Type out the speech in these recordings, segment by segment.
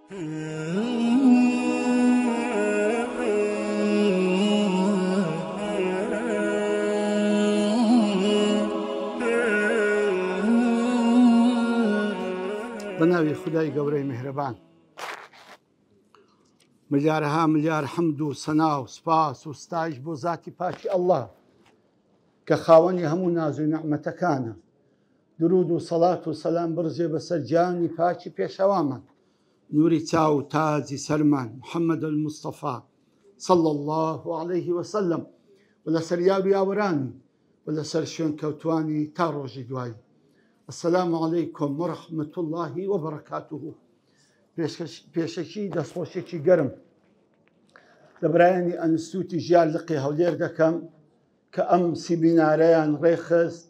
بە ناوی خودای گەورەی میهرەبان. ملیارەها ملیار حەمد و سەنا و سپاس و ستایش بۆ زاتی پاکی ئەڵڵا کە خاوەنی هەموو ناز و نەعمەتەکانە. درود و سەڵات و سەلام بڕژێ بەسەر گیانی پاکی پێشەوامان نوری چاو و تاجی سەرمان محمد المصطفی صلی اللە علیه وسلم و لەسەر یار و یاوەرانی و لەسەر شوێنکەوتوانی تا ڕۆژی دوایی. السلام علیکم ورحمة اللە وبرکاته. پێشەکی دەستخۆشیەکی گەرم لە برایانی ئەنستوتی ژیار لقی هەولێر دەکەم کە ئەم سیمینارەیان ڕێکخست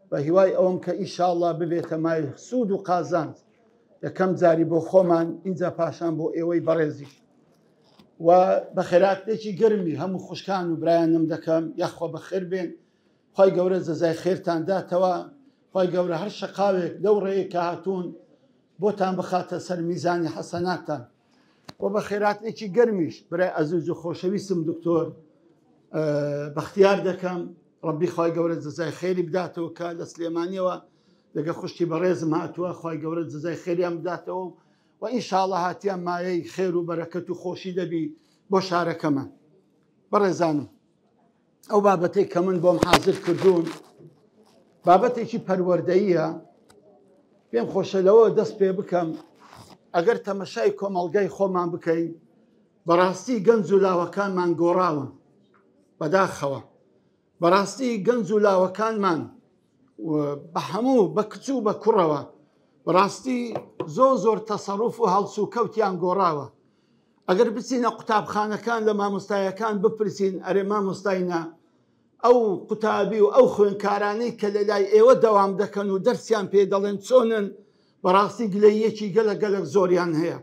بە هیوای ئەوەم کە ئیشاڵڵا ببێتە مای سوود و قازانج یەکەم جاری بۆ خۆمان ئینجا پاشان بۆ ئێوەی بەڕێزیش و بە خێراتێکی گەرمی هەموو خوشکان و برایانم دەکەم یاخوا بەخێر بێن خی گەورە جەزای خێرتان داتەوە خی گەورە هەر شەقاوێک لەو ڕێیە کە هاتوون بۆتان بخاتە سەر میزانی حەسەناتان و بە خێراتێکی گەرمیش برای ئەزیز و خۆشەویستم دکتۆر بەختیار دەکەم ڕەبی خوای گەورە جزای خێری بداتەوە کە لە سلێمانیەوە لەگە خوشکی بەڕێزم هاتووە خوای گەورە جزای خێریان بداتەوە و ئینشاءاللە هاتیان مایەی خێر و بەرەکەت و خۆشی دەبی بۆ شارەکەمان بەڕێزانم ئەو بابەتەی کە من بۆم حازر کردوون بابەتێکی پەروەردەییە پێم خۆشە لەوە دەست پێ بکەم ئەگەر تەمەشای کۆمەڵگای خۆمان بکەین بەڕاستی گەنج و لاوەکانمان گۆڕاون بەداخەوە بەڕاستی گەنج و لاوەکانمان بە هەموو بە کچ و بە کوڕەوە بەڕاستی زۆر زۆر تەسەڕوف و هەڵس و کەوتیان گۆڕاوە ئەگەر بچینە قوتابخانەکان لە مامۆستایەکان بپرسین ئەرێ مامۆستاینە ئەو قوتابی و ئەو خوێنکارانەی کە لە لای ئێوە دەوام دەکەن و دەرسیان پێ دەڵێن چۆنن بەڕاستی گلەییەکی گەلە گەلەک زۆریان هەیە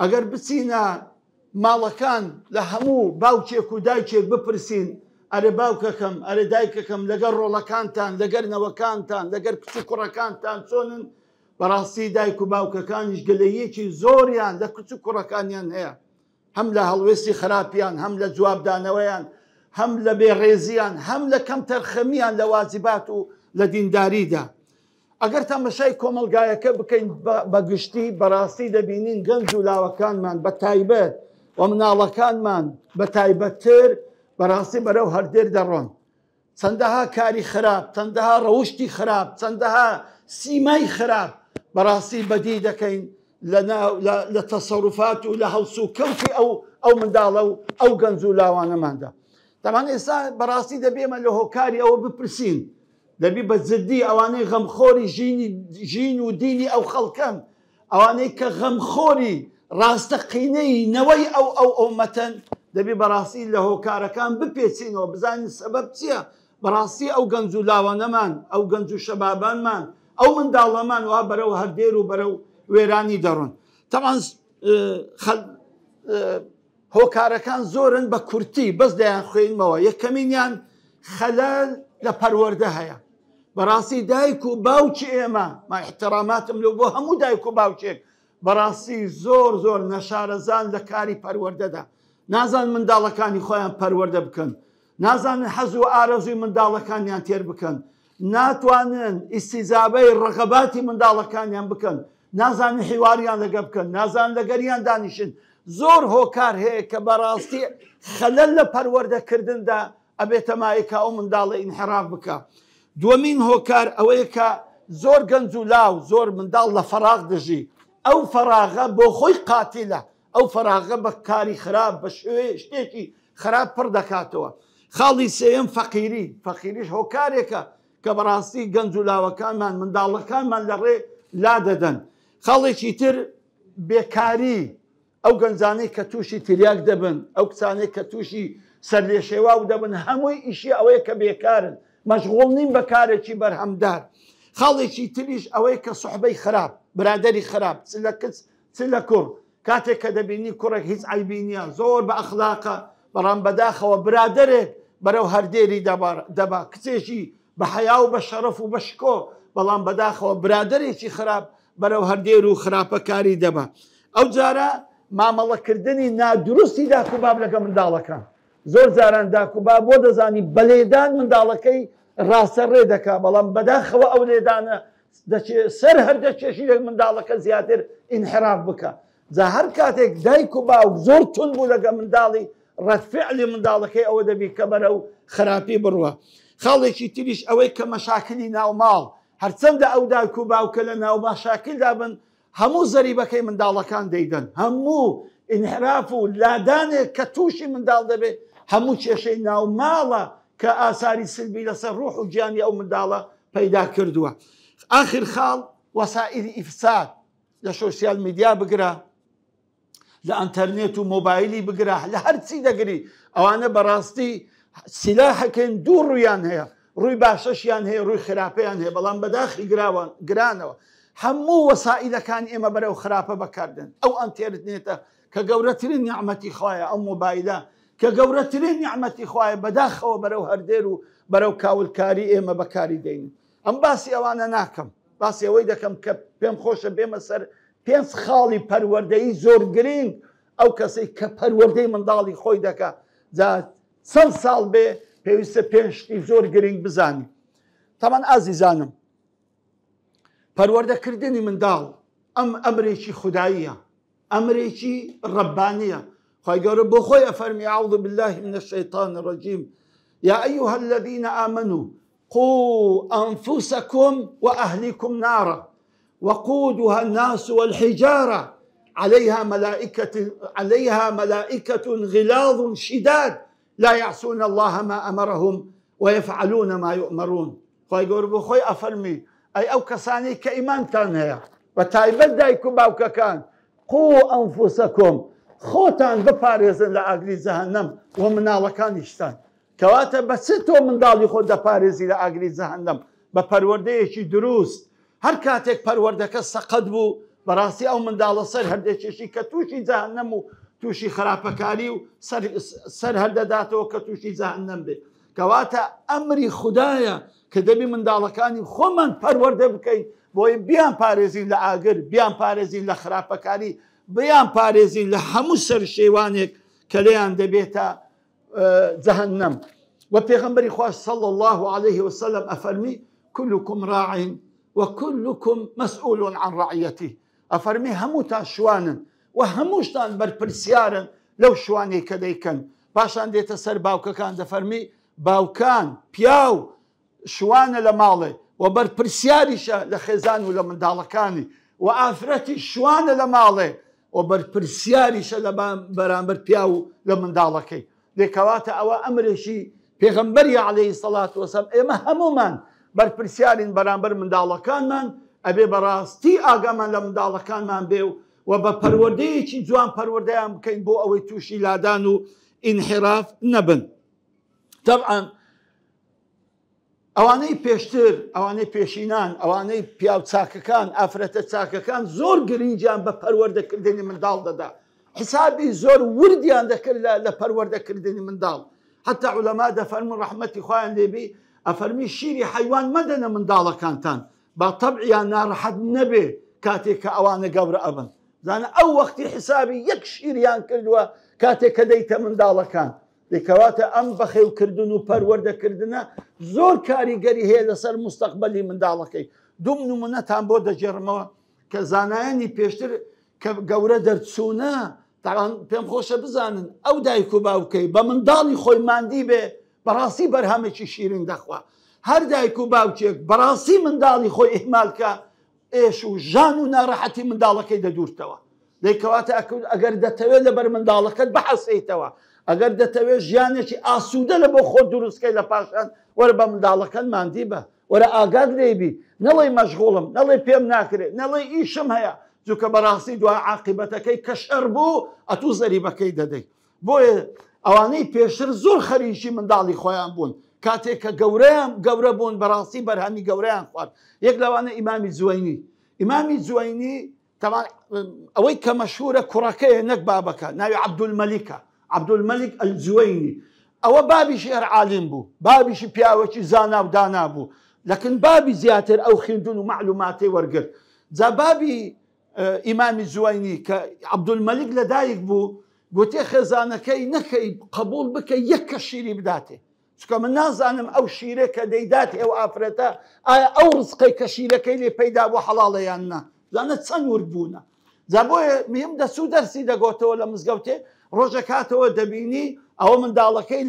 ئەگەر بچینە ماڵەکان لە هەموو باوکێک و دایکێک بپرسین ئەرێ باوکەکەم ئەرێ دایکەکەم لەگەر ڕۆڵەکانتان لەگەر نەوەکانتان لەگەر کچ و کوڕەکانتان چۆنن بەڕاستی دایک و باوکەکانیش گلەییەکی زۆریان لە کچ و کوڕەکانیان هەیە هەم لە هەڵوێستی خراپیان هەم لە جوابدانەوەیان هەم لە بێڕێزیان هەم لە کەمتەرخەمیان لە واجبات و لە دینداریدا ئەگەر تەمەشای کۆمەڵگایەکە بکەین بە گشتی بەڕاستی دەبینین گەنج و لاوەکانمان بە تایبەت و مناڵەکانمان بە تایبەتتر بەڕاستی بەرەو هەردێر دەڕۆن چەندەها کاری خراپ، چەندەها ڕەوشتی خراپ، چەندەها سیمای خراپ بەڕاستی بەدی دەکەین لە تەسەروفات و لە هەڵسوکەوتی ئەو ئەو منداڵە و ئەو گەنج و لاوانەماندا. تەبعەن ئێستا بەڕاستی دەبێ ئێمە لە هۆکاری ئەوە بپرسین، دەبی بە جدی ئەوانەی غەمخۆری ژینی ژین و دینی ئەو خەڵکەن، ئەوانەی کە غەمخۆری ڕاستەقینەی نەوەی ئەو ئەو ئوممەتەن، دەبی بەڕاستی لە هۆکارەکان بپێچینەوە بزانین سەبەب چیە، بەڕاستی ئەو گەنج و لاوانەمان، ئەو گەنج و شەبابانمان، ئەو منداڵەمان وا بەرەو هەردێر و بەرەو وێرانی دەڕۆن. تەبعەن هۆکارەکان زۆرن بە کورتی بەس دەیانخوێنمەوە، یەکەمینیان خەلەل لە پەروەردە هەیە. بەڕاستی دایک و باوکی ئێمە ما احتراماتم لۆ بۆ هەموو دایک و باوکێک بەڕاستی زۆر زۆر نەشارەزان لە کاری پەروەردەدا نازان منداڵەکانی خۆیان پەروەردە بکەن نازانن حەز و ئارەزوی منداڵەکانیان تێر بکەن ناتوانن ئیستیجابەی ڕەغەباتی منداڵەکانیان بکەن نازانن حیواریان لەگە بکەن نازان لەگەریان دانیشن زۆر هۆکار هەیە کە بەڕاستی خەلەل لە پەروەردەکردندا ئەبێتە مایەی کە ئەو منداڵە ئینحراف بکا. دووەمین هۆکار ئەوەیە کە زۆر گەنج و لاو، زۆر منداڵ لە فەراغ دەژی. ئەو فەراغە بۆ خۆی قاتیلە. ئەو فەراغە بە کاری خراپ، بە شتێکی خراپ پڕ دەکاتەوە. خاڵی سێیەم فەقیری. فەقیریش هۆکارێکە کە بەڕاستی گەنج و لاوەکانمان، منداڵەکانمان لە ڕێ لادەدەن. خاڵێکی تر بێکاری. ئەو گەنجانەی کە تووشی تلیاک دەبن، ئەو کچانەی کە تووشی سەرلێشێواو دەبن، هەمووی ئیشی ئەوەیە کە بێکارن، مەشغوڵ نین بە کارێکی بەرهەمدار. خاڵێکی تریش ئەوەیە کە سوحبەی خراپ، برادەری خراپ، چ لە کچ چ لە کوڕ، کاتێک کە دەبینی کوڕێک هیچ عەیبی نییە، زۆر بە ئەخلاقە، بەڵام بەداخەوە برادەرێک بەرەو هەردێری دەبا، کچێکی بە حەیا و بە شەڕەف و بە شکۆ، بەڵام بەداخەوە برادەرێکی خراپ بەرەو هەردێر و خراپەکاری دەبا. ئەو جارە مامەڵەکردنی نادروستی داک و باب لەگە منداڵەکان. زۆر جاران داک و باب بۆ دەزانی بە لێدان منداڵەکەی ڕاستە ڕێ دەکا، بەڵام بەداخەوە ئەو لێدانە دەچێ سەر هەر دەکێشی لە منداڵەکە زیاتر ئینحراف بکا. جا هەر کاتێک دایک و باوک زۆر توند بوو لەگە منداڵی ڕەد فعلی منداڵەکەی ئەوە دەبی کە بەرەو خراپی بڕوا. خاڵێکی تریش ئەوەی کە مەشاکلی ناوماڵ، هەرچەندە ئەو دایک و باوکە لە ناو مەشاکلدا بن هەموو زەریبەکەی منداڵەکان دەیدەن، هەموو ئینحراف و لادانێک کە تووشی منداڵ دەبێت هەموو کێشەی ناوماڵە کە ئاساری سلبی لەسەر ڕوح و گیانی ئەو منداڵە پەیدا کردووە. ئاخر خاڵ وەسائیلی ئیفساد لە سۆسیال میدیا بگرە لە ئەنتەرنێت و مۆبایلی بگرە لە هەرچی دەگری ئەوانە بەڕاستی سیلاحەکەن دوو ڕوویان هەیە ڕووی باشەشیان هەیە ڕووی خراپەیان هەیە بەڵام بەداخی گراوان گرانەوە هەموو وەسائیلەکان ئێمە بەرەو خراپە بەکاردن ئەو ئەنتێرنێتە کە گەورەترین نیعمەتی خوایە ئەو مۆبایلە کە گەورەترین نیعمەتی خوایە بەداخەوە بەرەو هەردێر و بەرەو کاولکاری ئێمە بەکاری دەین ئەم باسی ئەوانە ناکەم باسی ئەوەی دەکەم کە پێم خۆشە بێمە سەر پێنج خاڵی پەروەردەیی زۆر گرینگ ئەو کەسەی کە پەروەردەی منداڵی خۆی دەکا جا چەند ساڵ بێ پێویستە پێنج شتی زۆر گرینگ بزانی تەمان ئازیزانم پەروەردەکردنی منداڵ ئەم ئەمرێکی خوداییە ئەمرێکی ڕەبانیە خوای گەورە بۆ خۆی ئەفەرمی اعوذ بالله من الشیطان الرجیم یا ایها الذین آمنوا قوا انفسکم واهلیکم نارا وقودها الناس والحجارة عليها ملائكة عليها ملائكة غلاظ شداد لا يعصون الله ما أمرهم ويفعلون ما يؤمرون خوای گەورە بۆ خۆی ئەفەرمی ئەی ئەو کەسانەی کە ئیمانتان هەیە بە تایبەت دایک و باوکەکان قو ئەنفوسەکۆم خۆتان بپارێزن لە ئاگری جەهەنەم و مناڵەکانیشتان کەواتە بە چ تۆ منداڵی خۆت دەپارێزی لە ئاگری جەهەنەم بە پەروەردەیەکی دروست هەر کاتێک پەروەردەکە سەقەت بوو بەڕاستی ئەو منداڵە سەر هەردەکێشی کە تووشی جەهەنەم و تووشی خراپەکاری و سەر هەردەداتەوە کە تووشی جەهەنەم بێت کەواتە ئەمری خودایە کە دەبی منداڵەکانی خۆمان پەروەردە بکەین بۆی بیان پارێزین لە ئاگر بیان پارێزین لە خراپەکاری بیان پارێزین لە هەموو سەرشێوانێک کە لێیان دەبێتە جەهەنەم و پێغەمبەری خوا صلی الله علیه وسلم ئەفەرمی كلكم راع وكلكم مسؤول عن رعيته ئەفەرمی هەمووتان شوانن و هەمووشتان بەرپرسیارن لەو شوانەی کە دەیکەن پاشان دێتە سەر باوکەکان دەفەرمی باوکان پیاو شوانە لە ماڵێ و بەرپرسیاریشە لە خێزان و لە منداڵەکانی و ئافرەتی شوانە لە ماڵێ و بەرپرسیاریشە لە بەرامبەر پیاو و لە منداڵەکەی دێ کەواتە ئەوە ئەمرێکی پێغەمبەری عەلەیهی سەڵات وەسەلام ئێمە هەموومان بەرپرسیارین بەرامبەر منداڵەکانمان ئەبێ بەڕاستی ئاگامان لە منداڵەکانمان بێ و و بە پەروەردەیەکی جوان پەروەردەیان بکەین بۆ ئەوەی تووشی لادان و ئینحراف نەبن تەبعەن ئەوانەی پێشتر، ئەوانەی پێشینان، ئەوانەی پیاو چاکەکان، ئافرەتە چاکەکان زۆر گرنگیان بە پەروەردەکردنی منداڵ دەدا. حسابی زۆر وردیان دەکرد لە پەروەردەکردنی منداڵ. حتا عولەما دەفەرموون ڕەحمەتی خوایان لێبی، ئەفەرمی شیری حەیوان مەدەنە منداڵەکانتان، با تەبعیان ناڕەحەت نەبێ کاتێک کە ئەوانە گەورە ئەبن. زانە ئەو وەختی حسابی یەک شیریان کردووە کاتێک کە دەیتە منداڵەکان. دەی کەواتە ئەم بەخێوکردن و پەروەردەکردنە زۆر کاریگەری هەیە لەسەر مستەقبەلی منداڵەکەی. دوم نمونەتان بۆ دەگێڕمەوە کە زانایانی پێشتر کە گەورە دەرچوونە تاوان پێم خۆشە بزانن ئەو دایک و باوکەی بە منداڵی خۆی ماندی بێ بەڕاستی بەرهەمێکی شیرین دەخوا. هەر دایک و باوکێک بەڕاستی منداڵی خۆی ئیهمال کە ئێش و ژان و ناڕەحەتی منداڵەکەی دەدوورتەوە. دەی کەواتە ئەگەر دەتەوێت لەبەر منداڵەکەت بحەسێیتەوە، ئەگەر دەتەوێت ژیانێکی ئاسوودە لە بۆ خۆت دروستکەی لە پاشان، وەرە بە منداڵەکەت ماندی بە، وەرە ئاگات لێی بی، نەڵێی مەشغوڵم، نەڵێی پێم ناکرێ، نەڵێی ئیشم هەیە، چونکە بەڕاستی دوا عاقیبەتەکەی کە شەر بوو ئەتوو زەریبەکەی دەدەی. بۆیە ئەوانەی پێشتر زۆر خەریکی منداڵی خۆیان بوون، کاتێک کە گەورەیان گەورە بوون بەڕاستی بەرهەمی گەورەیان خوارد. یەک لەوانە ئیمامی جوەینی. ئیمامی جوەینی تەبعەن ئەوەی کە مەشهورە کوڕەکەیە نەک بابەکە، ناوی عەبدولمەلیکە، عەبدولمەلیک ئەلجوەینی. ئەوە بابیشی هەر عالیم بوو، بابیشی پیاوێکی زانا و دانا بوو، لەکن بابی زیاتر ئەو خوێندن و مەعلوماتەی وەرگرت. جا بابی ئیمامی جوینی کە عەبدولمەلیک لەدایک بوو گوتی خێزانەکەی نەکەی قبول بکە یەک کە شیری بداتێ، چونکە من نازانم ئەو شیرە کە دەیداتێ ئەو ئافرەتە ئایا ئەو ڕزقەی کە شیرەکەی لێ پەیدا بوو حەڵاڵە یان نا. زانە چەند ورد بوونە. جا بۆیە مهم دەچوو دەرسی دەگۆتەوە لە مزگەوتێ، ڕۆژێک هاتەوە دەبینی ئەوە منداڵەکەی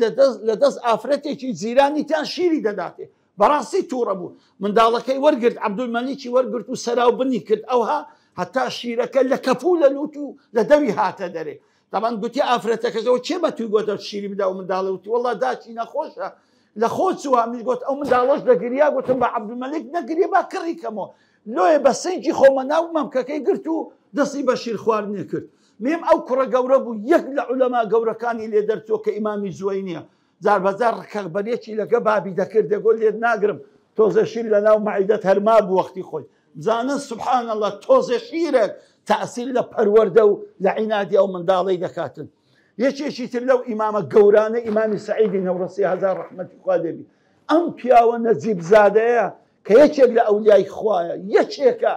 لە دەست ئافرەتێکی جیرانیتیان شیری دەداتێ. بەڕاستی تووڕە بوو. منداڵەکەی وەرگرت، عەبدولمەلیکی وەرگرت و سەراوبنی کرد ئەوها هەتا شیرەکە لە کەپوو لە لووت و لە دەوی هاتە دەرێ. تەبعەن گوتی ئافرەتەکەش ئەوە کێ بە توی گۆتە شیری بدە ئەو منداڵە؟ وتی وەڵا داکی نەخۆشە لە خۆ چووە. منیش گوت ئەو منداڵەش دەگریا، گوتم بە عەبدولمەلیک نەگریە با کڕی کەمەوە. لۆیە بە سنگی خۆمە ناو مەمکەکەی گرت و دەستی بە شیر خواردنێ کرد. میم ئەو کوڕە گەورە بوو، یەک لە عولەما گەورەکانی لێ دەرچووە کە ئیمامی جوەینیە. جار بە جار ڕکەبەرێکی لەگە بابی دەکرد، دەگۆ لێت ناگرم تۆزێ شیر لە ناو مەعیدەت هەر مابوو وەختی خۆی. بزانن سبحان اللە تۆزێ شیرێک تەئسیر لە پەروەردە و لە عینادی ئەو منداڵەی دەکاتن. یەکێکی تر لەو ئیمامە گەورانە ئیمامی سەعیدی نەوڕەسی هەزار ڕەحمەتی خوا لێبی. ئەم پیاوە نەجیب زادەیە کە یەکێک لە ئەولیای خوایە، یەکێکە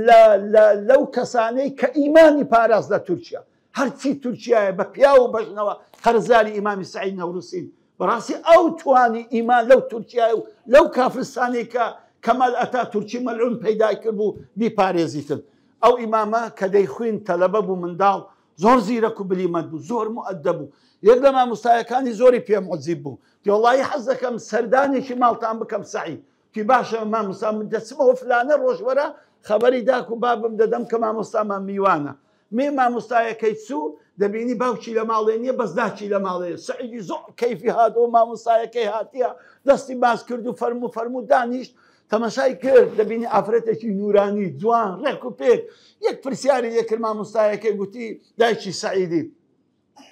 لە لەو کەسانەی کە ئیمانی پاراست لە تورکیا. هەرچی تورکیایە بە پیاو و بەژنەوە قەرزاری ئیمامی سەعید نەوروسین. بەڕاستی ئەو توانی ئیمان لەو تورکیایە و لەو کافرستانەی کە کەمال ئەتا تورکی مەلعون پەیدای کردبوو بیپارێزیتن. ئەو ئیمامە کە دەیخویند تەلەبە بوو منداڵ زۆر زیرەک و بلیمەت بوو زۆر موئەدەب بوو. یەک لە مامۆستایەکانی زۆری پێ موعجیب بوو. وتی وەڵایی حەز دەکەم سەردانێکی ماڵتان بکەم سەعید. وتی باشە مامۆستا من دەچمەوە فلانە ڕۆژ وەرە خەبەری داک و بابم دەدەم کە مامۆستامان میوانە. مێ مامۆستایەکەی چوو دەبینی باوکی لە ماڵێ نییە بەس داکی لە ماڵێ. سەعیدی زۆر کەیفی هاتەوە مامۆستایەکەی هاتیە دەستی باس کرد و فەرموو فەرموو دانیشت تەمەشای کرد دەبینی ئافرەتێکی نورانی جوان ڕێک و پێک. یەک پرسیاری لێ کرد مامۆستایەکەی گوتی دایکی سەعیدی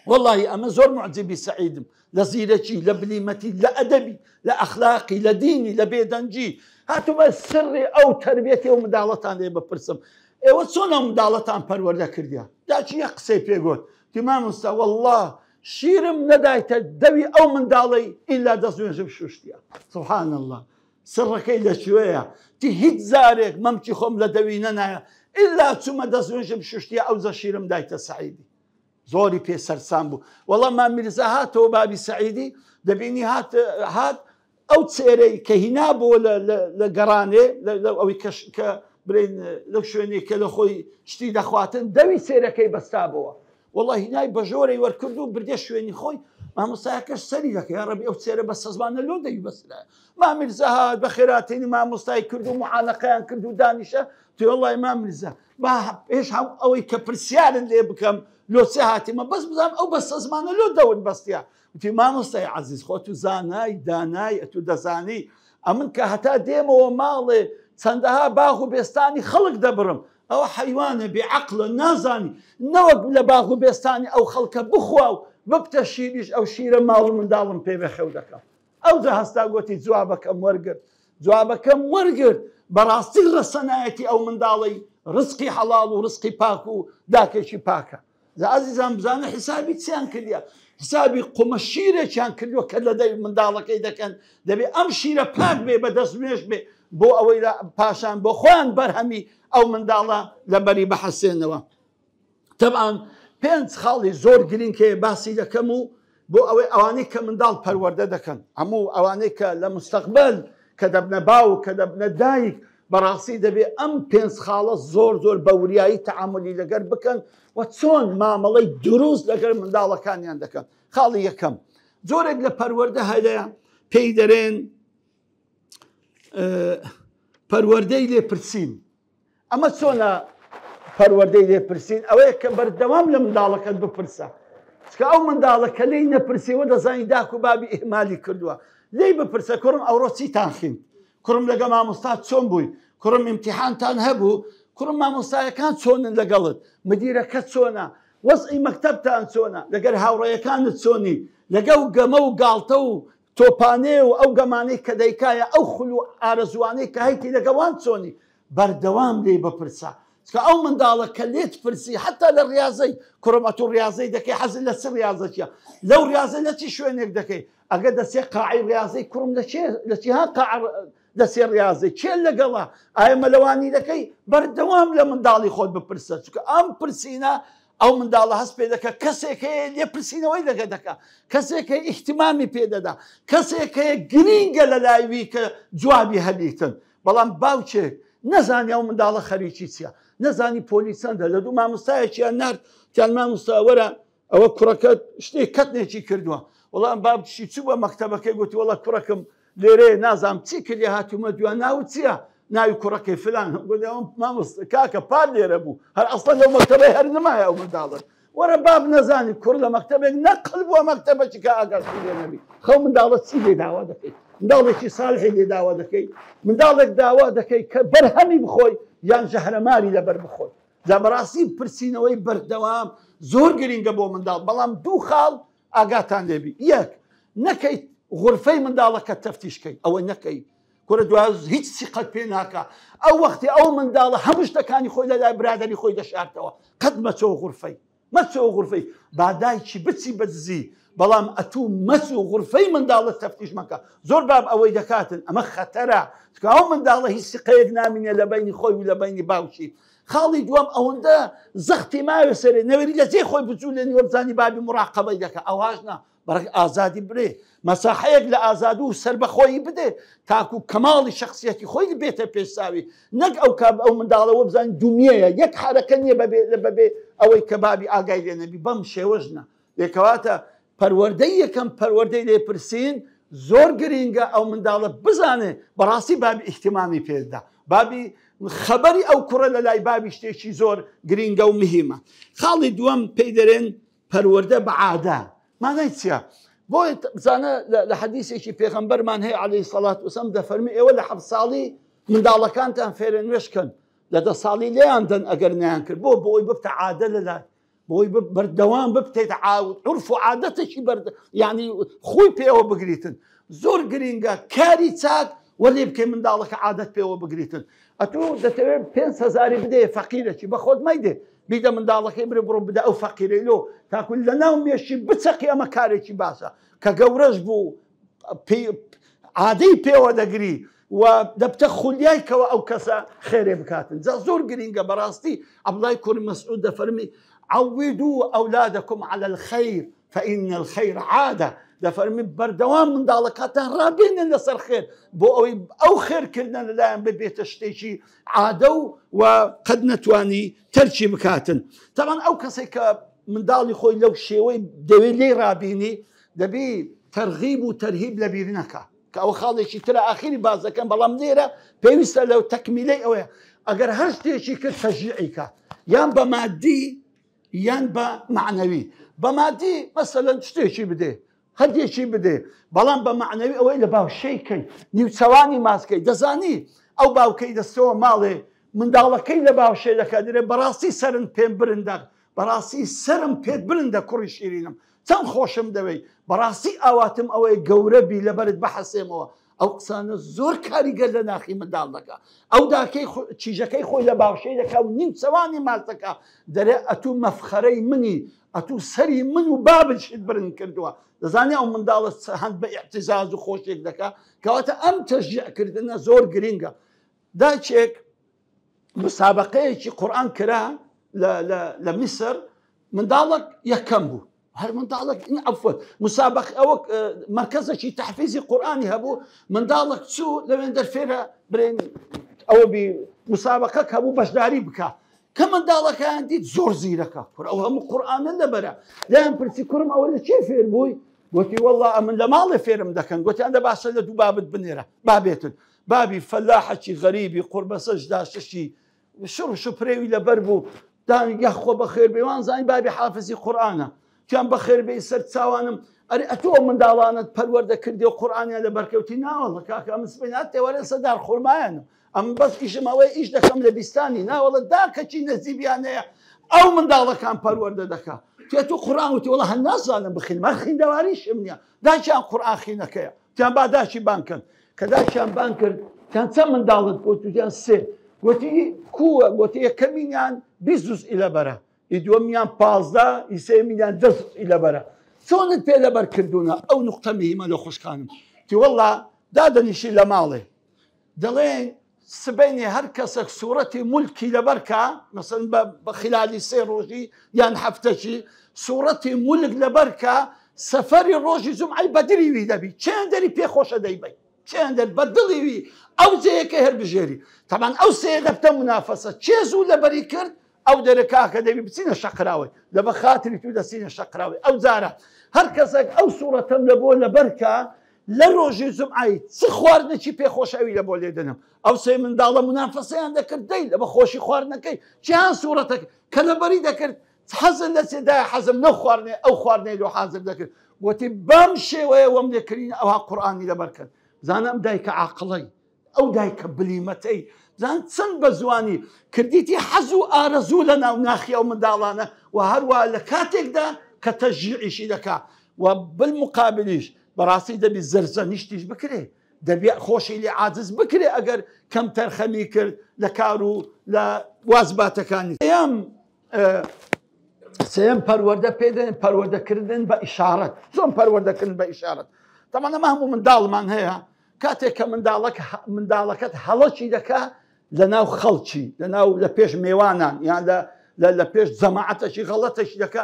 وەڵاهی ئەمە زۆر معجبی سەعیدم لە زیرەکی لە بلیمەتی لە ئەدەبی لە ئەخلاقی لە دینی لە بێدەنگی هاتوومە سڕی ئەو تربیەتی ئەو منداڵەتان لێ بپرسم ئێوە چۆن ئەو منداڵەتان پەروەردە کردیا؟ داکی یەک قسەی پێ گوت وتی مامۆستا وەڵڵا شیرم نەدایتە دەوی ئەو منداڵەی ئیلا دەستنوێژم شوشتیە. سبحان اللە سڕەکەی لە کوێیە؟ تی هیچ جارێک مەمکی خۆم لە دەوی نەنایە ئیلا چوومە دەستنوێژم شوشتیە ئەوجە شیرم دایتە سەعیدی. زۆری پێ سەرسام بوو. وەڵا مام میرزا هاتەوە بابی سەعیدی دەبینی هات هات ئەو چێرەی کە هینا بۆ لە گەڕانێ ئەوەی کە برین لەو شوێنێک کە لە خۆی شتی دەخواتن دەوی چێرەکەی بەستابەوە وەڵا هینای بە ژۆرەی وەرکرد و بردێ شوێنی خۆی. مامۆستایەکەش سەری دەکە یا ڕەبی ئەو چێرە بە سەزمانە لۆ دەوی بەسرایە. مام میرزا هات بە خێراتینی مامۆستای کرد و معانەقەیان کرد و دانیشە توی وەڵای مام میرزا با پێش هەم ئەوەی کە پرسیارت لێ بکەم لۆ چێ هاتیمە بەس بزانم ئەو بەستەزمانە لۆ دەوت بەستیە. وتی مامۆستای عەزیز خۆ تو زانای دانای ئەتو دەزانی ئەمن کە هەتا دێمەوە ماڵێ چەندەها باغ و بێستانی خەڵک دەبڕم ئەوە حەیوانە بێ عەقڵە نازانی نەوەک لە باغ و بێستانی ئەو خەڵکە بخوا و ببتە شیریش ئەو شیرە ماڵ و منداڵم پێ بەخێو دەکەم. ئەوجا هەستا گۆتی جوابەکەم وەرگرت جوابەکەم وەرگرت بەڕاستی ڕەسەنایەتی ئەو منداڵەی ڕزقی حەڵاڵ و ڕزقی پاک و داکێکی پاکە. جا ئازیزان بزانە حیسابی چیان کردیە؟ حیسابی قومە شیرێکیان کردووە کە لە دەوی منداڵەکەی دەکەن دەبێ ئەم شیرە پاک بێ بە دەست نوێژ بێ بۆ ئەوەی لە پاشان بۆ خۆیان بەرهەمی ئەو منداڵە لە بەری بحەسێنەوە. تەبعەن پێنج خاڵی زۆر گرینگ هەیە باسی دەکەم و بۆ ئەوەی ئەوانەی کە منداڵ پەروەردە دەکەن هەموو ئەوانەی کە لە مستەقبل کە دەبنە باوک کە دەبنە دایک بەڕاستی دەبێ ئەم پێنج خاڵە زۆر زۆر بە وریایی تەعاملی لەگەر بکەن و چۆن مامەڵەی دروست لەگەر منداڵەکانیان دەکەن. خاڵی یەکەم جۆرێک لە پەروەردە هەیە پێی دەرێن پەروەردەی لێپرسین. ئەمە چۆنە پەروەردەی لێپرسین؟ ئەوەیە کە بەردەوام لە منداڵەکەت بپرسە، چکە ئەو منداڵە کە لێی نەپرسیەوە دەزانی داک و بابی ئیهمالی کردووە. لێی بپرسە کوڕم ئەوڕۆ چیتان خیند؟ کوڕم لەگە مامۆستا چۆن بووی؟ کوڕم ئیمتیحانتان هەبوو؟ کوڕم مامۆستایەکان چۆنن لەگەڵت؟ مدیرەکە چۆنە؟ وەزعی مەکتەبتان چۆنە؟ لەگەر هاوڕێیەکانت چۆنی؟ لەگەڵ گەمە و گاڵتە و تۆپانێ و ئەو گەمانەی کە دەیکایە ئەو خول و ئارەزووانەی کە هەیتی لەگەڵ چۆنی؟ بەردەوام لێی بپرسە، چونکە ئەو منداڵە کە لێت پرسی حەتا لە ڕیازەی، کوڕم ئەتوو ڕیازەی دەکەی حەزت لە چ ڕیازەکیە؟ لەو ڕیازە لە چی شوێنێک دەکەی؟ ئەگەر دەچێ قاعەی ڕیازەی کوڕم لە چێ لە چی ها قاعە دەچێ ڕیازێ کێ لەگەڵە ئایا مەلەوانی دەکەی بەردەوام لە منداڵی خۆت بپرسە چونکە ئەم پرسینە ئەو منداڵە هەست پێ دەکە کەسێک هەیە لێپرسینەوەی لەگە دەکا کەسێک هەیە ئیهتیمامی پێ دەدا کەسێک هەیە گرینگە لە لایوی کە جوابی هەبیتن بەڵام باوکێک نەزانی ئەو منداڵە خەریکی چییە نەزانی پۆلی چەندە لە دوو مامۆستایەکیان نارد تیان مامۆستا وەرە ئەوە کوڕەکەت شتێک کەتنێکی کردووە وەڵام باوکیشی چوو بە مەکتەبەکەی گوتی وەڵا کوڕەکەم لێرەیە نازانم چی کردی هاتوومە دوا ناوت چییە ناوی کوڕەکەی فلان مامۆستا کاکە پار لێرە بوو هەر ئەسڵەن لەو مەکتەبەی هەر نمایە ئەو منداڵە وەرە باب نەزانی کوڕ لە مەکتەبێک نەقل بووە مەکتەبەکی کە ئاگاشی لێ نەبی خەو منداڵە چی لێ داوا دەکەی منداڵێکی ساڵحی لێ داوا دەکەی منداڵێک داوا دەکەی کە بەرهەمی بخۆی یان ژەهرەماری لەبەر بخۆی جا بەڕاستی پرسینەوەی بەردەوام زۆر گرینگە بۆ منداڵ بەڵام دوو خاڵ ئاگاتان لێبی یەک نەکەیت غرفەی منداڵەکە تەفتیش کەی ئەوە نەکەی کورە دوا هیچ سیقەت پێ ناکا ئەو وەختی ئەو منداڵە هەموو شتەکانی خۆی لەلای برادری خۆی دەشارتەوە قەت مەچۆ غرفەی مەچۆ غرفەی با دایکی بچی بە دزی بەڵام ئەتوو مەچوو غرفەی منداڵت تەفتیش مەکە زۆر باب ئەوەی دەکاتن ئەمە خەتەرە چونکە ئەو منداڵە هیچ سیقەیەک نامینێ لە بەینی خۆی و لە بەینی باوکی خاڵی دووەم ئەوەندە زەختی ماوێ سەرێ نەوێری لە جێی خۆی بجوولێنی وەبزانی بابی مراقەبەی دەکا ئەوهاش نا بەڕێک ئازادی برێ مەساحەیەک لە ئازادی و سەربەخۆیی بدێ تاکو کەماڵی شخصیەتی خۆی بێتە پێشساوی نەک ئەو کاب ئەو منداڵە وەبزانین دومیەیە یەک حرەکە نییە بەبێ بەبێ ئەوەی کە بابی ئاگای لێ نەبی بەم شێوەش نا لێکەواتە پەروەردەی یەکەم پەروەردەی لێپرسین زۆر گرینگە ئەو منداڵە بزانێ بەڕاستی بابی ئیهتیمامی پێدا بابی خەبەری ئەو کوڕە لە لای بابی شتێکی زۆر گرینگە و مهمە خاڵی دووەم پێی دەرێن پەروەردە بە عادە مانای چییە؟ بۆیە بزانە لە حەدیسێکی پێغەمبەرمان هەیە عەلەیهی سەڵات وسەلام دەفەرمی ئێوە لە حەفت ساڵی منداڵەکانتان فێرە نوێژ کەن لە 10 ساڵی لێیان دەن ئەگەر نیان کرد بۆ بۆی ببتە عادە لەلای بۆی بەردەوام ببتێت عرف و عادەتێکی بەرد یعنی خۆی پێوە بگریتن زۆر گرینگە کاری چاک وەلێ بکەی منداڵەکە عادەت پێوە بگریتن ئەتوو دەتەوێت 5 هزاری بدەیە فەقیرەکی بە خۆت مەیدێ بیدە منداڵەکەی برێ بڕۆ بدە ئەو فەقیرەی لۆ تاکو لە ناو مێشکی بچەقی ئەمە کارێکی باشە کە گەورەش بوو عادەی پێوە دەگری و دەبتە خولیای کەوە ئەو کەسە خێرێ بکاتن جا زۆر گرینگە بەڕاستی عەبدوڵای کوڕی مەسعود دەفەرمی عودوا أولادكم على الخير فإن الخير عادة دەفەرمی بەردەوام منداڵەکاتان ڕابێنن لەسەر خێر بۆ ئەوەی ئەو خێرکردنە لەلایەن ببێتە شتێکی عادە و و قەت نەتوانی تەرکی بکاتن تەبعەن ئەو کەسێک کە منداڵی خۆی لەو شێوەی دەوێت لێی ڕابینی دەبی تەرغیب و تەرهیب لەبیر نەکا کە ئەوە خاڵێکی ترە ئاخیری باس دەکەم بەڵام لێرە پێویستە لەو تەکمیلەی ئەوەیە ئەگەر هەر شتێکی کرد تەشجیعی کە یان بە مادی یان بە معنەوی بە مادی مەسەلەن شتێکی بدێ هەندێکی بدێ بەڵام بە معنەوی ئەوەی لە باوشەی کەی نیوچەوانی ماسکەی دەزانی ئەو باوکەی دەستەوە ماڵێ منداڵەکەی لە باوشێ دەکات دەرێ بەڕاستی سەرم پێم برندە بەڕاستی سەرم پێت برندە کوڕی شیرینم چەند خۆشم دەوێی بەڕاستی ئاواتم ئەوەیە گەورە بی لەبەرت بحەسێمەوە ئەو قسانە زۆر کاریگەر لە ناخی منداڵ دەکا ئەو داکەی چیژەکەی خۆی لە باوشەی دەکا و نیم چەوانی ماچ دەکا دەرێ ئەتوو مەفخەرەی منی ئەتوو سەری من و بابت شت برن کردووە دەزانی ئەو منداڵە هەند بە ئیعتزاز و خۆشێک دەکا کەواتە ئەم تەشجیعکردنە زۆر گرینگە داچێک مسابقەیەکی قورئان کرا لە میسر منداڵک یەکەم بوو هەر منداڵک عفوا مسابق ئەوە مرکزێکی تحفیزی قورئانی هەبوو منداڵک چوو لەوێن دەرفێرە برێن ئەوە بی مسابقە هەبوو بەشداری بکە کە منداڵەکەیان دیت زۆر زیرەکە کوڕ ئەو هەموو قورئانە لەبەرە لایان پرسی کوڕم ئەوە لە چێ فێر بووی گوتی والله ئەمن لە ماڵێ فێرم دەکەن گوتیان دە باشە لە دوو بابت بنێرە بابێتن بابی فەلاحەکی غەریبی قوڕبەسەش داششی شڕ و شپرێوی لەبەر بوو دان یاخوا بەخێر بێ وان زانی بابی حافزی قورئانە تیان بەخێر بێی سەر چاوانم ئەرێ ئەتۆ ئەو منداڵانت پەروەردە کردی و قورئانیان لەبەر کەوتی ناوەڵە کاکە ئەمن سبەی ناتێ وەرە سەر دار خورمایانم ئەمن بەس ئیشم ئەوەیە ئیش دەکەم لە بیستانی ناوەڵە داکەچی نەزیبیان هەیە ئەو منداڵەکان پەروەردە دەکا تێ تۆ قورئان وتی وەڵا هەر نازانم بخینم هەر خیندەواریشم نییە داکیان قورئان خینەکەیە تیان با داکی بانگ کەن کە داکیان بانگ کرد تیان چەند منداڵت بۆ توتیان سێ گوتی کووە گوتی یەکەمینیان 20 جزئی لەبەرە ئی دووەمیان 15 ئی سێیەمینیان 10 جزئی لەبەرە چۆنت پێ لەبەر کردوونە ئەو نقطە مهمە لە خوشکانم تی والله دادەنیشی لە ماڵێ. دەڵێن سبەینێ هەر کەسێک سوڕەتی مولکی لەبەر کا، مەسەلەن بە خلالی سێ ڕۆژی یان هەفتەکی سوڕەتی مولک لەبەر کا، سەفەری ڕۆژی جومعەی بە دلی وی دەبی، چێندەری پێ خۆشە دەیبەی، چێندەر بە دڵی وی ئەو جێیەکە هەربژێری. تەبعەن ئەو سێیە دەبتە مونافەسە، کێ زوو لەبەری کرد ئەو دەرێ کاکە دەبی بچینە شەقراوەی، لەبە خاتری تو دەچینە شەقراوەی. ئەو جارە هەر کەسێک ئەو سوڕەتەم لە بۆ لەبەر کا، لە ڕۆژی جومعەی چ خواردنێکی پێ خۆشە ئەوی لە بۆ لێ دەنێم. ئەو سێ منداڵە مونافەسەیان دەکرد دەی لەبە خۆشی خواردنەکەی چیان سوڕەتەکە کە لەبەری دەکرد حەزت لە چێ دایە حەزم لەو خواردنەی ئەو خواردنەی لۆ حازر دەکرد. گوتی بەم شێوەیە وەم لێ کردین ئەوها قورئانی لەبەر کەن. بزانە ئەم دایکە عاقڵەی، ئەو دایکە بلیمەتەی، بزان چەند بە زوانی کردیتی حەز و ئارەزوو لە ناو ناخی ئەو منداڵانە و هەروە لە کاتێکدا کە تەشجیعیشی دەکا و بالمقابلیش بەڕاستی دەبی زەرزەنیشتیش بکرێ، دەبی خۆشی لێ عاجز بکرێ ئەگەر کەم تەرخەمی کرد لە کار و لە وازباتەکانی. سێیەم پەروەردە پێ دەێن پەروەردەکردن بە ئیشارەت. چۆن پەروەردەکردن بە ئیشارەت؟ تەمان ئەمە هەموو منداڵمان هەیە، کاتێک کە منداڵەکەت هەڵەکی دەکا لە ناو خەڵکی، لە ناو لە پێش مێوانان یان لە پێش جەماعەتەکی غەڵەتێکی دەکا،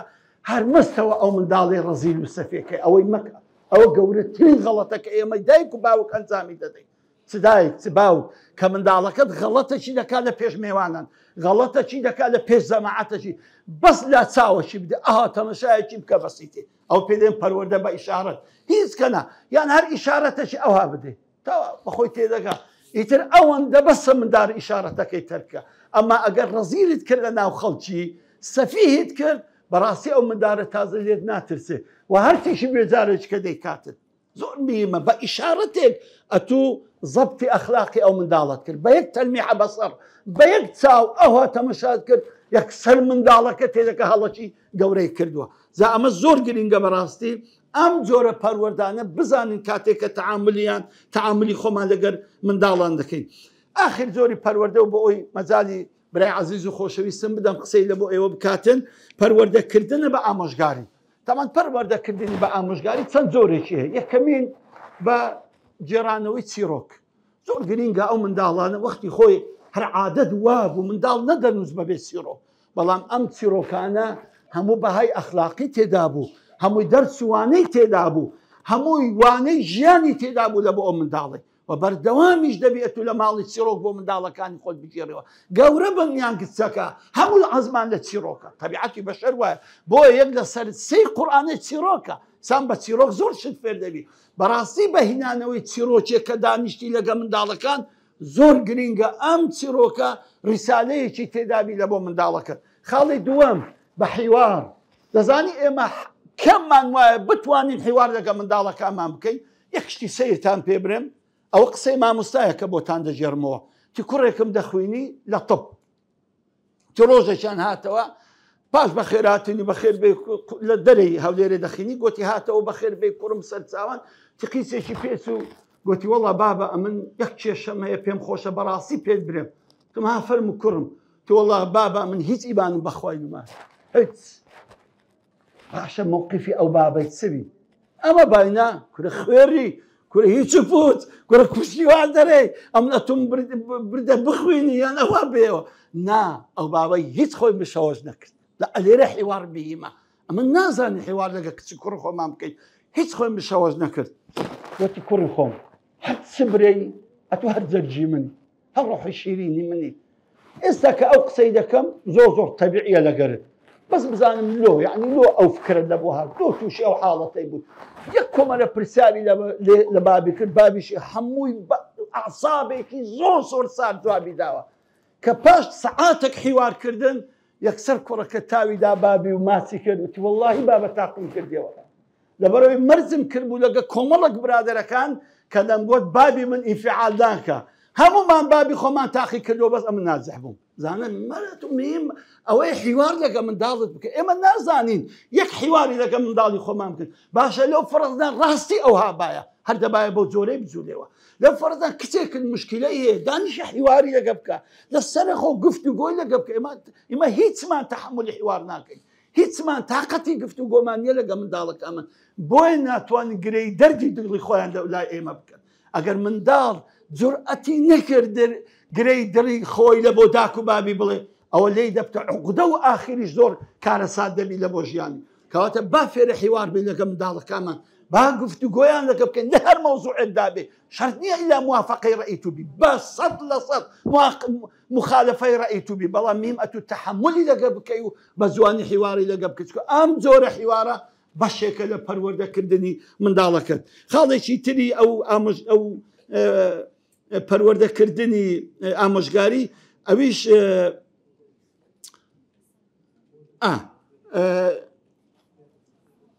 هەر مەستەوە ئەو منداڵی ڕەزیل و سەفێکەی ئەوەی مەکە. ئەوە گەورەترین غەڵەتە کە ئێمەی دایک و باوک ئەنجامی دەدەین. چ دایک چ باوک کە منداڵەکەت غەڵەتەکی دەکات لە پێش مێوانان، غەڵەتەکی دەکات لە پێش جەماعەتەکی، بەس لا چاوەکی بدە، ئەها تەمەشایەکی بکە بەسیتێ. ئەو پێ دێن پەروەردە بە ئیشارەت، هیچ کەنا یان هەر ئیشارەتەکی ئەوها بدەی تەواو بەخۆی تێدەگا. ئیتر ئەوەندە بەسە مندار ئیشارەتەکەی تەرکە. ئەما ئەگەر ڕەزیلت کرد لە ناو خەڵکی، سەفیهت کرد، بەڕاستی ئەو مندارە تازە لێت ناترسێ و هەرچیشی بێ جارێکی کە دەیکاتت. زۆر مهمە بە ئیشارەتێک ئەتوو زەبتی ئەخلاقی ئەو منداڵەت کرد، بە یەک تەلمیحە بەسەر، بە یەک چاو ئەوها تەمەشات کرد، یەکسەر منداڵەکە تێدەکە هەڵەکی گەورەی کردووە. جا ئەمە زۆر گرنگە بەڕاستی ئەم جۆرە پەروەردانە بزانین کاتێک کە تەعاملیان تەعاملی خۆمان لەگەر منداڵان دەکەین. ئاخر جۆری پەروەردە و بۆ ئەوی مەجالی برای عەزیز و خۆشەویستم بدەم قسەی لە بۆ ئێوە بکاتن، پەروەردەکردنە بە ئامۆژگاری. تەمان پەروەردەکردنی بە ئامۆژگاری چەند جۆرێکی هەیە. یەکەمین بە گێڕانەوەی چیرۆک. زۆر گرینگە ئەو منداڵانە وەختی خۆی هەر عادەت وابوو منداڵ نەدەنووس بەبێ چیرۆک، بەڵام ئەم چیرۆکانە هەموو بەهای ئەخلاقی تێدا بوو، هەمووی دەرس و وانەی تێدا بوو، هەمووی وانەی ژیانی تێدا بوو لە بۆ ئەو منداڵی. و بەردەوامیش دەبی ئەتوو لە ماڵی چیڕۆک بۆ منداڵەکانی خۆت بگێڕیەوە گەورە بن یان کچەکە هەموو عەزمان لە چیڕۆکە تەبیعەتی بەشەر وایە بۆیە یەک لەسەر سێی قورئانێ چیڕۆکە سام بە چیڕۆک زۆر شت فێر دەبی بەڕاستی بە هینانەوەی چیڕۆکێک کە دانیشتی لەگە منداڵەکان زۆر گرینگە ئەم چیڕۆکە ڕیسالەیەکی تێدابی لە بۆ منداڵەکەت خاڵی دووەم بە حیوار دەزانی ئێمە کەممان وایە بتوانین حیوار لەگە منداڵەکانمان بکەین یەک شتی سەیرتان پێ برێم، ئەوە قسەی مامۆستایە کە بۆتان دەگێڕمەوە، تی کوڕێکم دەخوینی لە طب، تی ڕۆژێکیان هاتەوە پاش بەخێراتنی بەخێر بێ لە دەرەی هەولێرێ دەخینی، گۆتی هاتەوە بەخێر بێ کوڕم سەرچاوان، تی قیسێکی پێچ و گۆتی وەڵا بابە ئەمن یەک کێشەم هەیە پێم خۆشە بەڕاستی پێت برێم، تم ها فەرموو کوڕم، تی وەڵا بابە من هیچ ئیمانم بەخوای نما هیچ. باشە مەوقیفی ئەو بابەی چ بی؟ ئەمە باینا کورە خوێڕی کورە هیچ و پوچ کورە کوشتی وان دەرێ ئەم ئەتوم بردە بخوێنی یان ئەوە بێەوە نا ئەو بابەی هیچ خۆی بشەوەش نەکرد لە ئەلێرە حیوار بیمە ئەمە نازانی حیوار لەگە کچی کوڕ خۆمان بکەین هیچ خۆی بشەوەش نەکرد وتی کوڕی خۆم هەر چ برێی ئەتو هەر جەرگی منی هەر ڕۆحی شیرینی منی ئێستا کە ئەو قسەی دەکەم زۆر زۆر تەبیعیە لەگەرت بەس بزانم لۆ یعنی لۆ ئەو فکرە لە بۆ هات لۆ تووشی ئەو حاڵەتەی بوو یەک کۆمەلە پرسیاری لە بابی کرد بابیشی هەمووی ئەعسابێکی زۆر زۆر سارد جوابی داوە کە پاش سەعاتێک حیوارکردن یەکسەر کوڕەکە تاوی دا بابی و ماچی کرد وتی وەڵڵاهی بابە تاقیم کردیەوە لەبەرئەوەی مەرجم کردبوو لەگە کۆمەڵک برادەرەکان کە دەمگۆت بابی من ئینفعال ناکا هەموومان بابی خۆمان تاقی کردەوە بەس ئەمن ناجح بووم زانن مەرەت و میم ئەوەی حیوار لەگە منداڵت بکە ئێمە نازانین یەک حیواری لەگە منداڵی خۆمان بکەن باشە لەو فەرزدا ڕاستی ئەوها باە هەر دەبایە بەو جۆرەی بجولێەوە لەو فەرزدا کچێکن مشکلەی هەیە دانیشە حیواری لەگە بکە لەسەر خۆ گفت و گۆی لەگە بکە ئێمە هیچمان تەحملی حیوار ناکەین هیچمان تاقەتی گفتوگۆمان نیە لەگە منداڵەکانمان بۆیە ناتوانن گرێی دەردی دڵی خۆیان لە لای ئێمە بکەن. ئەگەر منداڵ جورئەتی نەکرد گرێی دڵی خۆی لە بۆ داک و بابی بڵێ ئەوە لێی دەبتە عقدە و ئاخریش زۆر کارەسات دەبی لە بۆ ژیانی. کەواتە با فێرە حیوار بین لەگە منداڵەکانمان، با گفتوگۆیان لەگە بکەین لە هەر مەوزوعێکدا بێ، شەرت نییە ئیلا موافقەی ڕەئی تو بی، بە 100% مخالفەی ڕەئی تو بی، بەڵام میم ئەتوو تەحەمولی لەگە بکەی و بە جوانی حیواری لەگە بکەی، چونکە ئەم جۆرە حیوارە بەشێکە لە پەروەردەکردنی منداڵەکەت. خاڵێکی تری ئەو ئامۆژ ئەو پەروەردەکردنی ئامۆژگاری ئەویش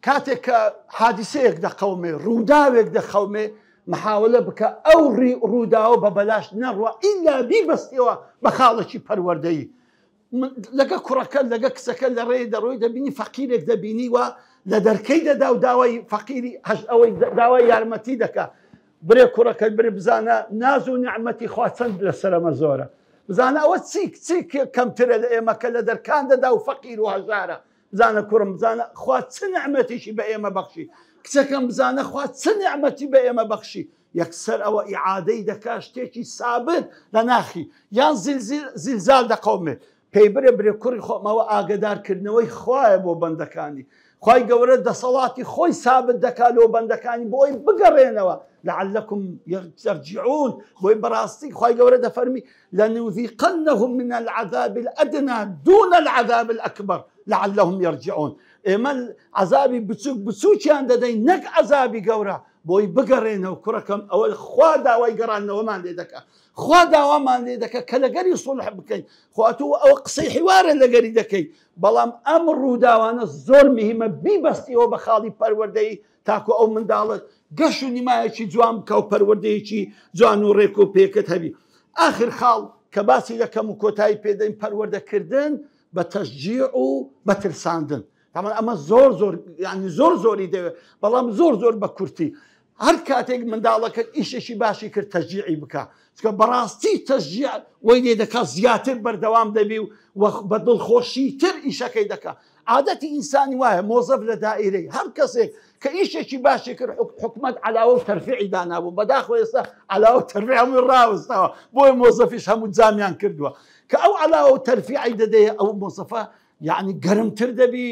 کاتێک کە حادیسەیەک دەقەومێ ڕووداوێک دەخەومێ محاولە بکە ئەو ڕی ڕووداوە بە بەلاش نەڕوە ئیلا بیبەستیەوە بە خاڵێکی پەروەردەیی لەگە کوڕەکە لەگە کچەکە لە ڕێ دەڕۆی دەبینی فەقیرێک دەبینی وە لە دەرکەی دەدا و داوای فەقیری هەش ئەوەی داوای یارمەتی دەکا برێ کوڕەکەت برێ بزانە ناز و نیعمەتی خوا چەند لەسەرەمە زۆرە بزانە ئەوە چی چی کەمترە لە ئێمە کە لە دەرکان دەدا و فەقیر و هەژارە بزانە کوڕم بزانە خوا چ نیعمەتێکی بە ئێمە بەخشی کچەکەم بزانە خوا چ نیعمەتی بە ئێمە بەخشی یەکسەر ئەوە ئیعادەی دەکا شتێکی سابت لە ناخی یان زلزال دەقەومێ پێی برێ برێ کوڕی خۆم ئەوە ئاگەدارکردنەوەی خوایە بۆ بەندەکانی خوای گەورە دەسەڵاتی خۆی سابت دەکا لۆ بەندەکانی بۆی بگەڕێنەوە لعلكم يرجعون بۆی بەڕاستی خوای گەورە دەفەرمی لنذيقنهم من العذاب الأدنى دون العذاب الأكبر لعلهم يرجعون ئێمە عذابی بچوک بچوکیان دەدەین نەک عذابی گەورە بۆی بگەڕێنەوە کوڕەکەم ئەوە خوا داوای گەڕاندنەوەمان لێ دەکا خوا داوامان لێ دەکا کە لەگەری سوڵح بکەین خۆ ئەتوو ئەوە قسەی حیوارە لەگەری دەکەی بەڵام ئەم ڕووداوانە زۆر مهمە بیبەستیەوە بە خاڵی پەروەردەیی تاکو ئەو منداڵت گەش و نیمایەکی جوان بکە و پەروەردەیەکی جوان و ڕێک و پێکت هەبی ئاخر خاڵ کە باسی دەکەم و کۆتایی پێدەین پەروەردەکردن بە تەشجیع و بە ترساندن تامان ئەمە زۆر زۆر ینی زۆر زۆری دەوێت بەڵام زۆر زۆر بە کورتی هەر کاتێک منداڵەکە ئیشێکی باشی کرد تەشجیعی بکە چکە بەڕاستی تەشجیع وەی لێ دەکات زیاتر بەردەوام دەبی و بە دڵخۆشی تر ئیشەکەی دەکات عادەتی ئینسانی وایە مۆزەف لە دائیرەی هەر کەسێک کە ئیشێکی باشی کرد حکومت علاوە و تەرفیعی دانابوو بەداخەوە ئێستا علاوە و تەرفیع هەمووی ڕاوەستاوە بۆیە مۆزەفیش هەموو جامیان کردووە کە ئەو علاوە و تەرفیعی دەدەیە ئەو مۆزەفە یعنی گەرمتر دەبی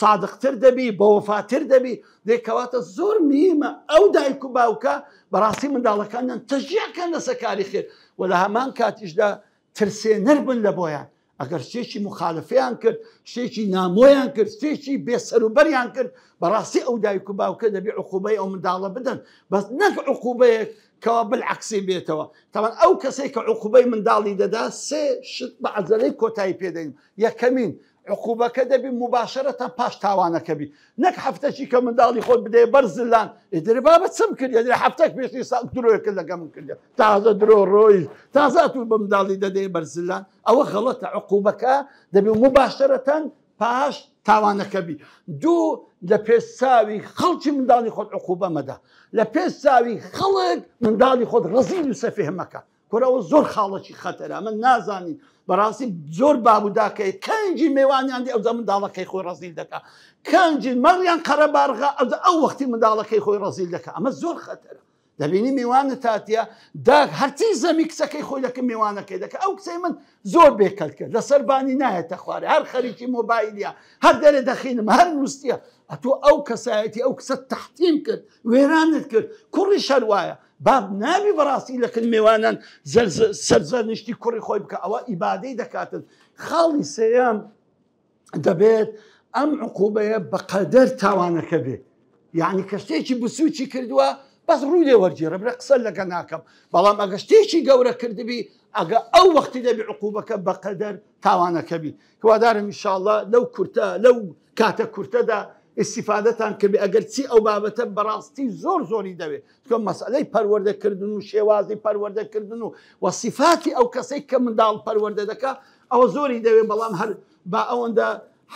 سادقتر دەبی بەوەفاتر دەبی دێ کەواتە زۆر مهمە ئەو دایک و باوکە بەڕاستی منداڵەکانیان تەشجیعکەن لەسەر کاری خێر و لە هەمان کاتیشدا ترسێنەر بن لە بۆیان ئەگەر شتێکی مخالفەیان کرد شتێکی نامۆیان کرد شتێکی بێسەروبەریان کرد بەڕاستی ئەو دایک و باوکە دەبی عقوبەی ئەو منداڵە بدەن بەس نەک عقوبەیەک کەوا بالعکسی بێتەوە تاوان ئەو کەسێک کە عقوبەی منداڵی دەدا سێ شت بە عەجەلەی کۆتایی پێدەین یەکەمین عقوبەکە دەبی مباشرەتەن پاش تاوانەکە بی نەک هەفتەکی کە منداڵی خۆت بدەیە بەر زلان ئیدرێ بابە چم کرد ئیدرێ هەفتەک پێشی ساڵ درۆیەکە لەگە من کردە تازە درۆ ڕۆیش تازە ئەتوو بە منداڵی دەدەیە بەر زلان ئەوە غەڵەتە عقوبەکە دەبی مباشرەتەن پاش تاوانەکە بی دوو لە پێش چاوی خەڵکی منداڵی خۆت عقوبە مەدە لە پێش چاوی خەڵک منداڵی خۆت ڕەزیل و سەفیه مەکە کورە ئەوە زۆر خاڵەکی خەتەرە من نازانین بەڕاستی زۆر باب و داکەی کەنجی مێوانیان دی ئەوجا منداڵەکەی خۆی ڕەزیل دەکا کەنجی مەڕیان قەرەبارغە ئەوجا ئەو وەختی منداڵەکەی خۆی ڕەزیل دەکا ئەمە زۆر خەتەرە دەبینی میوانت هاتیە داک هەرچی زەمی کچەکەی خۆی دەکە میوانەکەی دەکە ئەو کچەی من زۆر بێکەلکە لەسەر بانی نایەتە خوارێ هەر خەریکی مۆبایلیە هەر دەرێ دەخینم هەر نووسیە ئەتۆ ئەو کەسایەتی ئەو کچە تەحتیم کرد وێرانت کرد کوڕی شەر وایە باب نابی بەڕاستی لەکن مێوانان سەرزەنشتی کوڕی خۆی بکە ئەوە ئیبادەی دەکاتن خاڵی سێیەم دەبێت ئەم عقوبەیە بەقەدەر تاوانەکە بێ یعنی کە شتێکی بسوچی کردووە بەس ڕوو لێ وەرگێڕە برە قسە لەگە ناکەم بەڵام ئەگە شتێکی گەورە کردبی ئەگە ئەو وەختی دەبی عقوبەکە بەقەدەر تاوانەکە بی هیوادارم ئینشاءاللە لەو کورتە لەو کاتە کورتەدا ئیستیفادەتان کردبێ ئەگەر چی ئەو بابەتە بەڕاستی زۆر زۆری دەوێت چونکە مەسئلەی پەروەردەکردن و شێوازی پەروەردەکردن و وەسیفاتی ئەو کەسەی کە منداڵ پەروەردە دەکا ئەوە زۆری دەوێت بەڵام هەر با ئەوەندە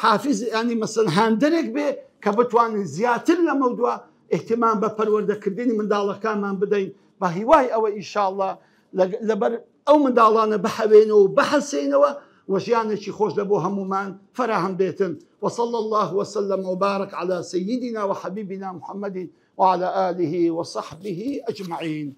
حافز ینی مەسەن هاندەرێک بێ کە بتوانین زیاتر لە مەودوا اهتمام بە پەروەردەکردنی منداڵەکانمان بدەین بە هیوای ئەوە ئیشاءاللە لەبەر ئەو منداڵانە بحەوێنەوە و بحەسێنەوە و ژیانێکی خۆش لە بۆ هەموومان فەراهەم بێتن وصلى الله وسلم وبارك على سيدنا وحبيبنا محمد وعلى آله وصحبه أجمعين.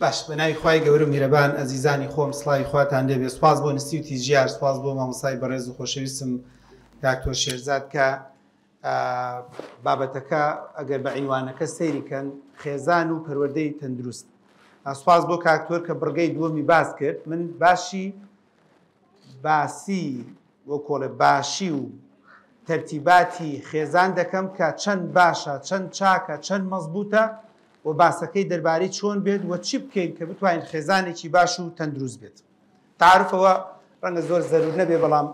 باش بە ناوی خوای گەورە و میرەبان ئەزیزانی خۆم سڵاوی خواتان لێبێ سوپاس بۆ نسیوتی ژیار سوپاس بۆ مامۆستای بەڕێز و خۆشەویستم داکتۆر شێرزاد کە بابەتەکە ئەگەر بە عینوانەکە سەیری کەن خێزان و پەروەردەی تەندروست سوپاس بۆ کاکتۆر کە بڕگەی دووەمی باس کرد من باشی باسی وەکۆڵێ باشی و تەرتیباتی خێزان دەکەم کە چەند باشە چەند چاکە چەند مەزبوتە و باسەکەی دەربارەی چۆن بێت و چی بکەین کە بتوانین خێزانێکی باش و تەندروست بێت. تەعارفەوە ڕەنگە زۆر زەرور نەبێ بەڵام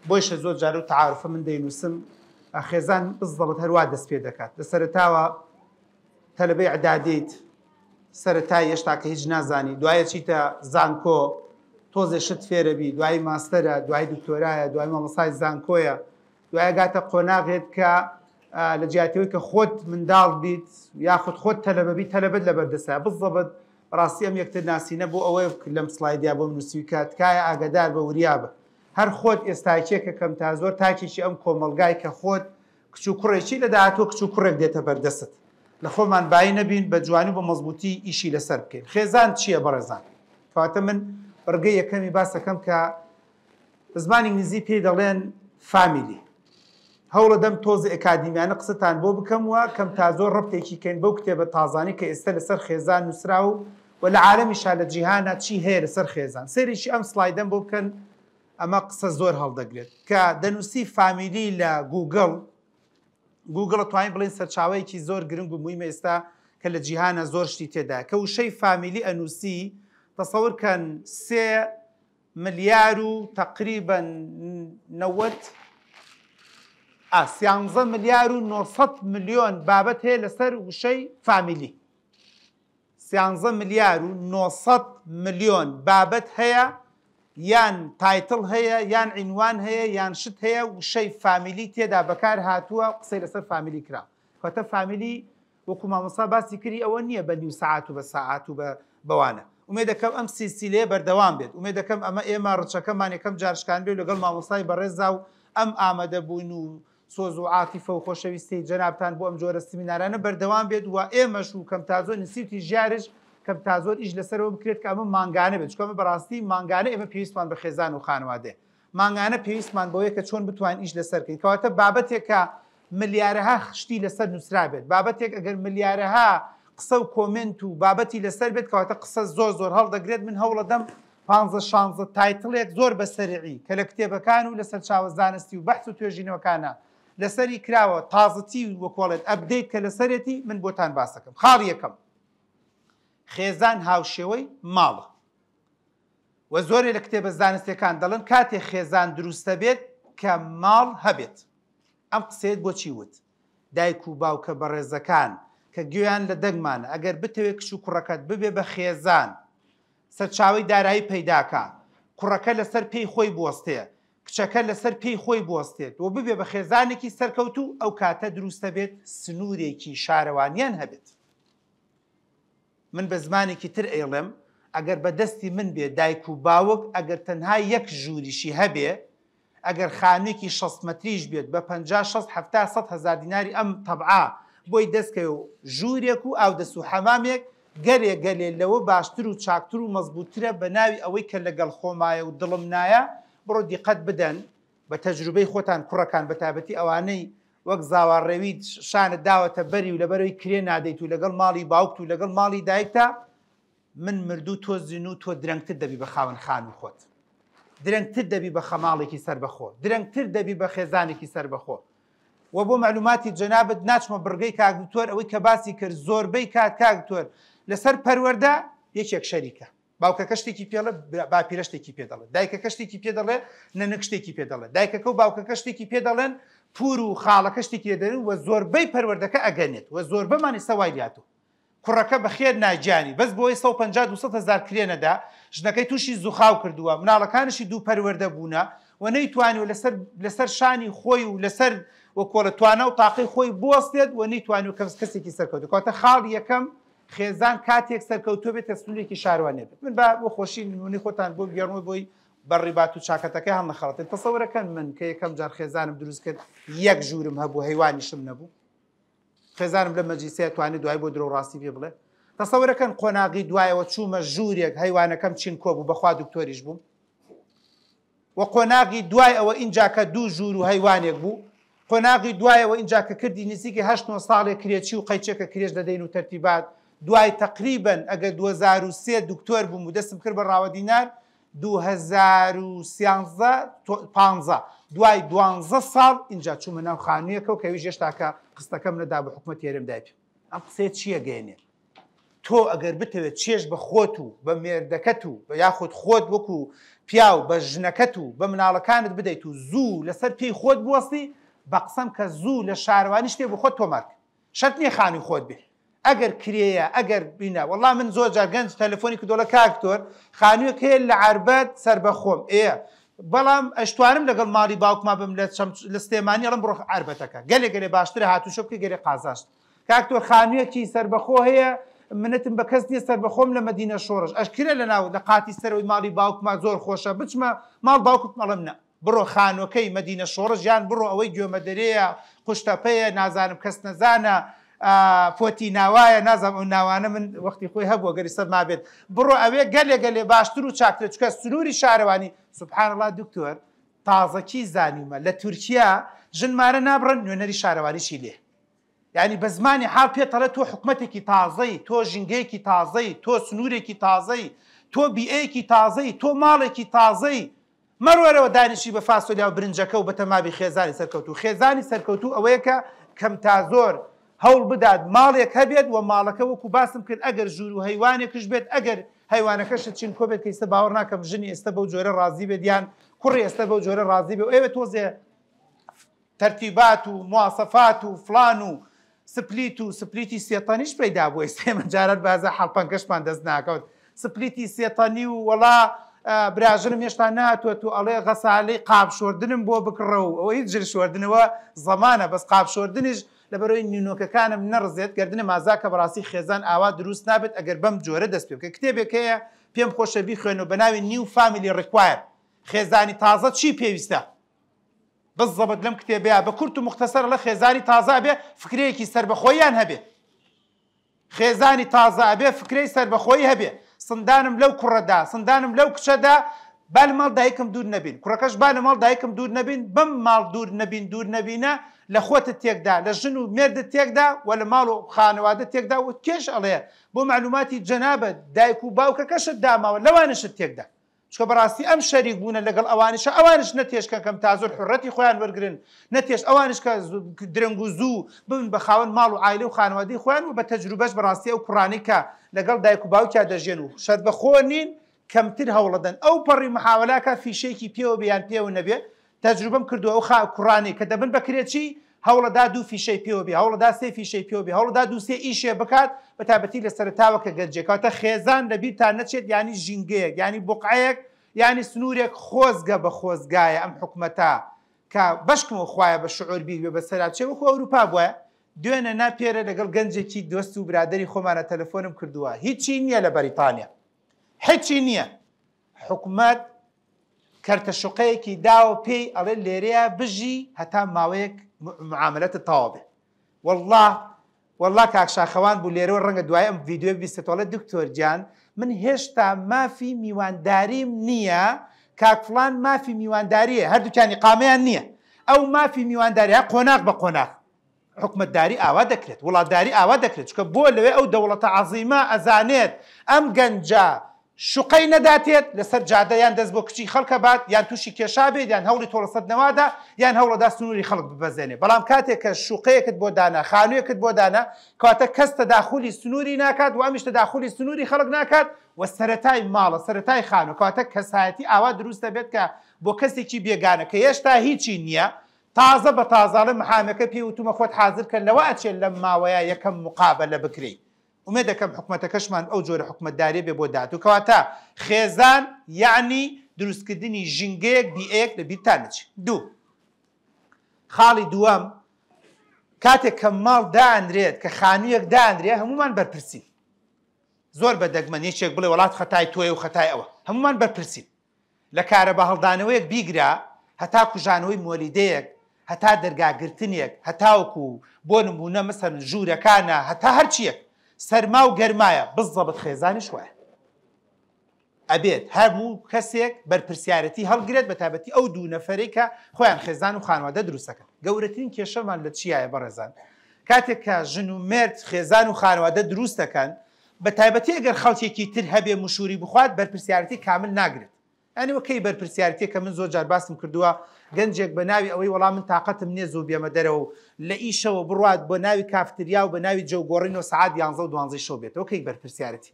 بۆیشە زۆر جار و تەعارفە من دەینووسم خێزان بزڵت هەروا دەست پێ دەکات لە سەرەتاوە تەلەبەی ئەدادیت سەرەتای هێشتا کە هیچ نازانی دوایە چیتە زانکۆ تۆزێ شت فێرەبی دوای ماستەرە دوای دکتۆرایە دوای مامۆستای زانکۆیە دوای گاتە قۆناغێت کە لە جیاتەوەی کە خۆت منداڵ بیت یاخود خۆت تەلەبە بیت تەلەبەت لەبەردەسە بزەبت بەڕاستی ئەم یەکتر ناسینە بۆ ئەوەیە لەم سلایدیا بۆم نووسیوی کە تکایە ئاگادار بە وریا بە هەر خۆت ئێستاکێکە کەم تا زۆر تاکێکی ئەم کۆمەڵگای کە خۆت کچ و کوڕێکی لە داهاتوە کچ و کوڕێک دێتە بەردەست لە خۆمان بایی نەبین بە جوانی و بە مەزبووتی ئیشی لەسەر بکەین خێزان چییە بەڕێزان کەواتە من بڕگەی یەکەمی باسەکەم کە بە زمانی ئینگلیزی پێی دەڵێن family. هەوڵەدەم تۆزێ ئەکادیمیانە قسەتان بۆ بکەم و کەم تا زۆر ڕەبتێکی کەین بەو کتێبە تازانەی کە ئێستە لەسەر خێزان نووسراوە و لە عالەمیشا لە جیهانا چی هەیە لەسەر خێزان. سەیرێکی ئەم سڵایدەم بۆ بکەن ئەمە قسە زۆر هەڵدەگرێت. کە دەنووسی family لە گووگڵ، گووگڵ ئەتوانین بڵێین سەرچاوەیەکی زۆر گرنگ و موهیمە ئێستا کە لە جیهانا زۆر شتی تێدایە. کە وشەی family ئەنووسی تەسەور کەن سێ ملیار و تەقریبەن 90 ئا سیانزە ملیار و 900 ملیۆن بابەت هەیە لەسەر وشەی family. سیانزە ملیار و 900 ملیۆن بابەت هەیە یان title هەیە یان عینوان هەیە یان شت هەیە وشەی family تێدا بەکار هاتووە قسەی لەسەر family کرا. کەواتە family وەکو مامۆستا باسی کردی ئەوە نییە بە نیو سەعات و بە سەعات و بە بەوانە. ئومێدەکەم ئەم سیلسیلەیە بەردەوام بێت. ئومێدەکەم ئەمە ئێمە ڕچەکەمان یەکەم جار شکاندبێ و لەگەڵ مامۆستای بەڕێزدا و ئەم ئامادەبوون و سۆز و عاتیفە و خۆشەویستیەی جەنابتان بۆ ئەم جۆرە سمینارانە بەردەوام بێت و ئێمەش و کەمتازۆر ئینستیتوتی ژیارش کەمتازۆر ئیش لەسەرەوە بکرێت کە ئەمە مانگانە بێت چونکە ئەمە بەڕاستی مانگانە ئێمە پێویستمان بە خێزان و خانەوادەیە. مانگانە پێویستمان بەوەیە کە چۆن بتوانین ئیش لەسەر بکەین. کەواتە بابەتێک کە ملیارەها شتی لەسەر نووسرابێت، بابەتێک ئەگەر ملیارەها قسە و comment و بابەتی لەسەر بێت، کەواتە قسە زۆر زۆر هەڵدەگرێت. من هەوڵەدەم پانزە شانزە title ێک زۆر بە سەریعی کە لە کتێبەکان و لە سەرچاوە زانستی و بەحس و توێژینەوەکانە لەسەری کراوە، تازەتی و وەکۆڵێت update کە لەسەرێتی من بۆتان باسەکەم. خاڵی یەکەم، خێزان هاوشێوەی ماڵە. وە زۆرێ لە کتێبە زانستیەکان دەڵێن کاتێ خێزان دروستەبێت کە ماڵ هەبێت. ئەم قسەیەت بۆچی وت؟ دایک و باوکە بەڕێزەکان کە گوێیان لە دەنگمانە ئەگەر بتەوێ کچ و کوڕەکەت ببێ بە خێزان سەرچاوەی دارایی پەیداکا کوڕەکە لەسەر پێی خۆی بوەستێ کچەکە لەسەر پێی خۆی بوەستێت و ببێ بە خێزانێکی سەرکەوتوو ئەو کاتە دروستەبێت سنوورێکی شارەوانیان هەبێت. من بە زمانێکی تر ئەیڵێم ئەگەر بە دەستی من بێ دایک و باوک ئەگەر تەنها یەک ژووریشی هەبێ ئەگەر خانوویەکی شەست مەتریش بێت بە پەنجا شەست حەفتا 100 هەزار دیناری ئەم تەبعە بۆی دەست کەوێ و ژوورێک و ئاودەست و حەمامێک گەلێ گەلێ لەوە باشتر و چاکتر و مەزبووترە بە ناوی ئەوەی کە لەگەڵ خۆمایە و دڵم نایە بڕۆ دیقەت بدەن بە تەجروبەی خۆتان کوڕەکان بە تایبەتی ئەوانەی وەک زاوا ڕێویت شانت داوەتە بەری و لەبەرەوەی کرێ نادەیت و لەگەڵ ماڵی باوکت و لەگەڵ ماڵی دایکتا من مردوو تۆ زینوو تۆ درەنگتر دەبی بە خاوەن خانوو خۆت درەنگتر دەبی بە خەماڵێکی سەربەخۆ درەنگتر دەبی بە خێزانێکی سەربەخۆ و بۆ معلوماتی جەنابت ناچمە بڕگەی کاک دکتۆر ئەوەی کە باسی کرد زۆربەی کات کاک دکتۆر لەسەر پەروەردە یەکێک شەریکە باوکەکە شتێکی پێڵێ باپیرە شتێکی پێ دەڵێ دایکەکە شتێکی پێ دەڵێ نەنک شتێکی پێ دەڵێ دایکەکە و باوکەکە شتێکی پێ دەڵێن پور و خاڵەکە شتێکی لێ دەڵێن و زۆربەی پەروەردەکە ئەگەنێت و زۆربەمان ئێستا وای لاتوو کوڕەکە بەخێر ناگیانی بەس بۆی 150 200 هەزار کرێ نەدا ژنەکەی تووشی زوخاو کردووە مناڵەکانشی دوو پەروەردە بوونە و نەیتوانیوە لەسەر لەسەر شانی خۆی و لەسەر وەکۆڵە توانا و تاقی خۆی بوەستێت و نەیتوانیوە کەس کەسێکی سەرکەوتو کەواتە خاڵی یەکەم خێزان کاتێک سەرکەوتوو بێت کە سنوورێکی شاروانیە بێت. من با بۆ خۆشی نموونەی خۆتان بۆ بگێڕمەوە بۆی بە ڕیبات و چاکەتەکەی هەڵنەخەڵەتێن. تەسەورەکەن من کە یەکەم جار خێزانم دروست کرد یەک ژوورم هەبوو هەیوانیشم نەبوو. خێزانم لە مەجلیسەیە توانێت دوای بۆ درۆ ڕاستی پێ بڵێ. تەسەورەکەن قۆناغی دوایەوە چوومە ژوورێک هەیوانەکەم چینکۆ بوو بەخوا دکتۆریش بووم و قۆناغی دوای ئەوە ئینجا کە دوو ژوور و هەیوانێک بوو قۆناغی دوایەوە ئینجا کە کردی نزیکی هەشت نۆ ساڵێک کرێچی و قەیچێکە کرێش دەدەین و تەرتیبات دوای تەقریبەن ئەگەر 2003 دکتۆر بووم و دەستم کرد بە ڕاوەدینار 2013 15 دوای دوانزە ساڵ ئینجا چوومە ناو خانوویەکە و کەویش هێشتاکە قستەکەم نەدا بە حکومەت هێرم دای پێم. ئەم قسەیە چییە گەیەنێ؟ تۆ ئەگەر بتەوێت چێژ بە خۆت و بە مێردەکەت و بە یاخود خۆت وەکو پیاو بە ژنەکەت و بە مناڵەکانت بدەیت و زوو لەسەر پێی خۆت بوەستی بە قسەم کە زوو لە شارەوانی شتێ بۆ خۆت تۆمار کە شەرت نییە خانووی خۆت بێ ئەگەر کرێیە ئەگەر بینە وەڵا من زۆر جار گەنج تەلەفۆنی کردۆڵە کاک دکتۆر خانوویەک هەیە لە عەربەت سەر بە خۆم ئێ بەڵام ئەشتوانم لەگەڵ ماڵی باوکما بم لە چەم لە سلێمانی ئەڵم بڕۆ عەربەتەکە گەلێ گەلێ باشترە هاتوچۆ بکەی گەلێ قازانجت کاک تۆ خانوویەکی سەربەخۆ هەیە منەتم بە کەس نییە سەربەخۆم لە مەدینە شۆڕش ئەشکرە لە ناو لە قاتی سەرەوەی ماڵی باوکما زۆر خۆشە بچمە ماڵ باوکم ئەڵێم نا بڕۆ خانووەکەی مەدینە شۆڕش یان بڕۆ ئەوەی گوێمەدەرێیە قوشتەپەیە نازانم کەس نەزانە فۆتی ناوایە نازانم ئەو ناوانە من وەختی خۆی هەبووە گەر ئیستا مابێت بڕۆ ئەوێ گەلێ گەلێ باشتر و چاکترە چونکە سنووری شارەوانی سبحان اللە دکتۆر تازەکی زانیومە لە تورکیا ژن مارە نابڕن نوێنەری شارەوانیشی لێ یعنی بە زمانی حاڵ پێت ئەڵێ تۆ حکومەتێکی تازەی تۆ ژینگەیەکی تازەی تۆ سنوورێکی تازەی تۆ بیئەیەکی تازەی تۆ ماڵێکی تازەی مەڕۆرەوە دانیشی بە فاسۆلیا و برنجەکە و بەتەمابی خێزانی سەرکەوتوو. خێزانی سەرکەوتوو ئەوەیە کە کەم تا زۆر هەوڵ بدات ماڵێک هەبێت و ماڵەکە وەکو باسم کرد ئەگەر ژوور و هەیوانێکش بێت ئەگەر هەیوانەکەشت چینکۆ بێت کە ئیستا باوەڕ ناکەم ژنی ئێستا بەو جۆرە ڕازی بێت یان کوڕی ئێستا بەو جۆرە ڕازی بێ و ئێوە تۆزێ تەرتیبات و مواسەفات و فڵان و سپلیت و سپلیتی سێتەنیش پەیدا بوو ئێستا ئێمە جاران بازە حەڵپەنکەشمان دەست ناکەوت سپلیتی سێتەنی و وەڵا براژنم هێشتا ناتوە تو ئەڵێ غەسالەی قاپ شۆردنم بۆ بکڕە و ئەوە هیچ جل شۆردنەوە زەمانە بەس قاپ شۆردنیش لەبەرەوەی نینۆکەکانم نەڕزێت گەردنم ئازا کە بەڕاستی خێزان ئاوا دروست نابێت ئەگەر بەم جۆرە دەست پێ بکە کتێبێک هەیە پێم خۆشە بیخوێنەوە بە ناوی New Family Require خێزانی تازە چی پێویستە بالضبط لەم کتێبەیا بە کورت و موختەسەر ئەڵێ خێزانی تازە ئەبێ فکرەیەکی سەربەخۆییان هەبێ. خێزانی تازە ئەبێ فکرەی سەربەخۆیی هەبێ. سندانم لەو کوڕەدا، سندانم لەو کچەدا، با لە ماڵ دایکم دوور نەبین. کوڕەکەش با لە ماڵ دایکم دوور نەبین، بەم ماڵ دوور نەبین دوور نەبینە لە خۆتت تێکدا، لە ژن و مێردت تێکدا و لە ماڵ و خانەوادەت تێکدا و کێش ئەڵێ بۆ مەعلوماتی جەنابت دایک و باوکەکەشت داماوە لەوانشت تێکدا. چونکە بەڕاستی ئەم شەریک بوونە لەگەڵ ئەوانیشە ئەوانیش نەتێشکەن کەم تا زۆر حوڕەتی خۆیان وەرگرن نەتێش ئەوانیش کە درەنگ و زوو ببن بە خاوەن ماڵ و عایلە و خانەوادەی خۆیان و بە تەجروبەش بەڕاستی ئەو کوڕانەی کە لەگەڵ دایک و باوکیا دەژێن و سەربەخۆ نین کەمتر هەوڵەدەن ئەو پەڕی محاوەلاکە فیشەیەکی پێوە بێ یان پێوە نەبێ تەجروبەم کردووە ئەو خا کوڕانەی کە دەبن بە کرێچی هەوڵەدا دوو فیشەی پێوە بێ هەوڵەدا سێ فیشەی پێوە بێ هەوڵەدا دوو سێ ئیشێ بکات بە تایبەتی لە سەرەتاوە کە گەنجێ کەواتە خێزان لە بیرتان نەچێت یانی ژینگەیەک یانی بوقعەیەک یانی سنوورێک خۆزگە بە خۆزگایە ئەم حکومەتە کە بەشکمەوە خوایە بە شعور بیر بێ بەسەرا بچێ وەکو ئەوروپا بوایە دوێنێ نا پێرە لەگەڵ گەنجێکی دۆست و برادەری خۆمانە تەلەفۆنم کردووە هیچی نییە لە بەریتانیا هیچی نییە حکومەت کەرتە شوقەیەکی داوە پێی ئەڵێ لێرەیە بژی هەتا ماوەیەک معاملەتت تەواو بێ واللە واللە کاک شاخەوان بوو لێرەوە ڕەنگە دوای ئەم ڤیدیۆ بیستێتەوە ئەڵێ دکتۆر گیان من هێشتا مافی میوانداریم نییە کاک فڵان مافی میوانداریە هەردووکیان ئیقامەیان نییە ئەو مافی میوانداری قۆناغ بە قۆناغ حکومەتداری ئاوا دەکرێت، وڵاتداری ئاوا دەکرێت، چونکە بۆ لەوێ ئەو دەوڵەتە عەزیمە ئەزانێت ئەم گەنجە شوقەی نەداتێت لەسەر جادە یان دەست بۆ کچی خەڵک ئەبات یان تووشی کێشا بێت یان هەوڵی تۆڵەسەندنەوە دا یان هەوڵەدا سنووری خەڵک ببەزێنێ بەڵام کاتێک کە شوقەیەکت بۆ دانا خانوویەکت بۆ دانا کەواتە کەس تەداخولی سنووری ناکات و ئەمیش تەداخولی سنووری خەڵک ناکات و سەرەتای ماڵە سەرەتای خانوو کەواتە کەسایەتی ئاوا دروست دەبێت کە بۆ کەسێکی بێگانە کە هێشتا هیچی نییە تازە بە تازە ئەڵێ محامەکە پێی وتومە خۆت حازر کە لەوە ئەچێ لەم ماوەیە یەکەم مقابەلە بکرێی ئومێد دەکەم حکومەتەکەشمان ئەو جۆرە حکومەتداریە بێ بۆ داهاتوو کەواتە خێزان یەعنی دروستکردنی ژینگەیەک بیئەیەک لە بیرتان نەچێ دوو خاڵی دووەم کاتێک کە ماڵ دانرێت کە خانوویەک دانرێ هەمومان بەرپرسین زۆر بە دەگمەن یەکێک بڵێ وڵات خەتای تۆیە و خەتای ئەوە هەمومان بەرپرسین لە کارەبا هەڵدانەوەیەک بیگرە هەتا کوژانەوەی مۆلیدەیەک، هەتا دەرگا گرتنێک، هەتاوەکو بۆ نموونە مەسەلەن ژوورەکانە، هەتا هەرچییەک. سەرما و گەرمایە، بزەبت خێزانیش وایە. ئەبێت هەموو کەسێک بەرپرسیارەتی هەڵگرێت بەتایبەتی ئەو دوو نەفەرەی کە خۆیان خێزان و خانوادە دروستەکەن. گەورەترین کێشەمان لە چیایە بەڕێزان؟ کاتێک کە ژن و مێرد خێزان و خانوادە دروست دەکەن بەتایبەتی ئەگەر خەڵکێکی تر هەبێ مشوری بخوات بەرپرسیارەتی کامل ناگرێت. یانی وە کەی بەرپرسیارتیە کە من زۆر جار باسم کردووە گەنجێک بە ناوی ئەوەی وەڵا من تاقەتم نیە زوو بێمە دەرەوە و لە ئیشەوە بڕوات بۆ ناوی کافتریا و بە ناوی جەو گۆڕینەوە سەعات یانزە و دوانزەی شەو بێتەوە کەی بەرپرسیارەتی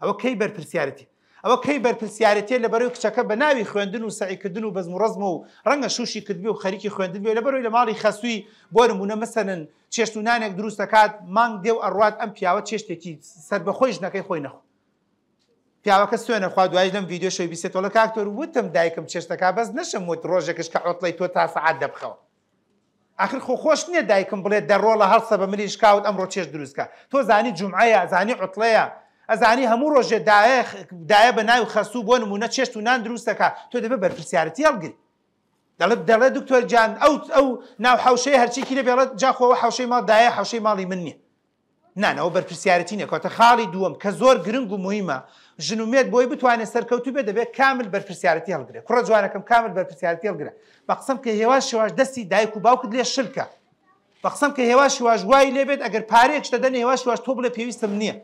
ئەوە کەی بەرپرسیارەتی ئەوە کەی بەرپرسیارەتیە لە بەرەوەی کچەکە بە ناوی خوێندن و سەعیکردن و بەزم و ڕەزمە و ڕەنگە شوشی کردبێ و خەریکی خوێندن بێ لە بەرەوەی لە ماڵی خەسووی بۆ نموونە مەسەلەن چێشت و نانێک دروست دەکات مانگ دێ و ئەڕوات ئەم پیاوە چێشتێکی سەربەخۆی ژنەکەی خۆی نەخۆ پیاوەکە سوێنە خوا دوایش لەم ڤیدیۆ شەوی بیسێتەوە لە کاک تۆر وتم دایکم چێشتەکا بەس نەشم وت ڕۆژێکش کە عوتڵەی تۆ تا سەعات دەبخەوە ئاخر خۆ خۆش نییە دایکم بڵێ دە ڕۆڵە هەڵسە بە ملی شکاوت ئەمڕۆ چێشت دروستکە تۆ زانی جومعەیە زانی عوتڵەیە ئەزانی هەموو ڕۆژێ دایە دایە بە ناوی خەسوو بۆ نمونە چێشت و نان دروستەکە تۆ دەبێ بەرپرسیارەتی هەڵگری دەڵێ دەڵێ دکتۆر گیان ئەو ئەو ناو حەوشەیە هەرچیکی لێ بێڵێت جا خۆ ئەوە حەوشەی ماڵ دایە حەوشەی ماڵی من نییە نا نا ئەوە بەرپرسیارێتی نیە کەواتە خاڵی دووەم کە زۆر گرنگ و موهیمە ژن و مێرد بۆی بتوانێت سەرکەوتوو بێت دەبێت کامل بەرپرسیارەتی هەڵگرێت کوڕە جوانەکەم کامل بەرپرسیارەتی هەڵگرە بە قسەم کە هێواش هێواش دەستی دایک و باوکت لێ شلکە بە قسەم کە هێواش هێواش وای لێ بێت ئەگەر پارەیەک شتە دەنێ هێواش هێواش تۆ بڵێ پێویستم نییە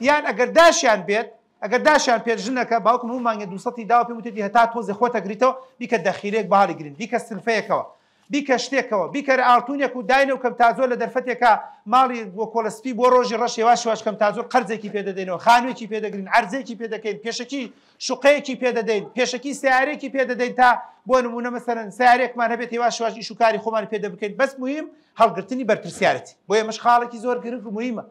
یان ئەگەر داشیان بێت ئەگەر داشیان پێت ژنەکە باوکم هەموو مانگێ دووسەتی داوە پێم وتێتی هەتا تۆزێ خۆت ئەگریتەوە بیکە دەخیلەیەک بەهاڵی گرین بیکە سلفەیەکەوە بیکە شتێکەوە، بیکەرە ئاڵتونێک و داینە و کەمتازۆر لە دەرفەتێکا ماڵی بۆ کۆڵە سپی بۆ ڕۆژی ڕەش هێواش هێواش کەمتازۆر قەرزێکی پێ دەدەینەوە، خانوێکی پێ دەگرین، عەرزێکی پێ دەکەین، پێشەکی شوقەیەکی پێ دەدەین، پێشەکی سەیارەیەکی پێ دەدەین تا بۆ نموونە مەسەلەن سەیارەیەکمان هەبێت هێواش هێواش ئیش و کاری خۆمان پێ دەبکەین، بەس موهیم هەڵگرتنی بەرپرسیارەتی بۆ ئێمەش خاڵێکی زۆر گرنگ و موهیمە.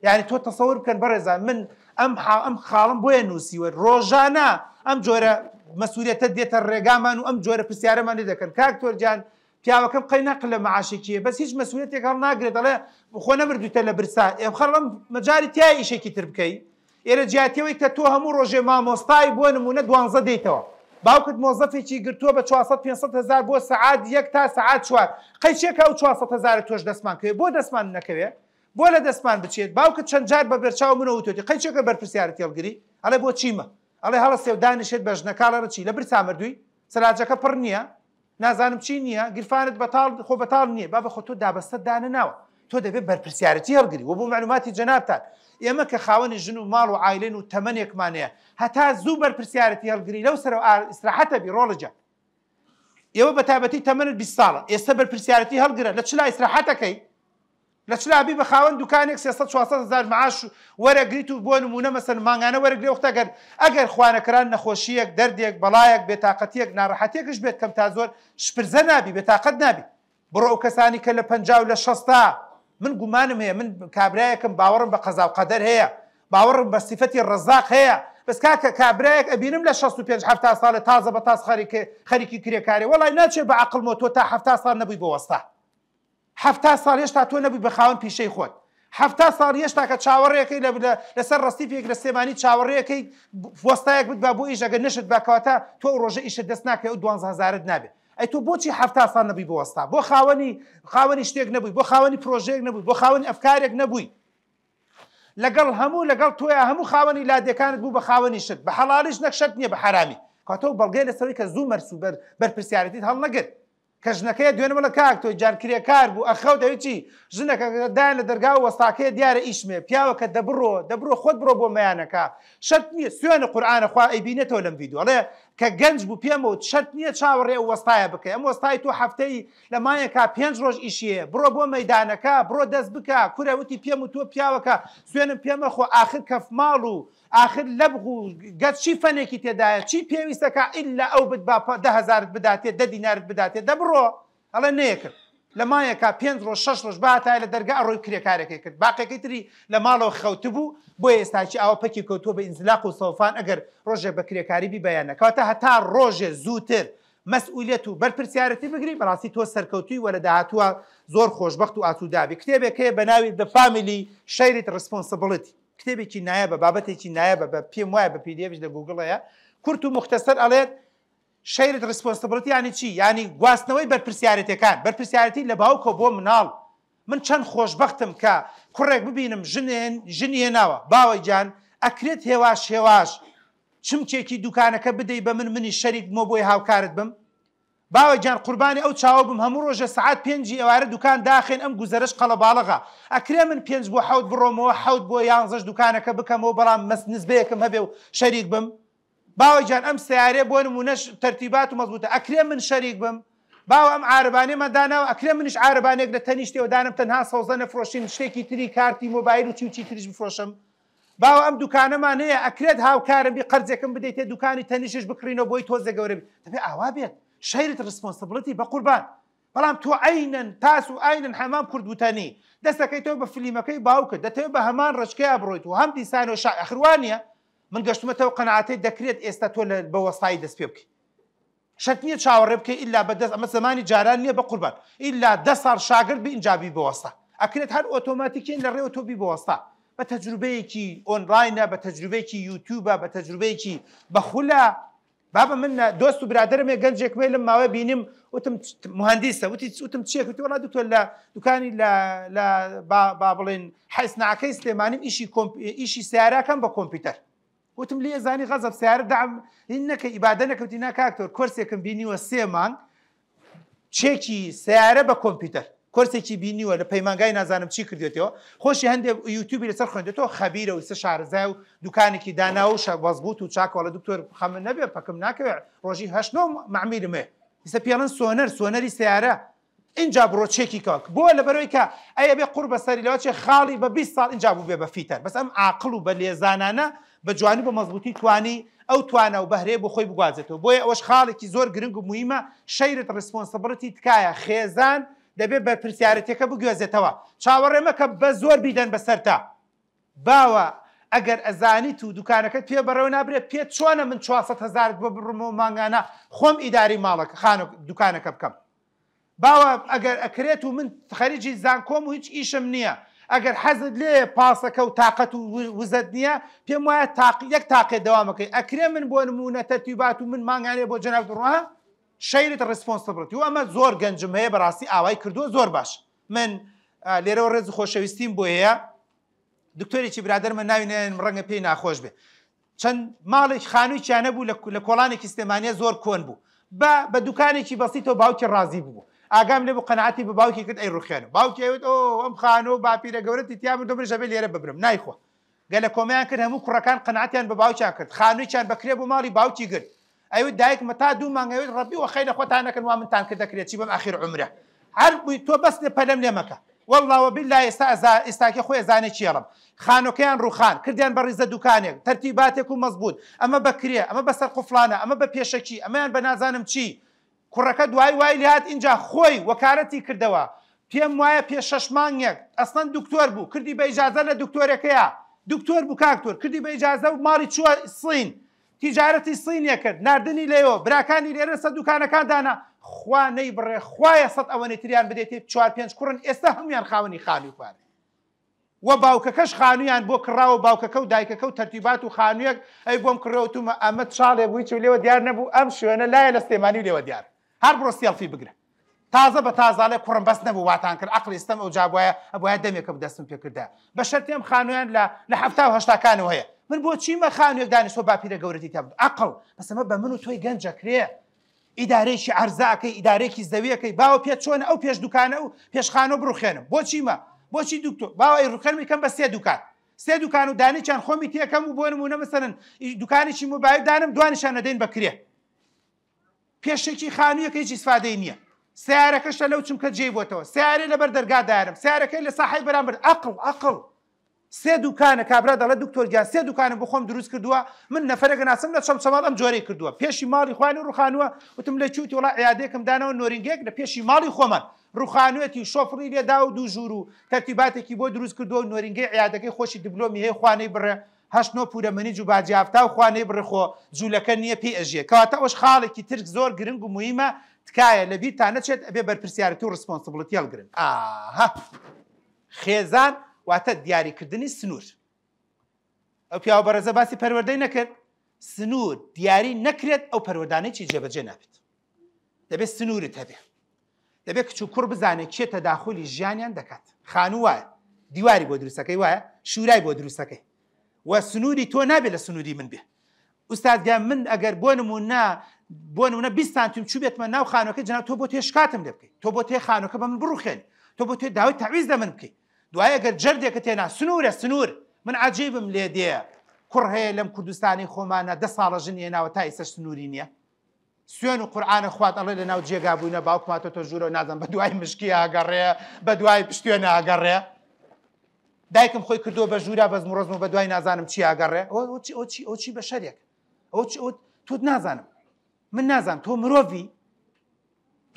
یانی تۆ تەسەور بکەن بەڕێزان من ئەم ئەم خاڵم بۆیە نووسیوە ڕۆژانە ئەم جۆرە مەسوولێتە دێتە ڕێگامان و ئەم جۆرە پرسیارەمان لێ دەکەن کاک تۆرجان پیاوەکەم قەی نەقل لە معاشێکیە بەس هیچ مەسوولێتێک هەڵ ناگرێت دەڵێ خۆ نەمردوویتە لە برسا ئێ خەڵم مەجاری تیا ئیشێکی تر بکەی ئێرە جیاتیەوەی کە تۆ هەموو ڕۆژێ مامۆستای بۆ نمونە دوانزە دێیتەوە باوکت مۆزەفێکی گرتووە بە 400 500 هەزار بۆ سەعات یەک تا سەعات چوار قەیچێکە ئەو 400 هەزارە تۆش دەستمان کەوێ بۆ دەستمان نەکەوێ بۆ لە دەستمان بچێت باوکت چەند جار بە بەرچاو منەوە وتوێتی قەیچێکە بەرپرسیارەتی هەڵگری ئەڵێ بۆ چیمە ئەڵێ هەڵەسێ و دانیشێت بە ژنەکە ئەڵێ چی لە برسا مردووی سەلاجەکە پڕ نییە نازانم چی نییە گیرفانت بەتاڵ خۆ بەتاڵ نییە بابە خۆ تۆ دابەستەت دانەناوە تۆ دەبێت بەرپرسیارەتی هەڵگری وە بۆ معلوماتی جەنابتان ئێمە کە خاوەنی ژن و ماڵ و عایلەین و تەمەنێکمان هەیە هەتا زوو بەرپرسیارەتی هەڵگری لەو سەرەوە ئیسراحەتە بی ڕۆڵە گیان ئێوە بەتایبەتی تەمەنت 20 ساڵە ئێستا بەرپرسیارەتی هەڵگرە لە چلا ئیسراحەتەکەی لە چلا بی بە خاوەن دوکانێک 300 400 هەزار معاش وەرەگریت و بۆ نمونە مەسەن مانگانە وەرەگرێ وەختە گەر ئەگەر خوانەکران نەخۆشیەک دەردێک بەڵایەک بێتاقەتیەک ناڕەحەتیەکش بێت کەم تا زۆر شپرزە نابی بێتاقەت نابی بڕۆ ئەو کەسانی کە لە 50 و لە شەستا من گومانم هەیە من کابرایەکم باوەڕم بە قەزا و قەدەر هەیە باوەڕم بە سیفەتی ڕەزاق هەیە بەس کاکە کابرایەک ئەبینم لە 65 70 ساڵێ تازە بە تاز خەریکی کرێکارێ وەڵای ناچێ بە عەقڵمەوە تۆ تا 70 ساڵ نەبووی بۆ وەستا 70 ساڵ هێشتا تۆ نەبووی بە خاوەن پیشەی خۆت 70 ساڵ هێشتا کە چاوەڕێەکەی لە لەسەر ڕەستیفێک لە سلێمانی چاوەڕێەکەی وەستایەک بت با بۆ ئیش ئەگەر نەشت با کەواتە تۆ ئەو ڕۆژە ئیشت دەست ناکەوێ ئەو دوانزە هەزارت نابێ ئەی تۆ بۆچی 70 ساڵ نەبووی بۆ وەستا بۆ خاوەنی خاوەنی شتێک نەبووی بۆ خاوەنی پرۆژەیەک نەبووی بۆ خاوەنی ئەفکارێک نەبووی لەگەڵ هەموو لەگەڵ تۆیا هەموو خاوەنی لادێکانت بوو بە خاوەنی شت بە حەڵالیش نەک شەرت نییە بە حەرامی کەواتە ئەو بەڵگەیە لەسەرەوەی کە زوو مەرسوو بەر بەرپرسیارێتیت هەڵنەگرت کە ژنەکەیە دوێنێ بڵێ کاک تۆ جان کرێکار بوو ئەخەوت ئەوی چی ژنەکە دایان لە دەرگا و وەستاکەیە دیارە ئیشمێ پیاوەکە دەبڕۆ دەبڕۆ خۆت بڕۆ بۆ مەیانەکە شەرت نییە سوێنە قورئانە خوا ئەیبینێتەوە لەم ڤیدیۆ ئەڵێ کە گەنج بوو پێم وت شەرت نییە چاوەڕێ ئەو وەستایە بکەی ئەم وەستای تۆ هەفتەی لە مانگێکا پێنج ڕۆژ ئیشی هەیە بڕۆ بۆ مەیدانەکە بڕۆ دەست بکە کورە وتی پێم وتووە پیاوەکە سوێنم پێ مەخۆ ئاخر کەفماڵ و ئاخر لەبغ و گەچ چی فەنێکی تێدایە چی پێویستەکا ئیلا ئەو بت با دە هەزارت بداتێ دە دینارت بداتێ دە بڕۆ ئەڵێ نەیەکرد لە مانگێکا پێنج ڕۆژ شەش ڕۆژ بهاتایە لە دەرگا ئەڕۆی کرێکارەکەی کرد باقیەکەی تری لە ماڵەوە خەوتبوو بۆیە ئێستاکی ئاوا پەکی کەوتووە بە ئینزلاق و سەوفان ئەگەر ڕۆژێک بە کرێکاری بیبا یان نە کەواتە هەتا ڕۆژێ زووتر مەسئولیەت و بەرپرسیارەتی بگری بەڕاستی تۆ سەرکەوتووی وە لە داهاتووە زۆر خۆشبەخت و ئاسوودابی کتێبێک هەیە بە ناوی The Family Shared Responsibility کتێبێکی نایابە بابەتێکی نایابە بە پێم وایە بە PDF یش لە گووگڵ هەیە کورت و موختەسەر ئەڵێت Shared Responsibility یانی چی یانی گواستنەوەی بەرپرسیارەتەکان بەرپرسیارەتی لە باوکەوە بۆ مناڵ. من چەند خۆشبەختم کە کوڕێک ببینم ژنێن ژنی هێناوە باوە گیان ئەکرێت هێواش هێواش چمکێکی دوکانەکە بدەی بە من منیش شەریک بمەوە بۆی هاوکارت بم باوە گیان قوربانی ئەو چاوە بم هەموو ڕۆژێ سەعات پێنجی ئێوارە دوکان داخەین ئەم گوزەرەش قەڵەباڵغە ئەکرێ من پێنج بۆ حەوت بڕۆمەوە حەوت بۆ یانزەش دوکانەکە بکەمەوە بەڵام مەس نسبەیەکم هەبێ و شەریک بم باوە گیان ئەم سەیارەیە بۆ نمونەش تەرتیبات و مەزبوتە ئەکرێ من شەریک بم باوە ئەم عارەبانەیەمان داناوە ئەکرێ منیش عارەبانێک لە تەنیشتەوە دانم تەنها سەوزە نەفرۆشین شتێکی تری کارتی مۆبایل و چی و چی تریش بفرۆشم باوە ئەم دوکانەمان هەیە ئەکرێت هاوکارم بی قەرزێکم بدەیتێ دوکانی تەنیشش بکڕینەوە بۆی تۆزێ گەورە بی دەبێ ئاوا بێت shared responsibility بە قوربان بەڵام تۆ عەینەن تاس و عەینەن حەمام کورد وتەنی دەستەکەیتەوە بە فلیمەکەی باوکت دەتەوێت بە هەمان ڕێچکەیا بڕۆیت و هەم دیسانەوە شا ئەخر وا نییە من گەشتمەتەوە قەناعەتەی دەکرێت ئێستا تۆ لە بە وەستایی دەست پێ بکەی شەرت نییە چاوەڕێ بکەی ئیلا بە دەست ئەمە زەمانی جاران نییە بە قوربان ئیلا دە ساڵ شاگرد بی ئینجا بی بە وەستا ئەکرێت هەر ئۆتۆماتیکیەن لە ڕێوە تۆ بی بە وەستا بە تەجروبەیەکی ئۆنلاینە بە تەجروبەیەکی یوتیوبە بە تەجروبەیەکی بە خولە بابە من دۆست و برادەرم هەیە گەنجێکم هەیە لەم ماوەیە بینیم وتم مهندیسە وتی وتم چیەک وتی وەڵا دکتۆر لە دوکانی لە لە با با بڵێن حیسناکەی سلێمانیم ئیشی کۆمپ ئیشی سیارەکەم بە کۆمپیوتەر وتم لێ زانی غەزەب سیارە دەعم هین نەکە ئیبادە نەکەوتی نا کاکتۆر کۆرسێکم بینیوە سێ مانگ چێکی سیارە بە کۆمپیوتەر کۆرسێکی بینیوە لە پەیمانگای نازانم چی کردێتەوە خۆشی هەندێک یوتیوبی لەسەر خوێندێتەوە خەبیرە و سە شارەزای و دوکانێکی داناوە و مەزبوط و چاکۆڵە دکتۆر خەمە نەبێ پەکم ناکەوێت ڕۆژی هەشت نۆ مەعمیلم هەیە ئیسە پێڵن سۆنەر سۆنەری سیارە ئینجا بڕۆ چێکی کەوە بۆ لەبەرەوەی کە ئەی ئەبێ قوڕ بەسەری لەوە چێ خاڵی بە 20 ساڵ ئینجا بوو بێ بە fitter بەس ئەم عاقڵ و بە لێزانانە بە جوانی بە مەزبوتی توانی ئەو توانا و بەهرەیە بۆ خۆی بگوازێتەوە بۆیە ئەوەش خاڵێکی زۆر گرنگ و موهیمە shared responsibility تکایە خێزان دەبێ بەرپرسیارەتیەکە بگوێزێتەوە چاوەڕێ مەکە بە زۆر بیدەن بەسەرتا باوە ئەگەر ئەزانیت و دوکانەکەت پێ بەڕێوە نابرێت پێت چۆنە من 400 هەزارت بۆ بڕمەوە مانگانە خۆم ئیداری ماڵەکە خانە دوکانەکە بکەم باوە ئەگەر ئەکرێت و من خەریکی زانکۆم و هیچ ئیشم نییە ئەگەر حەزت لێیە پاسەکە و تاقەت و وزەت نییە پێم وایە تاق یەک تاقێ دەوامەکەی ئەکرێ من بۆ نموونە تەرتیبات و من مانگانێ بۆ جەنابت بڕۆ ها shared responsibility و ئەمە زۆر گەنجم هەیە بەڕاستی ئاوای کردووە زۆر باش من لێرەوە ڕێز و خۆشەویستیم بۆ هەیە دکتۆرێکی برادەرمە ناوی نێنم ڕەنگە پێی ناخۆش بێ چەند ماڵێک خانوویکیان هەبوو لە کۆڵانێکی سلێمانیە زۆر کۆن بوو بە بە دوکانێکی بەسیتەوە باوکی ڕازی ببوو ئاگام لێ بوو قەناعەتی بە باوکی کرد ئەی ڕوخێنم باوکی ئەوت ئۆ ئەم خانوو و باپیرە گەورەتی تیا مردو منیش ئەبێ لێرە ببرم نایخوا گەلە کۆمەیان کرد هەموو کوڕەکان قەناعەتیان بە باوکیان کرد خانوویکیان بە کرێ بۆ ماڵی باوکی گرت ئەیوت دایکمە تا دوو مانگ ئەیوت ڕەبی وەخەی لە خۆتان نەکەن وا منتان کرد دەکرێت چی بەم ئاخیر عومرە هەر بووی تۆ بەس لێ پەلەم لێ مەکە واللە وباللە ئێستا ئەزا ئێستاکێ خۆی ئەزانێ چی ئەڵێم خانۆکەیان ڕووخان کردیان بە ڕیزە دوکانێک تەرتیباتێک و مەزبووت ئەمە بە کرێ ئەمە بە سەر قوفڵانە ئەمە بە پێشەکی ئەمەیان بە نازانم چی کوڕەکە دوای وای لێهات ئینجا خۆی وەکارەتی کردەوە پێم وایە پێش شەش مانگێک ئەسڵەن دکتۆر بوو کردی بە ئیجازە لە دکتۆرەکەیا دکتۆر بوو کاک تۆر کردی بە ئیجازە و ماڵی چووە سین تیجارەتی سینێ کرد ناردنی لەوێ براکانی لێرە سە دوکانەکان دانا خوا نەیبڕێ خوایە سەد ئەوەنەی تریان بدەیتێ چوار پێنج کوڕن ئێستا هەموویان خاوەنی خانووی خۆیانن و باوکەکەش خانوویان بۆ کڕاوە باوکەکە و دایکەکە و تەرتیبات و خانوویەک ئەی بۆم کڕێ وتومە ئەمە چاڵێ بوو هیچ لێوە دیار نەبوو ئەم شوێنە لایە لە سلێمانی و لێوە دیار هەر بڕۆ سێڵفی بگرە تازە بە تازاڵێ کوڕم بەس نەبوو واتان کرد عەقڵی ستەم ئەوجا بوایە ئەبوایە دەمێکە بوو دەستم پێ کردایە بە شەرتی ئەم خانوویان لە لە حەفتا و هەشتاکانەوە هەیە من بۆ چیمە خانوویەک دانیشتووە باپیرە گەورەتی تیا بوو عەقڵ بەس ئەمە بە من و تۆی گەنج ئەکرێ ئیدارەیەکی عەرزە ئەکەی ئیدارەیەکی زەوی ئەکەی باوە پێت چۆنە ئەو پێش دوکانە و پێش خانوو بڕوخێنم بۆ چیمە بۆچی دکتۆر باوە ئەی ڕوخێنم ئیکەم بە سێ دوکان سێ دوکان و دانێکیان خۆمی تێکەم و بۆ نموونە مەسەلەن دوکانێکی مۆبایل دانم دوانیشان ئەدەین بە کرێ پێشەکی خانوویەکە هیچ ئیسفادەی نییە سیارەکەشە لەو چمکە جێی بۆتەوە سیارەی لەبەر دەرگا دارم سیارەکەی لە ساحەی بەرامبەر ئەقڵ ئەقڵ سێ دوکانە کابرا دەڵێ دکتۆر گیان سێ دوکانم بۆ خۆم دروست کردووە من نەفەرێک ناسم لە چەمچەماڵ ئەم جۆرەی کردووە پێشی ماڵی خوانی ڕوخانووە وتم لە چووتی وڵا عیادێکم دانەوە نۆرینگەیەک لە پێشی ماڵی خۆمان ڕوخانوێتی و شۆفڵی لێدا و دوو ژوور و تەرتیباتێکی بۆ دروست کردووە و نۆرینگەی عیادەکەی خۆشی دبلۆمی هەیە خوانەی بڕێ هەشت نۆ پورە مەنیج و باجی ئافتاو خوا نەیبڕێ خۆ جولەکە نیە پێی ئەژیێ کەواتە ئەوەش خاڵێکی تر زۆر گرنگ و موهیمە تکایە لەبیرتان نەچێت ئەبێ بەرپرسیارەتی و responsibility هەڵگرن ئاها خێزان واتە دیاریکردنی سنوور ئەو پیاوە بەڕێزە باسی پەروەردەی نەکرد سنوور دیاری نەکرێت ئەو پەروەردانەی جێبەجێ نابێت دەبێت سنوورت هەبێ. دەبێت کچ و کوڕ بزانێت کێ تەداخولی ژیانیان دەکات. خانوو وایە دیواری بۆ دروستەکەی وایە شورای بۆ دروستەکەی و سنووری تۆ نابێت لە سنووری من بێ. ئوستاد گیان من ئەگەر بۆ نموونە بۆ نمونە 20 سانتیم چوو بێتمە ناو خانووەکەی جەناب تۆ بۆ تێ شکاتم لێ بکەیت تۆ بۆ تێ خانووەکە بە من بڕوخێنی تۆ بۆ تێ داوای تەعویز لە من بکەیت دوای ئەگەر جەردێکت تێنا سنوورە سنوور من عجیبم لێ دێ کوڕ هەیە لەم کوردستانی خۆمانە دە ساڵە ژن هێناوە تا ئێستا سنووری نییە سوێن و قورعانە خوات ئەڵێ لە ناو جێگا بووینە باوکم هاتۆتە ژوورەوە نازانم بە دوای مشکی ئاگەڕێ بە دوای پشتێنە ئاگەڕێ دایکم خۆی کردووە بە ژوورا بەزم و ڕەزم و بە دوای نازانم چی ئاگەڕێ ئەو چی ئەو چی ئەو چی بەشەرێک ئەو چی ئەو تۆت نازانم من نازانم تۆ مرۆڤی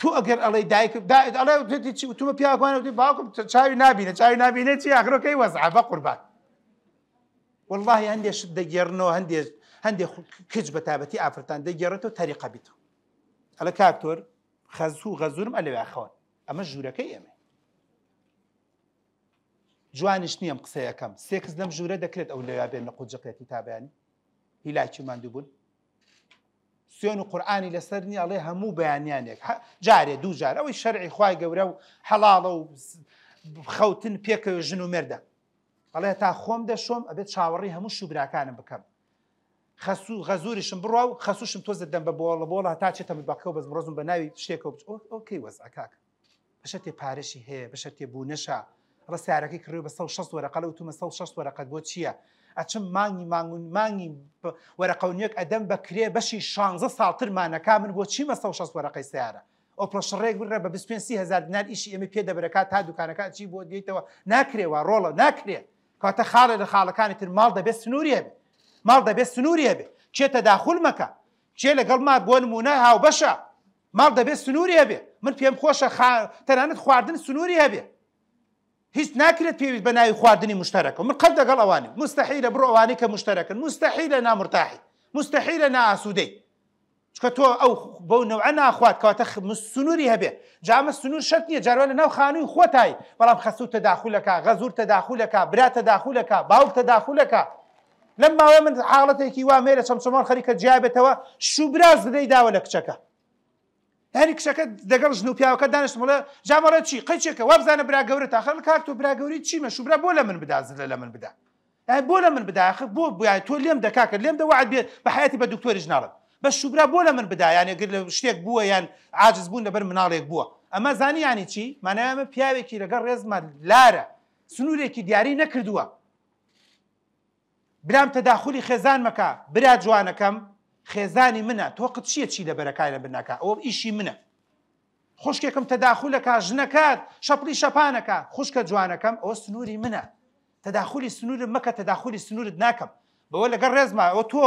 تۆ ئەگەر ئەڵێ دایک ئەڵێ چی وتومە پیاوانە باوکم چاوی نابینە چاوی نابینێ چی ئاخرۆکەی وەزعە بە قوربان وەڵاهی هەندێ شت دەگێڕنەوە هەندێ هەندێ کچ بە تایبەتی ئافرەتان دەگێڕێتەوە تەریقە بیتەوە ئەڵێ کاکتۆر خەزوو غەزورم ئەلەوێ خەون ئەمە ژوورەکەی ئێمە جوانیش نییە ئەم قسەیەکەم سێکس لەم ژوورە دەکرێت ئەو لەویا بێن لە قوجقێتی تا بەیانی هیلاکی ماندوو بوون سوێن و قورئانی لەسەر نییە ئەڵێ هەموو بەیانیانێک جارێ دوو جار ئەوەی شەرعی خوای گەورە و حەڵاڵە و خەوتن پێکەوە ژن و مێردە ئەڵێ تا خۆم دەشۆم ئەبێت چاوەڕێی هەموو شوبراکانم بکەم خەسوو غەزوریشم بڕوا و خەسوشم تۆزە دەم بە بۆڵە بۆڵە هەتا چێتە متبەقەوە بەس ڕۆزم بە ناوی شتێکەوە بچ ئۆکەی وەزع کاکە بەشەرتێ پارەشی هەیە بەشەرتێ بوونەشە ئەڵە سیارەکەی کڕیوە بە 160 وەرەقە لە وتومە 160 وەرەقەت بۆ چییە ئەچم مانگی مانگ مانگی وەرەقە و نوێک ئەدەم بە کرێ بەشی 16 ساڵترمانەکا من بۆ چیمە 160 وەرەقەی سیارە ئۆپڵە شڕێک بگرە بە 25 سی هەزار دینار ئیشی ئێمەی پێ دەبرەکات تا دوکانەکە ئەچی بۆ دێیتەوە ناکرێ وا ڕۆڵە ناکرێ کەواتە خاڵێ لە خاڵەکانی تر ماڵ دەبێت سنووری هەبێ ماڵ دەبێت سنووری هەبێ کێ تەداخول مەکە کێ لەگەڵ ما بۆ نمونە هاوبەشە ماڵ دەبێت سنووری هەبێ من پێم خۆشە خا... تەنانەت خواردن سنووری هەبێ هیچ ناکرێت پێویست بە ناوی خواردنی مشتەرەکە من قەت لەگەڵ ئەوانی مستحیلە بڕۆ ئەوانەی کە مشتەرەکن مستحیلە نامرتاحی مستحیلە نائاسوودەی چونکە تۆ ئەو بەو نەوعە ناخوات کەواتە سنووری هەبێ جا ئەمە سنوور شەرت نییە جاروا لە ناو خانووی خۆتای بەڵام خەسوو تەداخولەکە غەزور تەداخولەکە برا تەداخولەکە باوک تەداخولەکە لەم ماوەیە من حاڵەتێکی وا مێرە چەمچەماڵ خەریکە جیا بێتەوە شوبرا زلەی داوە لە کچەکە هەری کچەکە دەگەڵ ژن و پیاوەکە دانیشتم بڵێ جامەڵێ چی قەیچێکە وابزانە برا گەورە تاخەر کاک تۆ برا گەوری چیمە شوبرا بۆ لە من بدا زلە لە من بدا ئەی بۆ لە من بدا ئاخر بۆ بۆیان تۆ لێم دە کاکە لێم دە وەعد بێ بە حەیاتی بە دکتۆریش ناڵێم بەس شوبرا بۆ لە من بدا یانی گەر لە شتێک بووە یان عاجز بوون لەبەر مناڵێک بووە ئەمە زانی یانی چی مانای ئەمە پیاوێکی لەگەڵ ڕێزمە لارە سنوورێکی دیاری نەکردووە برام تەداخولی خێزان مەکە برا جوانەکەم خێزانی منە تۆ قت چییە چی لە بەرەکانە بناکە ئەوە ئیشی منە خوشکێکم تەداخولەکە ژنەکەت شەپڵی شەپانەکە خوشکە جوانەکەم ئەوە سنووری منە تەداخولی سنوورم مەکە تەداخولی سنوورت ناکەم بەوە لەگەڵ ڕێزما ئەوە تۆ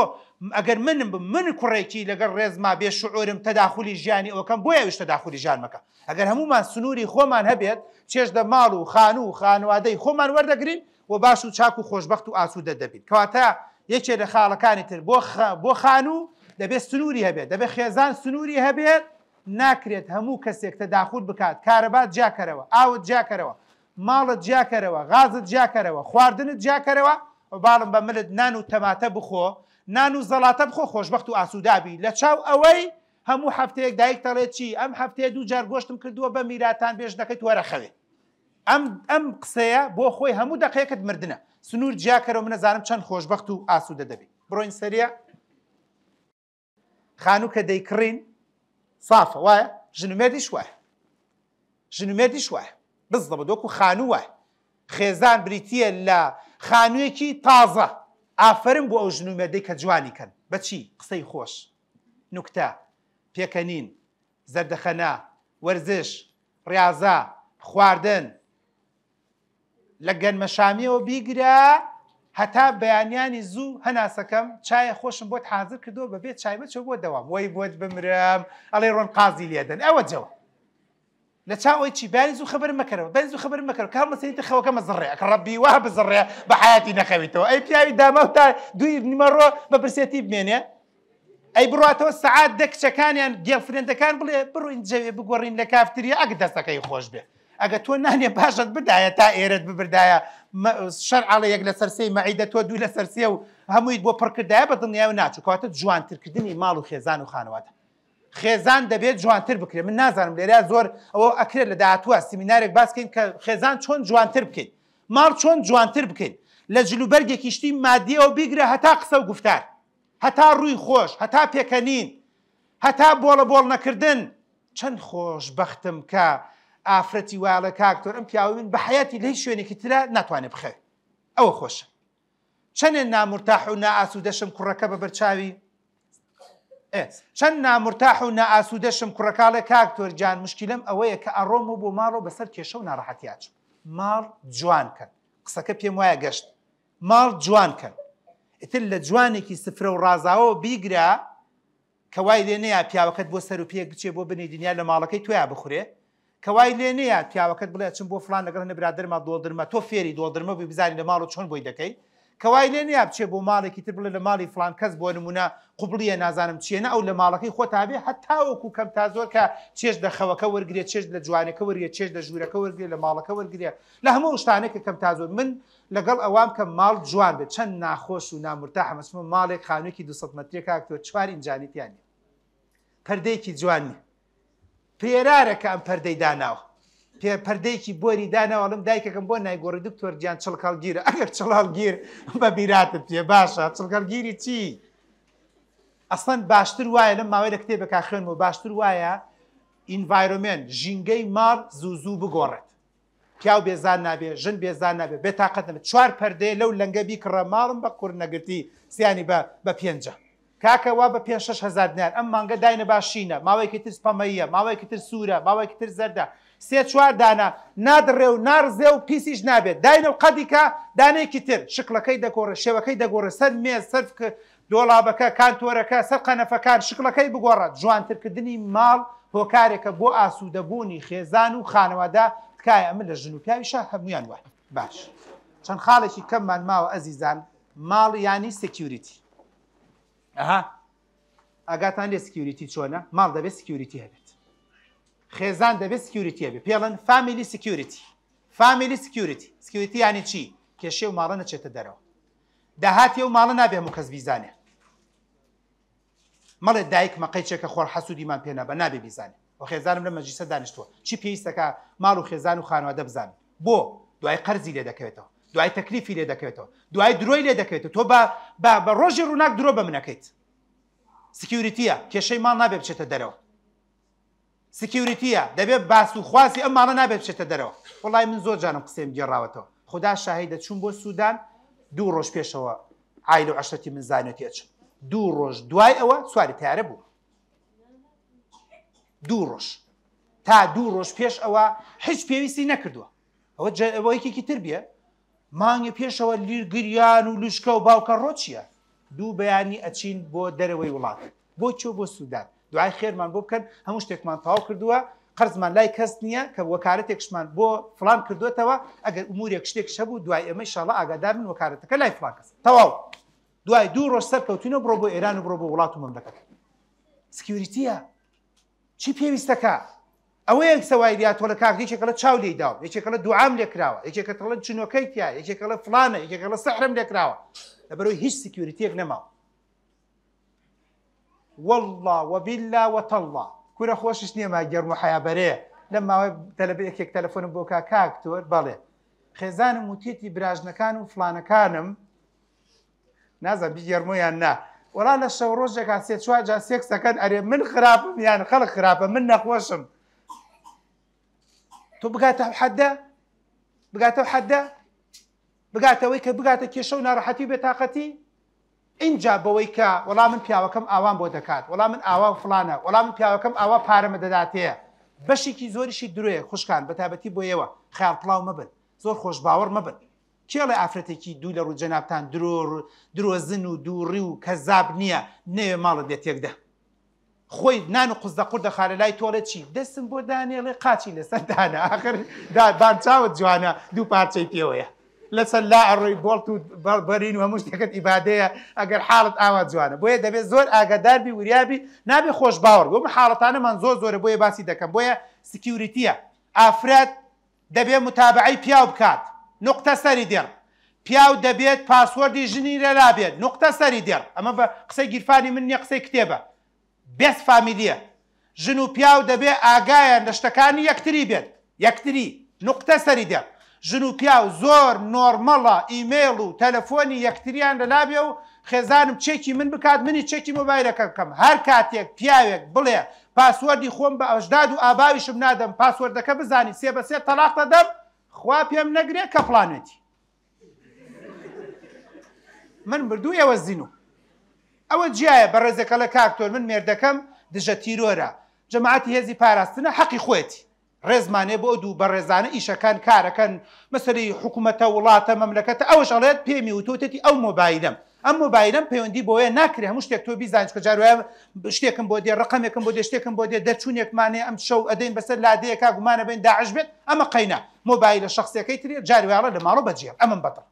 ئەگەر منم بم من کوڕێکی لەگەڵ ڕێزما بێ شعورم تەداخولی ژیانی ئەوکەم بۆیە ئەویش تەداخولی ژیان مەکە ئەگەر هەموومان سنووری خۆمان هەبێت چێژ لە ماڵ و خانوو و خانوادەی خۆمان وەردەگرین و باش و چاک و خۆشبەخت و ئاسوودە دەبین کەواتە یەکێ لە خاڵەکانی تر بۆ بۆ خانوو دەبێت سنووری هەبێت دەبێت خێزان سنووری هەبێت ناکرێت هەموو کەسێک تەداخول بکات کارەبات جیاکەرەوە ئاوت جیاکەرەوە ماڵت جیاکەرەوە، غازت جیاکەرەوە، خواردنت جیاکەرەوە، باڵم بە ملت نان و تەماتە بخۆ، نان و زەڵاتە بخۆ خۆشبەخت و ئاسوودابی، لە چاو ئەوەی هەموو هەفتەیەک دایکت ئەڵێ چی، ئەم هەفتەیە دووجار گۆشتم کردووە بە میراتان بێ ژنەکەیت وەرە خەوێ. ئەم ئەم قسەیە بۆ خۆی هەموو دەقەیەکت مردنە. سنوور جیاکەرەوە من ئەزانم چەند خۆشبەخت و ئاسوودە دەبی. بڕۆین سەریع. خانوو کە دەیکڕین سافە وایە ژن و مێردیش وایە ژن و مێردیش وایە بزڵەبە وەکو خانوو وایە خێزان بریتییە لە خانوویەکی تازە ئافەرم بۆ ئەو ژن و مێردەی کە جوانی کەن بەچی قسەی خۆش نوکتە پێکەنین زەردەخەنە وەرزش ڕاضە خواردن لە گەنمەشامیەوە بیگرە هەتا بەیانیانی زوو هەناسەکەم چایە خۆشم بۆت حازر کردووە بەبێ چای مەچۆ بۆ دەوام وەی بۆت بمرم ئەڵێ ڕۆن قازی لێدەن ئەوە جەوە لە چاو ئەوی چی بەیانی زوو خەبەرم مەکەرەوە بەیانی زوو خەبەرم مەکەرەوە کە هەڵمەسێنیتە خەوەکە مەزڕێ ئەکە ڕەبی وا بزڕێ بە حەیاتی نەخەویتەوە ئەی پیاوی داماو تا دووی نیمەڕۆ بە برسێتی بمێنێ ئەی بڕاتەوە سەعات دە کچەکانیان گێڵفرێندەکان بڵێ بڕۆین جەوێ بگۆڕین لە کافتریا ئەگە دەستەکەی خۆش بێ ئەگە تۆ نانێ باشت بدایە تا ئێرەت ببردایە شەرع ئەڵێ یەک لەسەر سێی مەعیدە تۆ دوو لەسەر سێ و هەموویت بۆ پڕ کردایە بە دڵنیایەوە ناچوو کەواتە جوانترکردنی ماڵ و خێزان و خانەوادە. خێزان دەبێت جوانتر بکرێت. من نازانم لێرە زۆر ئەوە ئەکرێت لە داهاتووە سیمینارێک باس کەین کە خێزان چۆن جوانتر بکەین، ماڵ چۆن جوانتر بکەین، لە جلوبەرگێکی شتی مادیەوە بیگرە هەتا قسە و گوفتار، هەتا ڕووی خۆش، هەتا پێکەنین، هەتا بۆڵە بۆڵ نەکردن. چەند خۆش بەختم کە ئافرەتی وایڵێ کاک تۆر ئەم پیاوەی من بە حەیاتی لە هیچ شوێنێکی ترا ناتوانێ بخەوێ. ئەوە خۆشە. چەنێ نامورتاح و نائاسوودەشم کوڕەکە بە بەرچاوی چەند نامورتاح و نائاسوودەشم کوڕەکاڵێ کاک تۆر گیان مشکیلەم ئەوەیە کە ئەڕۆم و بۆ ماڵەوە بەسەر کێشە و ناڕەحەتیاچم. ماڵ جوان کەن. قسەکە پێم وایە گەشت. ماڵ جوان کەن. ئیتر لە جوانێکی سفرە و ڕازاوەوە بیگرە کە وای لێ نەیا پیاوەکەت بۆ سەر و پێیەک بچێ بۆ بنی دنیا لە ماڵەکەی تۆیا بخورێ، کە وای لێ نەیا پیاوەکەت بڵێ ئەچم بۆ فڵان لەگەڵ هەنێ برادەرما دۆڵدرمە تۆ فێری دۆڵدرمە بووی بزانی لە ماڵەوە چۆن بۆی دەکەی، کە وای لێ نەیا بچێ بۆ ماڵێکی تر بڵێ لە ماڵی فڵان کەس بۆ نموونە قوبڵیە نازانم چیە نە ئەو لە ماڵەکەی خۆتا بێ هەتاوەکو کەم تا زۆر کە چێژ لە خەوەکە وەرگرێ چێژ لە جوانەکە وەرگرێ چێژ لە ژوورەکە وەرگرێ لە ماڵەکە وەرگرێ لە هەموو ئەو شتانە کە کەم تا زۆر من لەگەڵ ئەوام کە ماڵ جوان بێت چەند ناخۆش و نامورتاحم ئەچمە ماڵێک خانوویەکی 200 مەتریە کاک تۆ چوار ئینجانی تیا نیە پەردەیەکی جوان نیە پێرارە کە ئەم پەردەی داناوە پێ پەردەیەکی بۆری داناوە ئەڵێم دایکەکەم بۆ نایگۆڕی دکتۆر گیان چڵکەڵگیرە ئەگەر چڵهەڵگیر بە میراتت پێ باشە چڵکەڵگیری چی ئەسڵەن باشتر وایە لەم ماوەی لە کتێبێکا خوێنمەوە باشتر وایە environment ژینگەی ماڵ زوو زوو بگۆڕێت پیاو بێزار نابێ، ژن بێزار نابێ، بێتاقەت نەبێ، چوار پەردەیە لەو لەنگە بیکڕە، ماڵم بە قور نەگرتی، سیانی بە بە پێنجە. کاکە وا بە پێنج شەش هەزار دینار، ئەم مانگە داینە با شینە، ماوەیەکی تر پەمەییە، ماوەیەکی تر سوورە، ماوەیەکی تر زەردە، سێ چوار دانە، نادڕێ و ناڕزێ و پیسیش نابێ، داینە و قەدی کە، دانەیەکی تر، شکڵەکەی دەگۆڕێ، شێوەکەی دەگۆڕێ، سەر مێز، سەر دۆڵابەکە، کانتۆرەکە، سەر قەنەفەکان، شکڵەکەی بگۆڕە، جوانترکردنی ماڵ هۆکارێکە بۆ ئاسوودەبوونی خێزان و خانەوادە، تکایە ئەمە لە ژن و پیاویشا هەموویان وایە. باش چەند خاڵێکی کەممان ماوە ئەزیزان، ماڵ یانی security. ئەها ئاگاتان لێ security چۆنە؟ ماڵ دەبێت security هەبێت، خێزان دەبێت security هەبێت، پێڵن family security. Family security، security یانی چی؟ کێشەی و ماڵە نەچێتە دەرەوە. داهاتی ئەو ماڵە نابێ هەموو کەس بیزانێ. مەڵێ دایکمە قەیچێکە خۆر حەسوودیمان پێ نابا، نابێ بیزانێ. و خێزانم لەم مەجلیسە دانیشتووە، چی پێویستەکە ماڵ و خێزان و خانەوادە بزانن. بۆ؟ دوای قەرزی لێ دەکەوێتەوە، دوای تەکلیفی لێ دەکەوێتەوە، دوای درۆی لێ دەکەوێتەوە. تۆ بە بە بە ڕۆژی ڕووناک درۆ بە من ئەکەیت. security یە، کێشەی ماڵ نابێ بچێتە دەرەوە. security یە، دەبێ باس و خواسی ئەم ماڵە نابێ بچێتە دەرەوە. وەڵای من زۆر جارم قسەیم گێڕاوەتەوە. خودا شاهیدە چووم بۆ سودان دوو ڕۆژ پێشەوە عایلە و عەشرەتی من زانیوەتی ئەچم. دوو ڕۆژ دوای ئەوە سواری تەیارە بووم. دوو ڕۆژ تا دوو ڕۆژ پێش ئەوە هیچ پێویستی نەکردووە. ئەوە ئەوە یەکێکی تر بێ مانگی پێشەوە لیر گریان و لوشکە و باوکە ڕۆ چییە؟ دوو بەیانی ئەچین بۆ دەرەوەی وڵات. بۆ کوێ؟ بۆ سودان. دوعای خێرمان بۆ بکەن هەموو شتێکمان تەواو کردووە قەرزمان لای کەس نییە کە وەکارەتێکشمان بۆ فلان کردوێتەوە ئەگەر ئومورێک شتێکش هەبوو دوای ئێمە ئیشاڵڵا ئاگادار بن وەکارەتەکە لای فلان کەس تەواو دوای دوو ڕۆژ سەرکەوتوینەوە بڕۆ بۆ ئێران و بڕۆ بۆ وڵات و مەملەکەت security یە چی پێویستەکە ئەوەیە سەوای لیا تۆڵە کاک یەکێکەڵە چاو لێی داوم یەکێکەڵە دوعام لێ کراوە یەکێکەڵە جنۆکەی تیا یەکێکەڵە فلانە یەکێکەڵە سەحرم لێ کراوە لەبەرەوەی هیچ security یەک نەماوە واللە وباللە وتاللە کورە خۆشیش نییە ما گەرم و حەیا بەرێ لەم ماوەی تەلەبە یەکێک تەلەفۆنم بۆ کا کاک تۆر بەڵێ خێزانم وتێتی براژنەکان و فلانەکانم نازانم بیگێڕمەوە یان نا وەڵا لە شەو ڕۆژێکا سێ چوار جار سێکس دەکەن ئەرێ من خراپم یان خەڵک خراپە من نەخۆشم تۆ بگاتە حەدە بگاتە حەدە بگاتەوەی کە بگاتە کێشە و ناڕەحەتی و بێتاقەتی ئینجا بەوەی کە وەڵا من پیاوەکەم ئاوام بۆ دەکات، وەڵا من ئاوا و فڵانە، وەڵا من پیاوەکەم ئاوا پارەمە دەداتێ، بەشێکی زۆریشی درۆیە خوشکان بەتایبەتی بۆ ئێوە خەیاڵپڵاو مەبن، زۆر خۆشباوەڕ مەبن. کێ ئەڵێ ئافرەتێکی دوو لە ڕووی جەنابتان درۆ درۆزن و دووڕی و کەزاب نییە نەوێ ماڵت لێ تێکدا؟ خۆی نان و قوزدەقور دەخا لە لای تۆ ئەڵێ چی دەستم بۆ دانێ ئەڵێ قاچی لەسەر دانە ئاخر بان چاوت جوانە دوو پارچەی پێوەیە لەسەر لا ئەڕۆی بۆڵت و بەرین و هەموو شتێکت ئیبادەیە ئەگەر حاڵت ئاوا جوانە بۆیە دەبێت زۆر ئاگادار بی وریابی نابێ خۆش باوەڕ بۆ حاڵەتانەمان زۆر زۆرە بۆیە باسی دەکەم بۆیە security یە ئافرەت دەبێت متابەعەی پیاو بکات نوقتە سەری دێڕ پیاو دەبێت password ی ژنی لەلا بێت نوقتە سەری دێڕ ئەمە بە قسەی گیرفانی من نیە قسەی کتێبە best family یە. ژن و پیاو دەبێ ئاگایان لە شتەکانی یەکتری بێت یەکتری نوقتە سەری دێڕ. ژن و پیاو زۆر نۆرمەڵە ئیمەیڵ و تەلەفۆنی یەکتریان لەلابێ و خێزانم چێکی من بکات منیش چێکی مۆبایلەکە بکەم هەر کاتێک پیاوێک بڵێ password ی خۆم بە ئەژداد و ئاباویشم نادەم password ەکە بزانی سێ بە سێ تەڵاق دەدەم خوا پێم نەگرێ کە فڵانێتی من مردوو ئێوە زینوو. ئەوە جیایە بەڕێزێکەڵێ کاک تۆر من مێردەکەم دژە تیرۆرە جەماعەتی هێزی پاراستنە حەقی خۆیەتی ڕێزمانێ بۆ ئەو دوو بەڕێزانە ئیشەکەن کارەکەن مەسەلەی حکومەتە وڵاتە مەملەکەتە ئەوەش ئەڵێت پێمی وتوتێتی ئەو مۆبایلەم ئەم مۆبایلەم پەیوەندی بۆیە ناکرێ هەموو شتێک تۆ بیزانین چونکە جار وایە شتێکم بۆ دێ ڕقەمێکم بۆ دێ شتێکم بۆ دێ دەرچوونێکمانێ ئەم شەو ئەدەین بەسەر لادێیەکا گومانە بین داعش بێت ئەمە قەینا مۆبایلە شەخسیەکەی ترێ جاری وایە ئەڵێ لە ماڵەوە بەجێ ئەمەم بەدڵ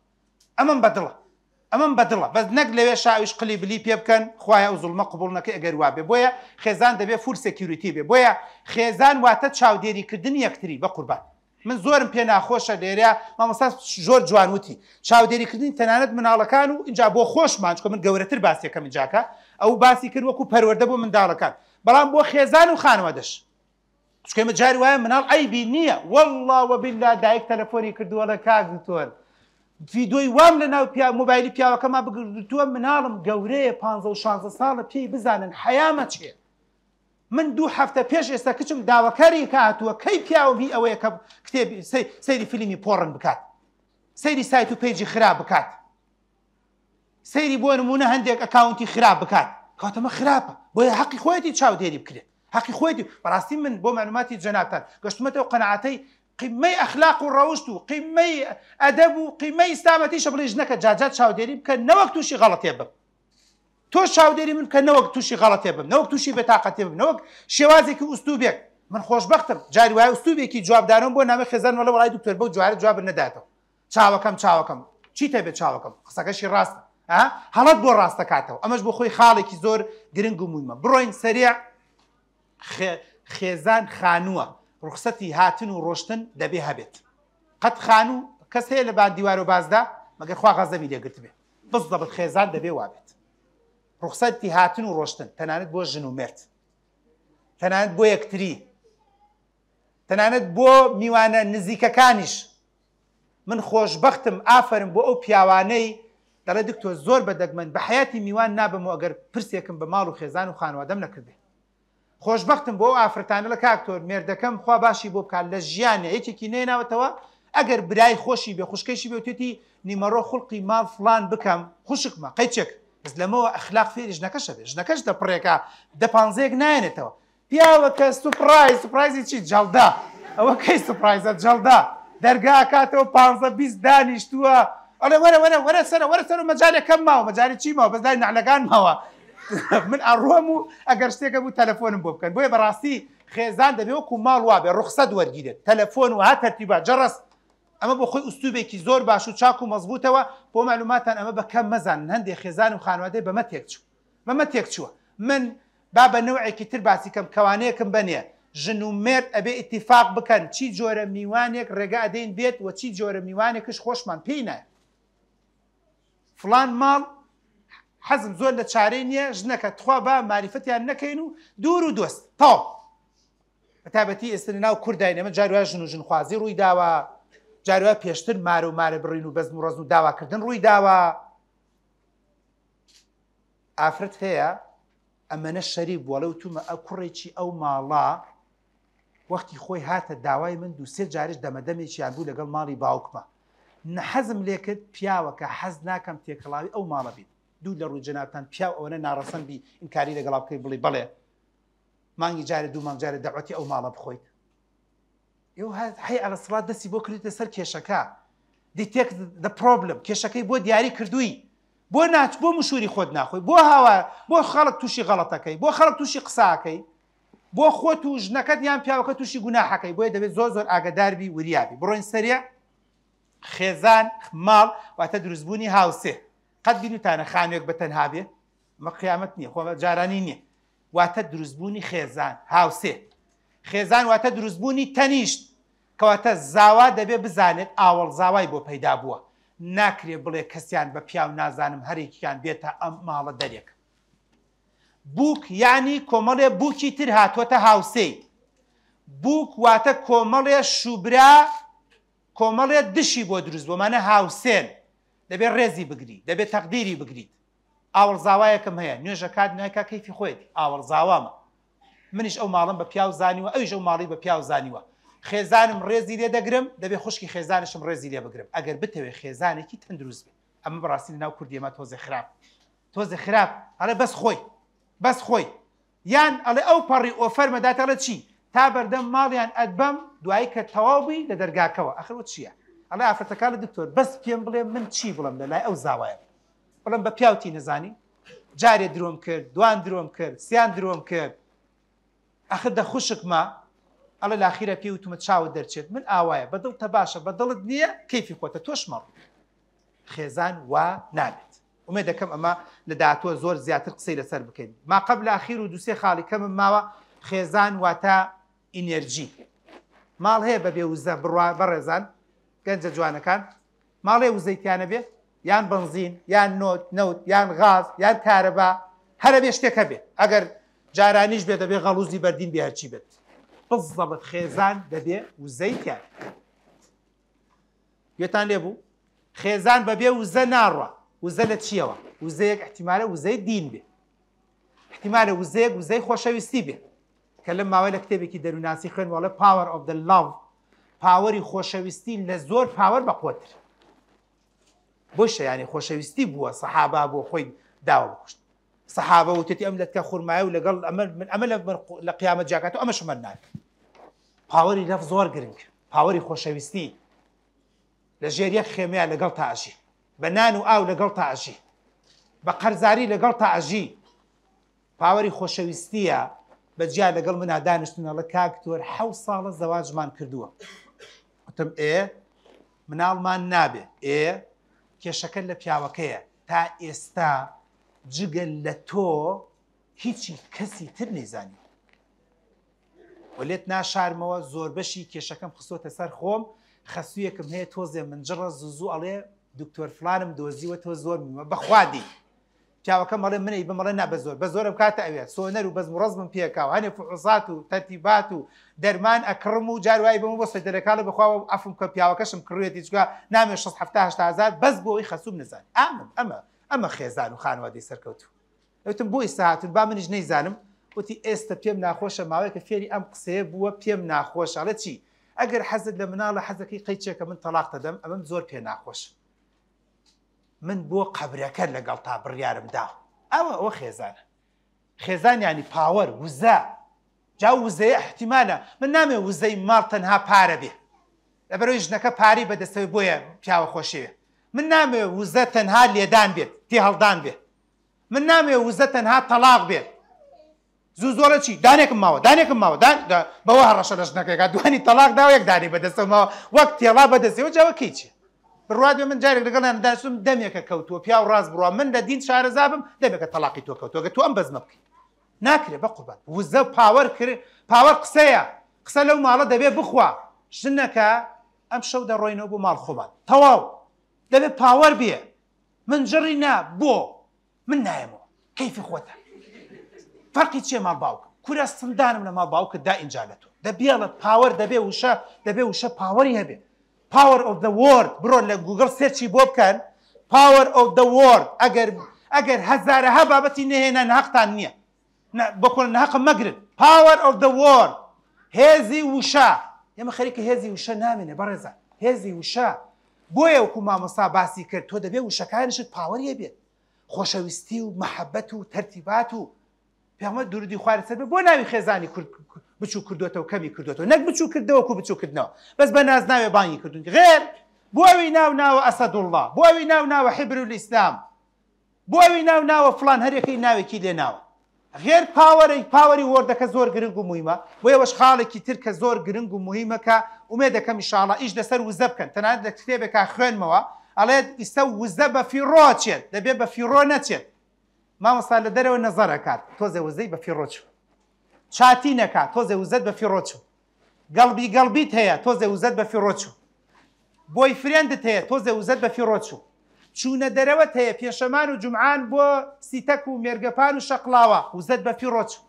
ئەمەم بەدڵە ئەمەم بەدڵە بەس نەک لەوێ شاویش قلی بلی پێ بکەن خوایە ئەو زوڵمە قبوڵ نەکەی ئەگەر وابێ بۆیە خێزان دەبێ full security بێ بۆیە خێزان واتە چاودێری کردنی یەکتری بەقوربان من زۆرم پێ ناخۆشە لێرە مامۆستا زۆر جوان وتی چاودێری کردنی تەنانەت مناڵەکان و ئینجا بۆ خۆشمان چونکە من گەورەتر باسیەکەم ئینجاکە ئەو باسی کرد وەکو پەروەردە بۆ منداڵەکان بەڵام بۆ خێزان و خانەوادەش چونکە ئێمە جاری وایە مناڵ عەیبی نییە واللە وباللە دایک تەلەفۆنی کردووە ئەڵێ کاک دکتۆر ڤیدۆی وام لە ناو پیا مۆبایلی پیاوەکەما بگرتووە مناڵم گەورەیە پ و 16 ساڵە پێی بزانن حەیامە چێ من دوو هەفتە پێش ئێستا کچم داواکاری کە هاتووە کەی پیاوم هی ئەوەیە کە کتێب سەیری فیلمی porn بکات سەیری سایت و page ی خراپ بکات سەیری بۆ نمونە هەندێک account ی خراپ بکات کاتەمە خراپە بۆیە حەقی خۆیەتی چاودێری بکرێت حەقی خۆیەتی بەڕاستی من بۆ معلوماتی جەنابتان گەشتمەتەوە قەناعەتەی قیمەی ئەخلاق و ڕەوشت و قیمەی ئەدەب و قیمەی ئیسلامەتیشە بڵێ ژنەکە جاجا چاودێری بکە نەوەک تووشی غەڵەتێ بم تۆ چاودێری من بکە نەوەک تووشی غەڵەتێ بم نەوەک تووشی بێتاقەتێ بم نەوەک شێوازێکی ئوستوبێک من خۆشبەختم جاری وایە ئوستوبێکی جوابدانەوەم بۆ نامەی خێزان وەڵا وەڵای دکتۆر بەو جوارە جوابت نەداتەوە چاوەکەم چاوەکەم چیتە بێ چاوەکەم قسەکەشی ڕاستە ها هەڵەت بۆ ڕاستەکاتەوە ئەمەش بۆ خۆی خاڵێکی زۆر گرنگ و مویمە بڕۆین سەریع خێزان خانووە ڕوخسەتی هاتن و ڕۆشتن دەبێ هەبێت قەت خانوو کەس هەیە لە بان دیوار و بازدا مەگەر خوا غەزەبی لێگرتبێ بزەبت خێزان دەبێ وابێت ڕوخسەتی هاتن و ڕۆشتن تەنانەت بۆ ژن و مێرد تەنانەت بۆ یەکتری تەنانەت بۆ میوانە نزیکەکانیش من خۆشبەختم ئافەرم بۆ ئەو پیاوانەی دەڵێ دکتۆر زۆر بە دەگمەن بە حەیاتی میوان نابم و ئەگەر پرسێکم بە ماڵ و خێزان و خانوادەم نەکردێ خۆشبەختم بۆ ئەو ئافرەتانە لە کاک تۆر مێردەکەم خوا باشی بۆ بکات لە ژیانە یەکێکی نێناوەتەوە ئەگەر برای خۆشی بێ خوشکەشی بێ وتێتی نیمەڕۆ خوڵقی ماڵ فڵان بکەم خوشکمە قەیچێک بەس لەمەوە ئەخلاق فێری ژنەکەشە بێ ژنەکەش دە پڕێکە دە پانزەیەک نایەنێتەوە پیاوەکە surprise surprise ی چی جەڵدە ئەوە کەی surprise ە جەڵدە دەرگا کاتەوە پانزە 20 دانیشتووە ئەڵێ وەرە وەرە وەرە سەرە وەرە سەر مەجالێک کەم ماوە مەجالی چی ماوە بەس لای نەعلەکان ماوە من ئەڕۆم و ئەگەر شتێکە بوو تەلەفۆنم بۆ بکەن بۆیە بەڕاستی خێزان دەبێ وەکو ماڵ وابێ ڕوخسەت وەرگیرێت تەلەفۆن و ها تەرتیبا جەڕەس ئەمە بۆ خۆی ئوستوبێکی زۆر باش و چاک و مەزبوتەوە بۆ معلوماتان ئەمە بە کەم مەزانن هەندێک خێزان و خانوادەی بەمە تێکچوو بەمە تێکچووە من با بە نەوعێکی تر باسی کەم کەوانەیەکم بەنێ ژن و مێرد ئەبێ ئیتیفاق بکەن چی جۆرە میوانێک ڕێگە ئەدەین بێت و چی جۆرە میوانێکش خۆشمان پێی نایە فڵان ماڵ حەزم زۆر لە چارەی نییە ژنەکە تخوا با ماریفەتیان نەکەین و دوور و دۆست تەواو بەتابەتی ئێستا لە ناو کوردای ئێمە جاروا ژن و ژنخوازی ڕووی داوە جاروا پێشتر مارە و مارە بڕین و بەزم و ڕەزم و داواکردن ڕووی داوە ئافرەت هەیە ئەمەنە شەریف بووە ئەڵێ وتومە ئە کوڕێکی ئەو ماڵە وەختی خۆی هاتە داوای من دوو سێ جاریش دەمەدەمێکیان بوو لەگەڵ ماڵی باوکمە نەحەزم لێکرد پیاوەکە حەز ناکەم تێکەڵاوی ئەو ماڵە بیت دوو لە ڕووی جەنابتان پیاو ئەوەنە ناڕەسەن بی ئینکاری لەگەڵا بکەی بڵی بەڵێ مانگی جارێ دوو مانگ جارێ دەعوەتی ئەو ماڵە بخۆیت ئێوە حەی عەلە سڵات دەستی بۆ کردیتە سەر کێشەکە detect the problem کێشەکەی بۆ دیاری کردووی بۆ ناچ بۆ مشوری خۆت ناخۆی بۆ هاوا بۆ خەڵک تووشی غەڵەتەکەی بۆ خەڵک تووشی قساکەی بۆ خۆت و ژنەکەت یان پیاوەکە تووشی گوناحەکەی بۆیە دەبێت زۆر زۆر ئاگداربی وریابی بڕۆین سەریع خێزان ماڵ واتە دروستبوونی هاوسێ قەت بینوتانە خانوێک بە تەنها بێ مە قیامەت نییە خۆ جارانی نییە واتە دروستبوونی خێزان هاوسێ خێزان واتە دروستبوونی تەنیشت کەواتە زاوا دەبێ بزانێت ئاوەڵ زاوای بۆ پەیدا بووە ناکرێ بڵێ کەسیان بە پیاو نازانم هەرێکیان بێتە ئەم ماڵە دەرێک. بووک یانی کۆمەڵێ بووکی تر هاتووەتە هاوسێی. بووک واتە کۆمەڵێ شووبرا کۆمەڵێ دشی بۆ دروست بووە مانە هاوسێن. دەبێ ڕێزی بگری، دەبێ تەقدیری بگریت. ئاوەڵزاوایەکم هەیە، نوێژەکات نایکا کەیفی خۆیەتی، ئاوەڵزاوامە. منیش ئەو ماڵەم بە پیاو زانیوە، ئەویش ئەو ماڵی بە پیاو زانیوە. خێزانم ڕێزی لێ دەگرم، دەبێ خوشکی خێزانیشم ڕێزی لێ بگرم، ئەگەر بتەوێ خێزانێکی تەندروست بێ. ئەمە بەڕاستی لەناو کوردی ئێمە تۆزێ خراپ تۆزێ خراپ ئەڵێ بەس خۆی بەس خۆی یان ئەڵێ ئەو پەڕی ئۆفەر مەدات ئەڵێ چی تا بەردەم ماڵیان ئەتبەم دوایی کە تەواو بووی لە دەرگاکەوە ئەخر وە چییە ئەڵێ ئافرەتەکان لە دکتۆر بەس پێم بڵێ من چی بڵم لە لای ئەو زاوایە بڵم بە پیاوتی نەزانی جارێ درۆم کرد دوان درۆم کرد سیان درۆم کرد ئەخر دە خوشکمە ئەڵێ لاخیرە پێی وتومە چاوت دەرچێت من ئاوایە بە دڵتە باشە بە دڵت نییە کەیفی خۆتە تۆش مەڕ خێزان وا نابێت ئومێد دەکەم ئەمە لە داهاتووە زۆر زیاتر قسەی لەسەر بکەین ما قبل ئاخیر و دوسێ خاڵی کەمم ماوە خێزان واتە ئینێرجی ماڵ هەیە بە بێ وزە بڕوا بەڕێزان گەنجە جوانەکان ماڵێ وزەی تیانە بێ یان بنزین یان نۆت نەوت یان غاز یان کارەبا هەرە بێ شتێک هەبێ ئەگەر جارانیش بێ دەبێ غەڵوزی بەردین بێ هەرچی بێت بزەبت خێزان دەبێ وزەی تیان گوێتان لێ بوو؟ خێزان بەبێ وزە ناڕوا. وزە لە چییەوە؟ وزەیەک احتیمالە وزەی دین بێ. احتیمالە وزەیەک وزەی خۆشەویستی بێ. کە لەم ماوەی لە کتێبێکی دەرووناسی خوێن وەڵێ power of the love power ی خۆشەویستی لە زۆر power بەقوەتر. بۆشە یانی خۆشەویستی بووە سەحابا بۆ خۆی داوە بکوشت. سەحابە وتێتی ئەم لەتکە خورمایە و لەگەڵ ئەمە من ئەمە لە قیامەت جیاکات و ئەمەش من نابێت. power ی love زۆر گرنگ power ی خۆشەویستی لە ژێر یەک خێمەیە لەگەڵ تا ئەژی بە نان و ئاو لەگەڵ تا ئەژی بە قەرزاری لەگەڵ تا ئەژی power ی خۆشەویستیە بە جیا لەگەڵ منا دانیشتن ئەڵێ کاک تۆر حەو ساڵە زەواجمان کردووە وتم ئێ مناڵمان نابێ ئێ کێشەکە لە پیاوەکەیە تا ئێستا جگە لە تۆ هیچی کەسی تر نەیزانی وە لێت ناشارمەوە زۆربەشی کێشەکەم خستۆتە سەر خۆم خەسوویەکم هەیە تۆزێ منجڕە زوو زوو ئەڵێ دکتۆر فلانم دۆزیوە تۆ زۆر مویمە بەخوا دی پیاوەکەم ئەڵێ منەی بم ئەڵێ نا بە زۆر بە زۆرم کاتە ئەوێ سۆنەر و بەزم و ڕەزمم پێکا و هەنێ فحوصات و تەرتیبات و دەرمان ئەکڕم و جار وای بم و بۆ سەیدەرەکاڵێ بەخوا عەفوم کە پیاوەکەشم کڕوێتی چکا نامێ 60 70 80 هەزار بەس بۆ ئەوەی خەسووم نەزانێ ئەمە ئەمە ئەمە خێزان و خانەوادەی سەرکەوتوو وتم بۆ ئیستا هاتوون با منیش نەیزانم وتی ئێستە پێم ناخۆشە ماوەیەکە فێری ئەم قسەیە بووە پێم ناخۆشە ئەڵێ چی ئەگەر حەزت لە مناڵە حەزەکەی قەیچێکە من تەڵاق دەدەم ئەمەم زۆر پێ ناخۆشە من بۆ قەبرەکە لەگەڵ تا بڕیارم دا ئەوە ئەوە خێزانە خێزان ینی power وزە جا وزەیە احتیمالە من نامێ وزەی ماڵ تەنها پارە بێ لەبەرەوەی ژنەکە پارەی بەدەستەوەی بۆیە پیاوە خۆشەوێ من نامەوێ وزە تەنها لێدان بێت تێهەڵدان بێت من نامەوێ وزە تەنها تەڵاق بێت زوو زۆرە چی دانێکم ماوە دانێکم ماوە دان بەوە هەڕەشە لە ژنەکەکە دوانی تەڵاق داوە یەک دانی بەدەستەوە ماوە وەک تێڵا بەدەستەوە جاوە کەی چیە بڕوات بێ من جارێک لەگەڵیان دانیشتم دەمێکە کەوتووە پیاو ڕاست بڕوا من لە دین شارەزا بم دەمێکە تەڵاقی تۆ کەوتووە گە تۆ ئەم بەزمە بکەی ناکرێ بە قوربان وزە power کرد power قسەیە قسە لەو ماڵە دەبێ بخوا ژنەکە ئەم شەو دەڕۆینەوە بۆ ماڵ خۆمان تەواو دەبێ power بێ من جڕی نا بۆ من نایەمەوە کەیفی خۆتە فەرقی چیە ماڵ باوکم کورە سندانم لە ماڵ باوکت دا ئینجا لە تۆ دەبێڵە power دەبێ وشە دەبێ وشە power ی هەبێ power of the word بڕۆ لە گوگڵ search ی بۆ بکەن power of the word ئەگەر ئەگەر هەزارەها بابەتی نەهێنا نەهەقتان نییە بۆ نەهەقم مەگرن power of the word هێزی وشە ئێمە خەریکە هێزی وشە نامێنێ بەڕێزان هێزی وشە بۆیە وەکو مامۆستا باسی کرد تۆ دەبێ وشەکانیشت power ی بێت خۆشەویستی و مەحەبەت و تەرتیبات و پێغەمبەر درودی خوای لەسەر بێ بۆ ناوی خێزانی کورد بچوو کردوێتەوە کەمی کردوێتەوە نەک بچوو کردەوە کو بچوو کردنەوە بەس بە نازناوێ بانگی کردون غێر بۆ ئەوی ناو ناوە ئەسەدوڵڵا بۆ ئەوی ناو ناوە حبر الئیسلام بۆ ئەوی ناو ناوە فڵان هەریەکەی ناوێکی لێ ناوە غێر power ی power ی word ەکە زۆر گرنگ و موهیمە بۆ ئێوەش خاڵێکی تر کە زۆر گرنگ و موهیمە کە ئومێد دەکەم ئیشاڵا ئیش لەسەر وزە بکەن تەنانەت لە کتێبێکا خوێنمەوە ئەڵێت ئیستا وزە بە فیڕۆ ئەچێت دەبێ بە فیڕۆ نەچێت مامۆستا لە دەرەوە نەزەر ئەکات تۆزێ وزەی بە فیڕۆ چوو چاتی نەکات تۆزێ وزەت بە فیڕۆ چوو گەڵبی گەڵبیت هەیە تۆزێ وزەت بە فیڕۆ چوو boyfriend ت هەیە تۆزێ وزەت بە فیڕۆ چوو. چوونە دەرەوەت هەیە پێشەمان و جومعان بۆ سیتەک و مێرگەپان و شەقڵاوە، وزەت بە فیڕۆ چوو.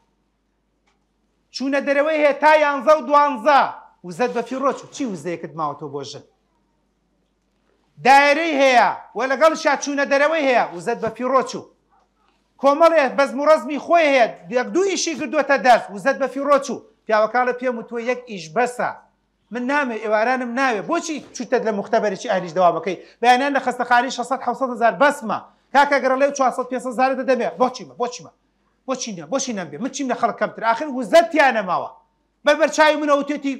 چوونە دەرەوەی هەیە تا یانزە و دوانزە، وزەت بە فیڕۆ چوو. چی وزەیەکت ماوەتەوە بۆ ژن؟ دایەرەی هەیە و لەگەڵیشا چوونە دەرەوەی هەیە، وزەت بە فیڕۆ چوو. کۆمەڵێ بەزم و ڕەزمی خۆی هەیە، یەک دوو ئیشی گردووەتە دەست، وزەت بە فیڕۆ چوو. پیاوەکە ئەڵێ پێم وتووە یەک ئیش بەسە، من نامەوێ ئێوارانم ناوێ بۆچی چوتەت لە موختەبەرێکی ئەهلیش دەوامەکەی بەیانیان لە خەستەخانەی 600 700 هەزار بەسمە کاکە گەر ئەڵێ 400 500 هەزارە دەدەمێ بۆچیمە بۆچیمە بۆچی نە بۆچی نەمبێ من چیم لە خەڵک کەمتر ئاخر وزەت تیا نەماوە بە بەرچاوی منەوە وتێتی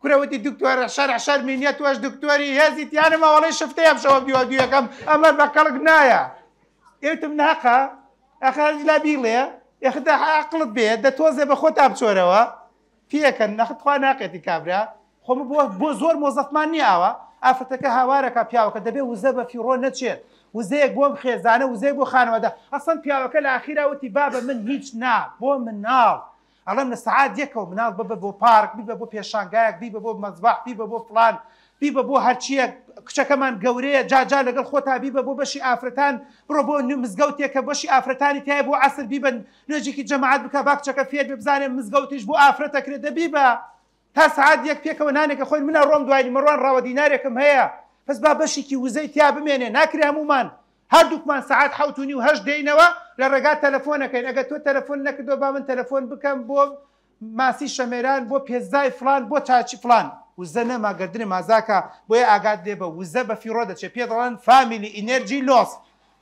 کورەوتی دکتۆرە شەرع شەرمی نیە تۆش دکتۆری هێزی تیا نەماوە ئەڵێ شفتەی ئەم شەوە دیوە دویەکەم ئەمە بە کەڵک نایە ئێوتم ناقە ئەخر لا بیڵێ ئێخدا عەقڵت بێ دە تۆزێ بە خۆتا بچۆرەوە پێکەن نەخت خوا ناقێتی کابرا خۆ بۆ بۆ زۆر مۆزەفمان نییە ئاوا ئافرەتەکە هاوارەکە پیاوەکە دەبێ وزە بە فیڕۆ نەچێت وزەیەک بۆم خێزانە وزەیەک بۆ خانەوادە ئەسڵەن پیاوەکە لە ئاخیرا وتی بابە من هیچ نا بۆ مناڵ ئەڵێم لە سەعات یەکەوە مناڵ ببە بۆ پارک بیبە بۆ پێشانگایەک بیبە بۆ مەزبەح بیبە بۆ فڵان بیبە بۆ هەرچیەک کچەکەمان گەورەیە جا جا لەگەڵ خۆتا بیبە بۆ بەشی ئافرەتان بڕۆ بۆ مزگەوتێک کە بەشی ئافرەتانی تایە بۆ عەسر بیبە نوێژێکی جەماعەت بکە با کچەکە فێر بێ بزانێ مزگەوتیش بۆ ئافرەت ئەکرێ دە بیبە تا سەعات یەک پێکەوە نانێکە خۆین من ئەڕۆم دوای نیمەڕوان ڕاوە دینارێکم هەیە بەس با بەشێکی وزەی تیا بمێنێ ناکرێ هەموومان هەردووکمان سەعات حەوت و نیو هەشت دێینەوە لە ڕێگا تەلەفۆنەکەین ئەگەر تۆ تەلەفۆن نەکردووە با من تەلەفۆن بکەم بۆ ماسی شەمێران بۆ پێزای فڵان بۆ چاچی فڵان وزە نەما گەردنێ مازاکە بۆیە ئاگات لێ بە وزە بە فیڕۆ دەچێ پێ دەڵێن family energy loss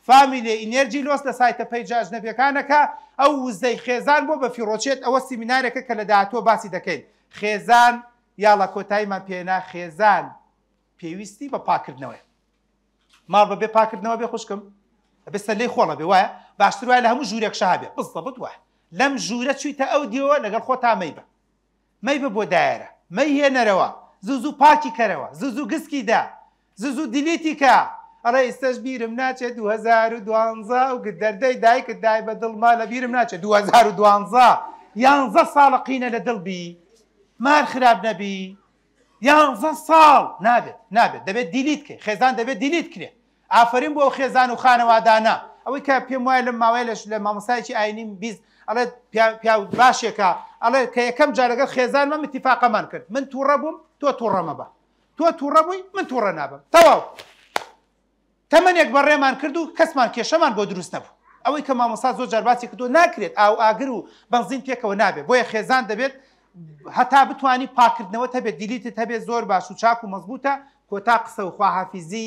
family energy loss لە سایتە پەیجە ئەجنەبیەکانەکە ئەو وزەی خێزان بۆ بە فیڕۆ چێت ئەوە سیمینارێکە کە لە داهاتووە باسی دەکەین خێزان یاڵا کۆتاییمان پێنا خێزان پێویستی بە پاکردنەوەیە ماڵ بەبێ پاکردنەوە بێ خوشکم ئەبێ سەلەی خۆڵە بێ وایە باشتر وایە لە هەموو ژوورێک شەها بێ بزەبت وایە لەم ژوورە چوویتە ئەو دیوە لەگەڵ خۆتا مەیبە مەیبە بۆ دایەرە مەیهێنەرەوە زوو زوو پاکی کەرەوە زوو زوو گسکی دا زوو زوو delete ی کە ئەڵێ ئیستەش بیرم ناچێت 2012 ئەو دەردەی دایکت دای بە دڵما لە بیرم ناچێت 2012 یانزە ساڵە قینە لە دڵ بی مار خراپ نەبی یانزە ساڵ نابێت نابێت دەبێت delete کەی خێزان دەبێت delete کرێ ئافەرین بۆ ئەو خێزان و خانەوادانە ئەوەی کە پێم وایە لەم ماوەیە لەش لە مامۆستایەکی ئاینیم 20 ئەڵێ پیاو باشێکە ئەڵێ کە یەکەم جار لەگەڵ خێزانمە اتفاقەمان کرد من تووڕە بووم تۆ تووڕە مەبە تۆ تووڕە بووی من تووڕە نابم تەواو تەمەنێک بەڕێمان کرد و کەسمان کێشەمان بۆ دروست نەبوو. ئەوەی کە مامۆستا زۆر جار باسی کردووە ناکرێت ئاو ئاگر و بەنزین پێکەوە نابێت بۆیە خێزان دەبێت هەتا بتانی پاکردنەوەت هەبێت delete ت هەبێت زۆر باش و چاک و مەزبوتە کۆتا قسە و خواحافیزی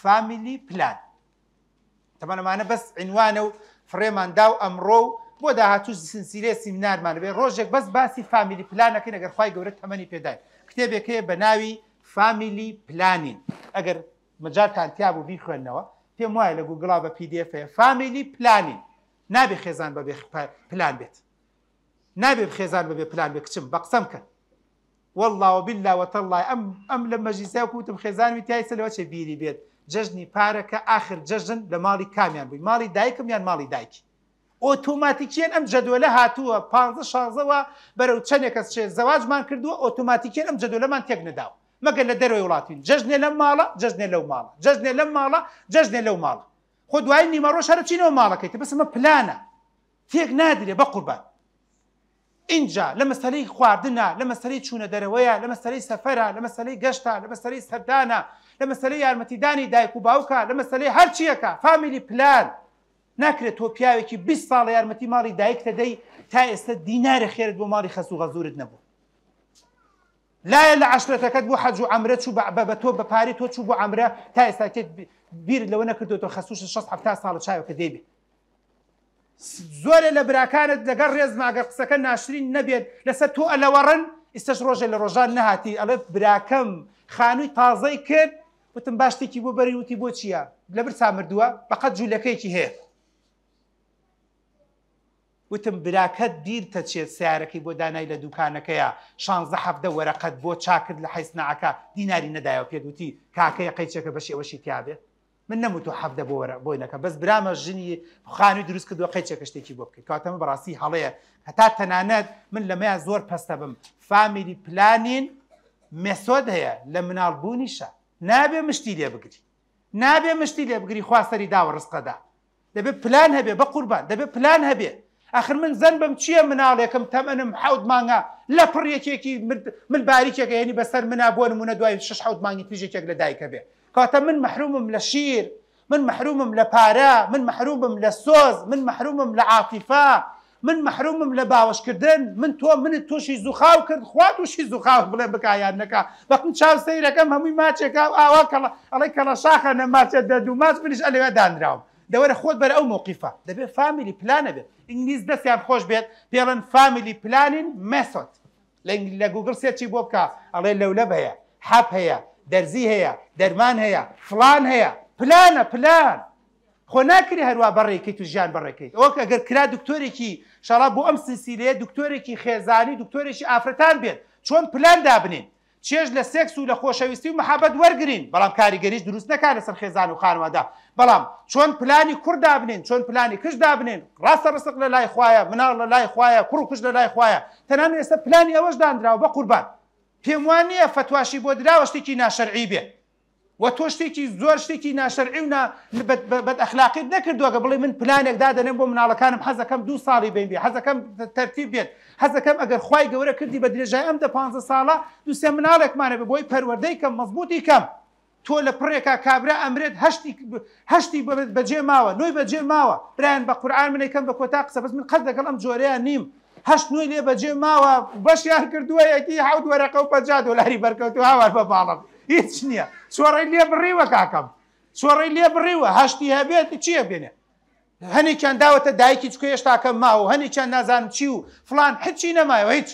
family plan تەمەنەمانە بەس عنوانە و فڕێمان دا و ئەمڕۆ و بۆ داهاتوو سنسیلێ سیمینارمان بێ ڕۆژێک بەس باسی family plan ەکەین ئەگەر خوای گەورە تەمەنی پێدای کتێبێک هەیە بە ناوی family planning ئەگەر مەجالتان تیا بوو بیخوێننەوە پێم وایە لە گوگڵا بە PDF هەیە family planning نابێ خێزان بەبێ پلان بێت نابێ خێزان بەبێ پلان بێ کچم بە قسەم کەن والله وبالله وتالله ئەم ئەم لە مەجلیسە وتم خێزانمی تای لەوە چێ بیری بێت جەژنی پارەکە ئاخر جەژن لە ماڵی کامیان بووی ماڵی دایکم یان ماڵی دایکی ئۆتۆماتیکیەن ئەم جەدوەلە هاتووە پانزە شانزە وە بەرەو چەنێک کەس چێ زەواجمان کردووە ئۆتۆماتیکیەن ئەم جەدوەلەمان تێک نەداوە مەگەر لە دەرەوەی وڵات بین جەژنێ لەم ماڵە جەژنێ لەو ماڵە جەژنێ لەم ماڵە جەژنێ لەو ماڵە خۆ دوای نیمەڕۆژ هەرە چینەوە ماڵەکەی تە بەس ئەمە پلانە تێک نادرێ بە قوربان ئینجا لە مەسەلەی خواردنە لە مەسەلەی چوونە دەرەوەیە لە مەسەلەی سەفەرە لە مەسەلەی گەشتە لە مەسەلەی سەردانە لە مەسەلەی یارمەتیدانی دایک و باوکە لە مەسەلەی هەرچیەکە family plan ناکرێت تۆ پیاوێکی 20 ساڵە یارمەتی ماڵی دایکتە دەی تا ئێستا دینارە خێرت بۆ ماڵی خەس و غەزورت نەبوو لایە لە عەشرەتەکەت بۆ حەج و عەمرە چوو بە بە تۆ بە پارەی تۆ چوو بۆ عەمرە تا ئێستا تێت بیرت لەوە نەکردوێتەوە خەسووشت 60 70 ساڵە چاوەکە دەیبێ زۆرێ لە براکانت لەگەڵ ڕێزما گەر قسەکە ناشرین نەبێت لەسەر تۆ ئەلەوەڕن ئیستەش ڕۆژێ لە ڕۆژان نەهاتی ئەڵێ براکەم خانووی تازەی کرد وتم با شتێکی بۆ بەری وتی بۆ چییە لە برسا مردووە بەقەد جوولەکەیەکی هەیە وتم براکەت بیرتە چێت سیارەکەی بۆ دانای لە دوکانەکەیە شانزە حەڤدە وەرەقەت بۆ چاکرد لە حەیسناعەکە دیناری نەدایەوە پێت وتی کاکەیە قەیچێکە بەشی ئەوەشی تیابێ من نەموتوە حەڤدە بۆ وەرە بۆی نەکە بەس برامە ژنی خانوی دروست کردوە قەیچێکە شتێکی بۆ بکەیت کەواتە من بەڕاستی هەڵەیە هەتا تەنانەت من لەمەیا زۆر پەستە بم family planning method هەیە لە مناڵ بوونیشە نابێ مشتی لێ بگری. نابێ مشتی لێ بگری خوا سەری داوە ڕزقەدا. دەبێ پلان هەبێ بەقوربان دەبێ پلان هەبێ ئەخر من زەنبم چییە مناڵێکم تەمەنم حەوت مانگە لە پڕ یەکێکی من باریکێک ئەهێنی بەسەر منا بۆ نمونە دوای شەش حەوت مانگی تریش یەکێک لە دایکە بێ کەواتە من مەحرومم لە شیر من مەحرومم لە پارە من مەحرومم لە سۆز من مەحرومم لە عاتیفە من مەحرومم لە باوەشکردن من تۆ منت توشی زوخاو کرد خوا توشی زوخاو بڵێ بکا یان نەکا بەقم چاو سەیرەکەم هەمووی ماچێکا و ئاوا کەڵە ئەڵێ کەڵە شاخە نە ماچە دە دوو ماچ منیش ئەلەوێ دانراوم دەوەرە خۆت بەرە ئەو مەوقیفە دەبێ family plan هەبێت ئینگلیز دەستیان خۆش بێت پێڵن family planning method لە گوگڵ search ی بۆ بکە ئەڵێ لەولەب هەیە حەپ هەیە دەرزی هەیە دەرمان هەیە فڵان هەیە پلانە پلان خۆ ناکرێ هەروا بەڕێکەیت و ژیان بەڕێکەیت ئەوە ئەگەر کرا دکتۆرێکی شەڵا بۆ ئەم سلسیلەیە دکتۆرێکی خێزانی دکتۆرێکی ئافرەتان بێت چۆن پلان دابنێن چێژ لە سێکس و لە خۆشەویستی و مەحەبەت وەرگرین بەڵام کاریگەریش دروست نەکا لەسەر خێزان و خانەوادە بەڵام چۆن پلانی کوڕ دابنێن چۆن پلانی کچ دابنێن ڕاستە ڕسق لە لای خوایە مناڵ لە لای خوایە کوڕ و کچ لە لای خوایە تەنانەت ئێستا پلانی ئەوەش دانراوە بەقوربان پێم وا نییە فەتواشی بۆ دراوە شتێکی ناشەرعی بێ وە تۆ شتێکی زۆر شتێکی ناشەرعی و نا بەد ئەخلاقیت نەکردووە کە بڵێی من پلانێک دادەنێم بۆ مناڵەکانم حەزەکەم دوو ساڵی بین بێ حەزەکەم تەرتیب بێت حەزەکەم ئەگەر خوای گەورە کردی بە درێژای ئەم دە پانزە ساڵە دوو سێ مناڵێکمان هەبێ بۆی پەروەردەی کەم مەزبووتی کەم تۆ لە پڕێکا کابرا ئەمرێت هەشتی هەشتی بەجێ ماوە نۆی بەجێ ماوە برایان بە قورعان منەکەم بە کۆتا قسە بەس من قەت لەگەڵ ئەم جۆرەیان نیم هەشت نۆی لێ بەجێ ماوە بەشیان کردووە یەکی حەوت وەرەقە و 50 دۆلاری بەرکەوتو هاوار بە باڵم هیچ نییە چۆڕی لێ بڕیوە کاکەم چۆڕی لێ بڕیوە هەشتی هەبێت چییە بێنێ هەنێکیان داوەتە دایکی چکە هێشتاکە ماوە هەنێکیان نازانم چی و فلان هیچی نەمایەوە هیچ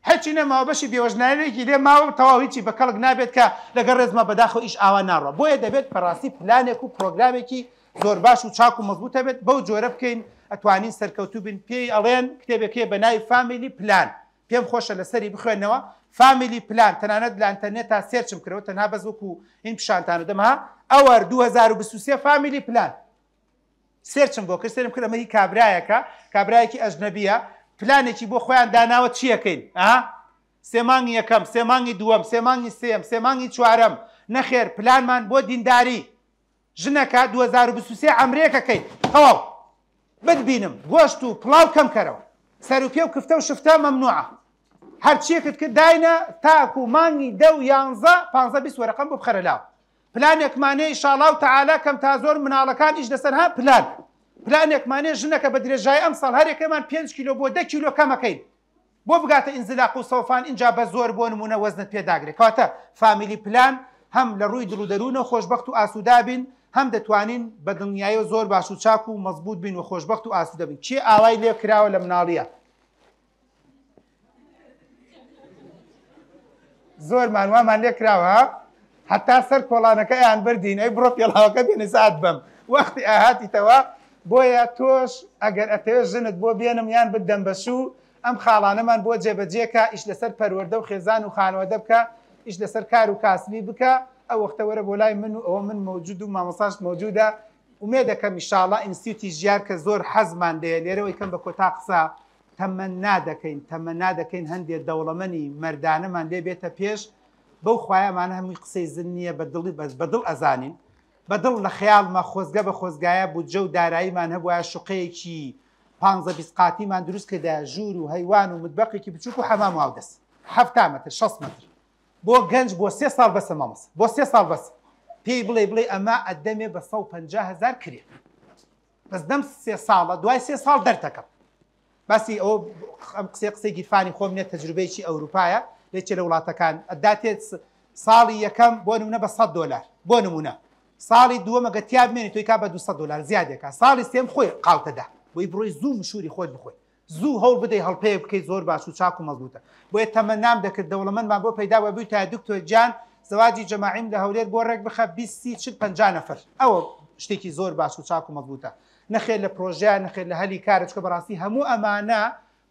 هیچی نەماوە بەشی بێوەژنانێکی لێ ماوە تەواو هیچی بە کەڵک نابێت کە لەگەڵ ڕێزما بەداخەوە ئیش ئاوا ناڕوا بۆیە دەبێت بەڕاستی پلانێک و پرۆگرامێکی زۆر باش و چاک و مەزبوط هەبێت بەو جۆرە بکەین ئەتوانین سەرکەوتوو بین پێی ئەڵێن کتێبێک هەیە بە ناوی family plan پێم خۆشە لەسەری بخوێنەوە family plan تەنانەت لە ئەنتەرنێتا search م کرەوە تەنها بەس وەکو هین پیشانتانەدەم ها ئەوەر 2023 family plan search م بۆ کرد سێرم کرد ئەمە هی کابرایەکە کابرایەکی ئەژنەبیە پلانێکی بۆ خۆیان داناوە چیەکەین ئا سێ مانگی یەکەم سێ مانگی دووەم سێ مانگی سێم سێ مانگی چوارەم نەخێر پلانمان بۆ دینداری ژنەکە 2023 عەمرێکەکەی تەواو بتبینم گۆشت و پڵاو کەم کەرەوە سەروپێ و کفتە و شفتە مەمنوعە هەرچیەکت کرد داینە تاکو مانگی دە و یانزە پانزە 20 وەرەقەم بۆ بخەرە لاوە پلانێکمانەیە ئیشاڵاو تەعالا کەم تا زۆر مناڵەکان ئیش لەسەر ها پلان پلانێکمانەیە ژنەکە بە درێژای ئەمساڵ هەرێکەمان پێنج کیلۆ بۆ دە کیلۆ کەمەکەین بۆ بگاتە ئینزلاق و سەوفان ئینجا بە زۆر بۆ نمونە وەزنت پێ داگرێ کەواتە family plan هەم لە ڕووی دڵ و دەروونەوە خۆشبەخت و ئاسوودە بین هەم دەتوانین بە دڵنیایەوە زۆر باش و چاک و مەزبوط بین و خۆشبەخت و ئاسوودە بین کێ ئاوای لێ کراوە لە مناڵیە زۆرمان وامان لێ کراوە هەتا سەر کۆڵانەکە یان بردین ئەی بڕۆ پێڵاوەکە بێنە سات بم وەختی ئاهاتیتەوە بۆیە تۆش ئەگەر ئەتەوێت ژنت بۆ بێنم یان بدەم بە شوو ئەم خاڵانەمان بۆ جێبەجێکە ئیش لەسەر پەروەردە و خێزان و خانەوادە بکە ئیش لەسەر کار و کاسبی بکە ئەو وەختە وەرە بۆ لای من و ئەوە من مەوجود و مامۆستاش مەوجودە ئومێدەکەم ئیشاڵا ئینستیوتی ژیار کە زۆر حەزمان لێیە لێرەوەی کەم بە کۆتا قسە تەمەنا دەکەین تەمەنا دەکەین هەندێ دەوڵەمەنی مەردانەمان لێ بێتە پێش بەو خوایە ئەمانە هەمووی قسەی زل نییە بە دڵی بەس بە دڵ ئەزانین بە دڵ لە خەیاڵمە خۆزگە بە خۆزگایە بودجە و داراییمان هەبوایە شوقەیەکی پانزە 20 قاتیمان دروست کردایە ژوور و هەیوان و متبەقێکی بچووک و حەمام و ئاودەست 70 مەتر 60 مەتر بۆ گەنج بۆ سێ ساڵ بەسە مامۆستا بۆ سێ ساڵ بەسە پێی بڵێ بڵێ ئەمە ئەدەمێ بە 150 هزار کرێ بەس دەم سێ ساڵە دوای سێ ساڵ دەرتەکەم باسی ئەو ئەم قسەی قسەی گیرفانی خۆم نیە تەجروبەیەکی ئەوروپایە لەچێ لە وڵاتەکان ئەداتێت ساڵی یەکەم بۆ نمونە بە 100 دۆلار بۆ نمونە ساڵی دووەمە گە تیا بمێنی تۆی کا بە 200 دۆلار زیادێکا ساڵی سێم خۆی قاوتەدا بۆی بڕۆی زوو مشوری خۆت بخۆی زوو هەوڵ بدەی هەڵپەیەک بکەی زۆر باش و چاک و مەزبوتە بۆیە تەمەنام دەکرد دەوڵەمەندمان بۆ پەیدا بوە بویتایە دکتۆر گیان زەواجی جەماعیم لە هەولێر بۆ ڕێک بخە 20 30 40 50 نەفەر ئەوە شتێکی زۆر باش و چاک و مەزبوتە نەخێر لە پرۆژەیە نەخێر لە هەلی کارە چونکە بەڕاستی هەموو ئەمانە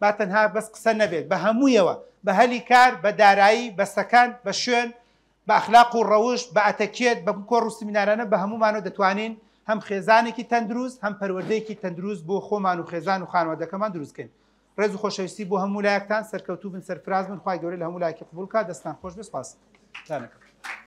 با تەنها بەس قسە نەبێت بە هەموویەوە بە هەلی کار بە دارایی بە سەکەن بە شوێن بە ئەخلاق و ڕەوشت، بە ئەتەکێت، بەم کۆڕ و سمینارانە بە هەموومانەوە دەتوانین هەم خێزانێکی تەندروست، هەم پەروەردەیەکی تەندروست بۆ خۆمان و خێزان و خانەوادەکەمان دروست بکەین. ڕێز و خۆشەویستی بۆ هەموو لایەکتان، سەرکەوتوو بن، سەرفراز بن، خوای گەورە لە هەموو لایەکی قبوڵ کات، دەستتان خۆش بێت، سوپاستان ئەکەم.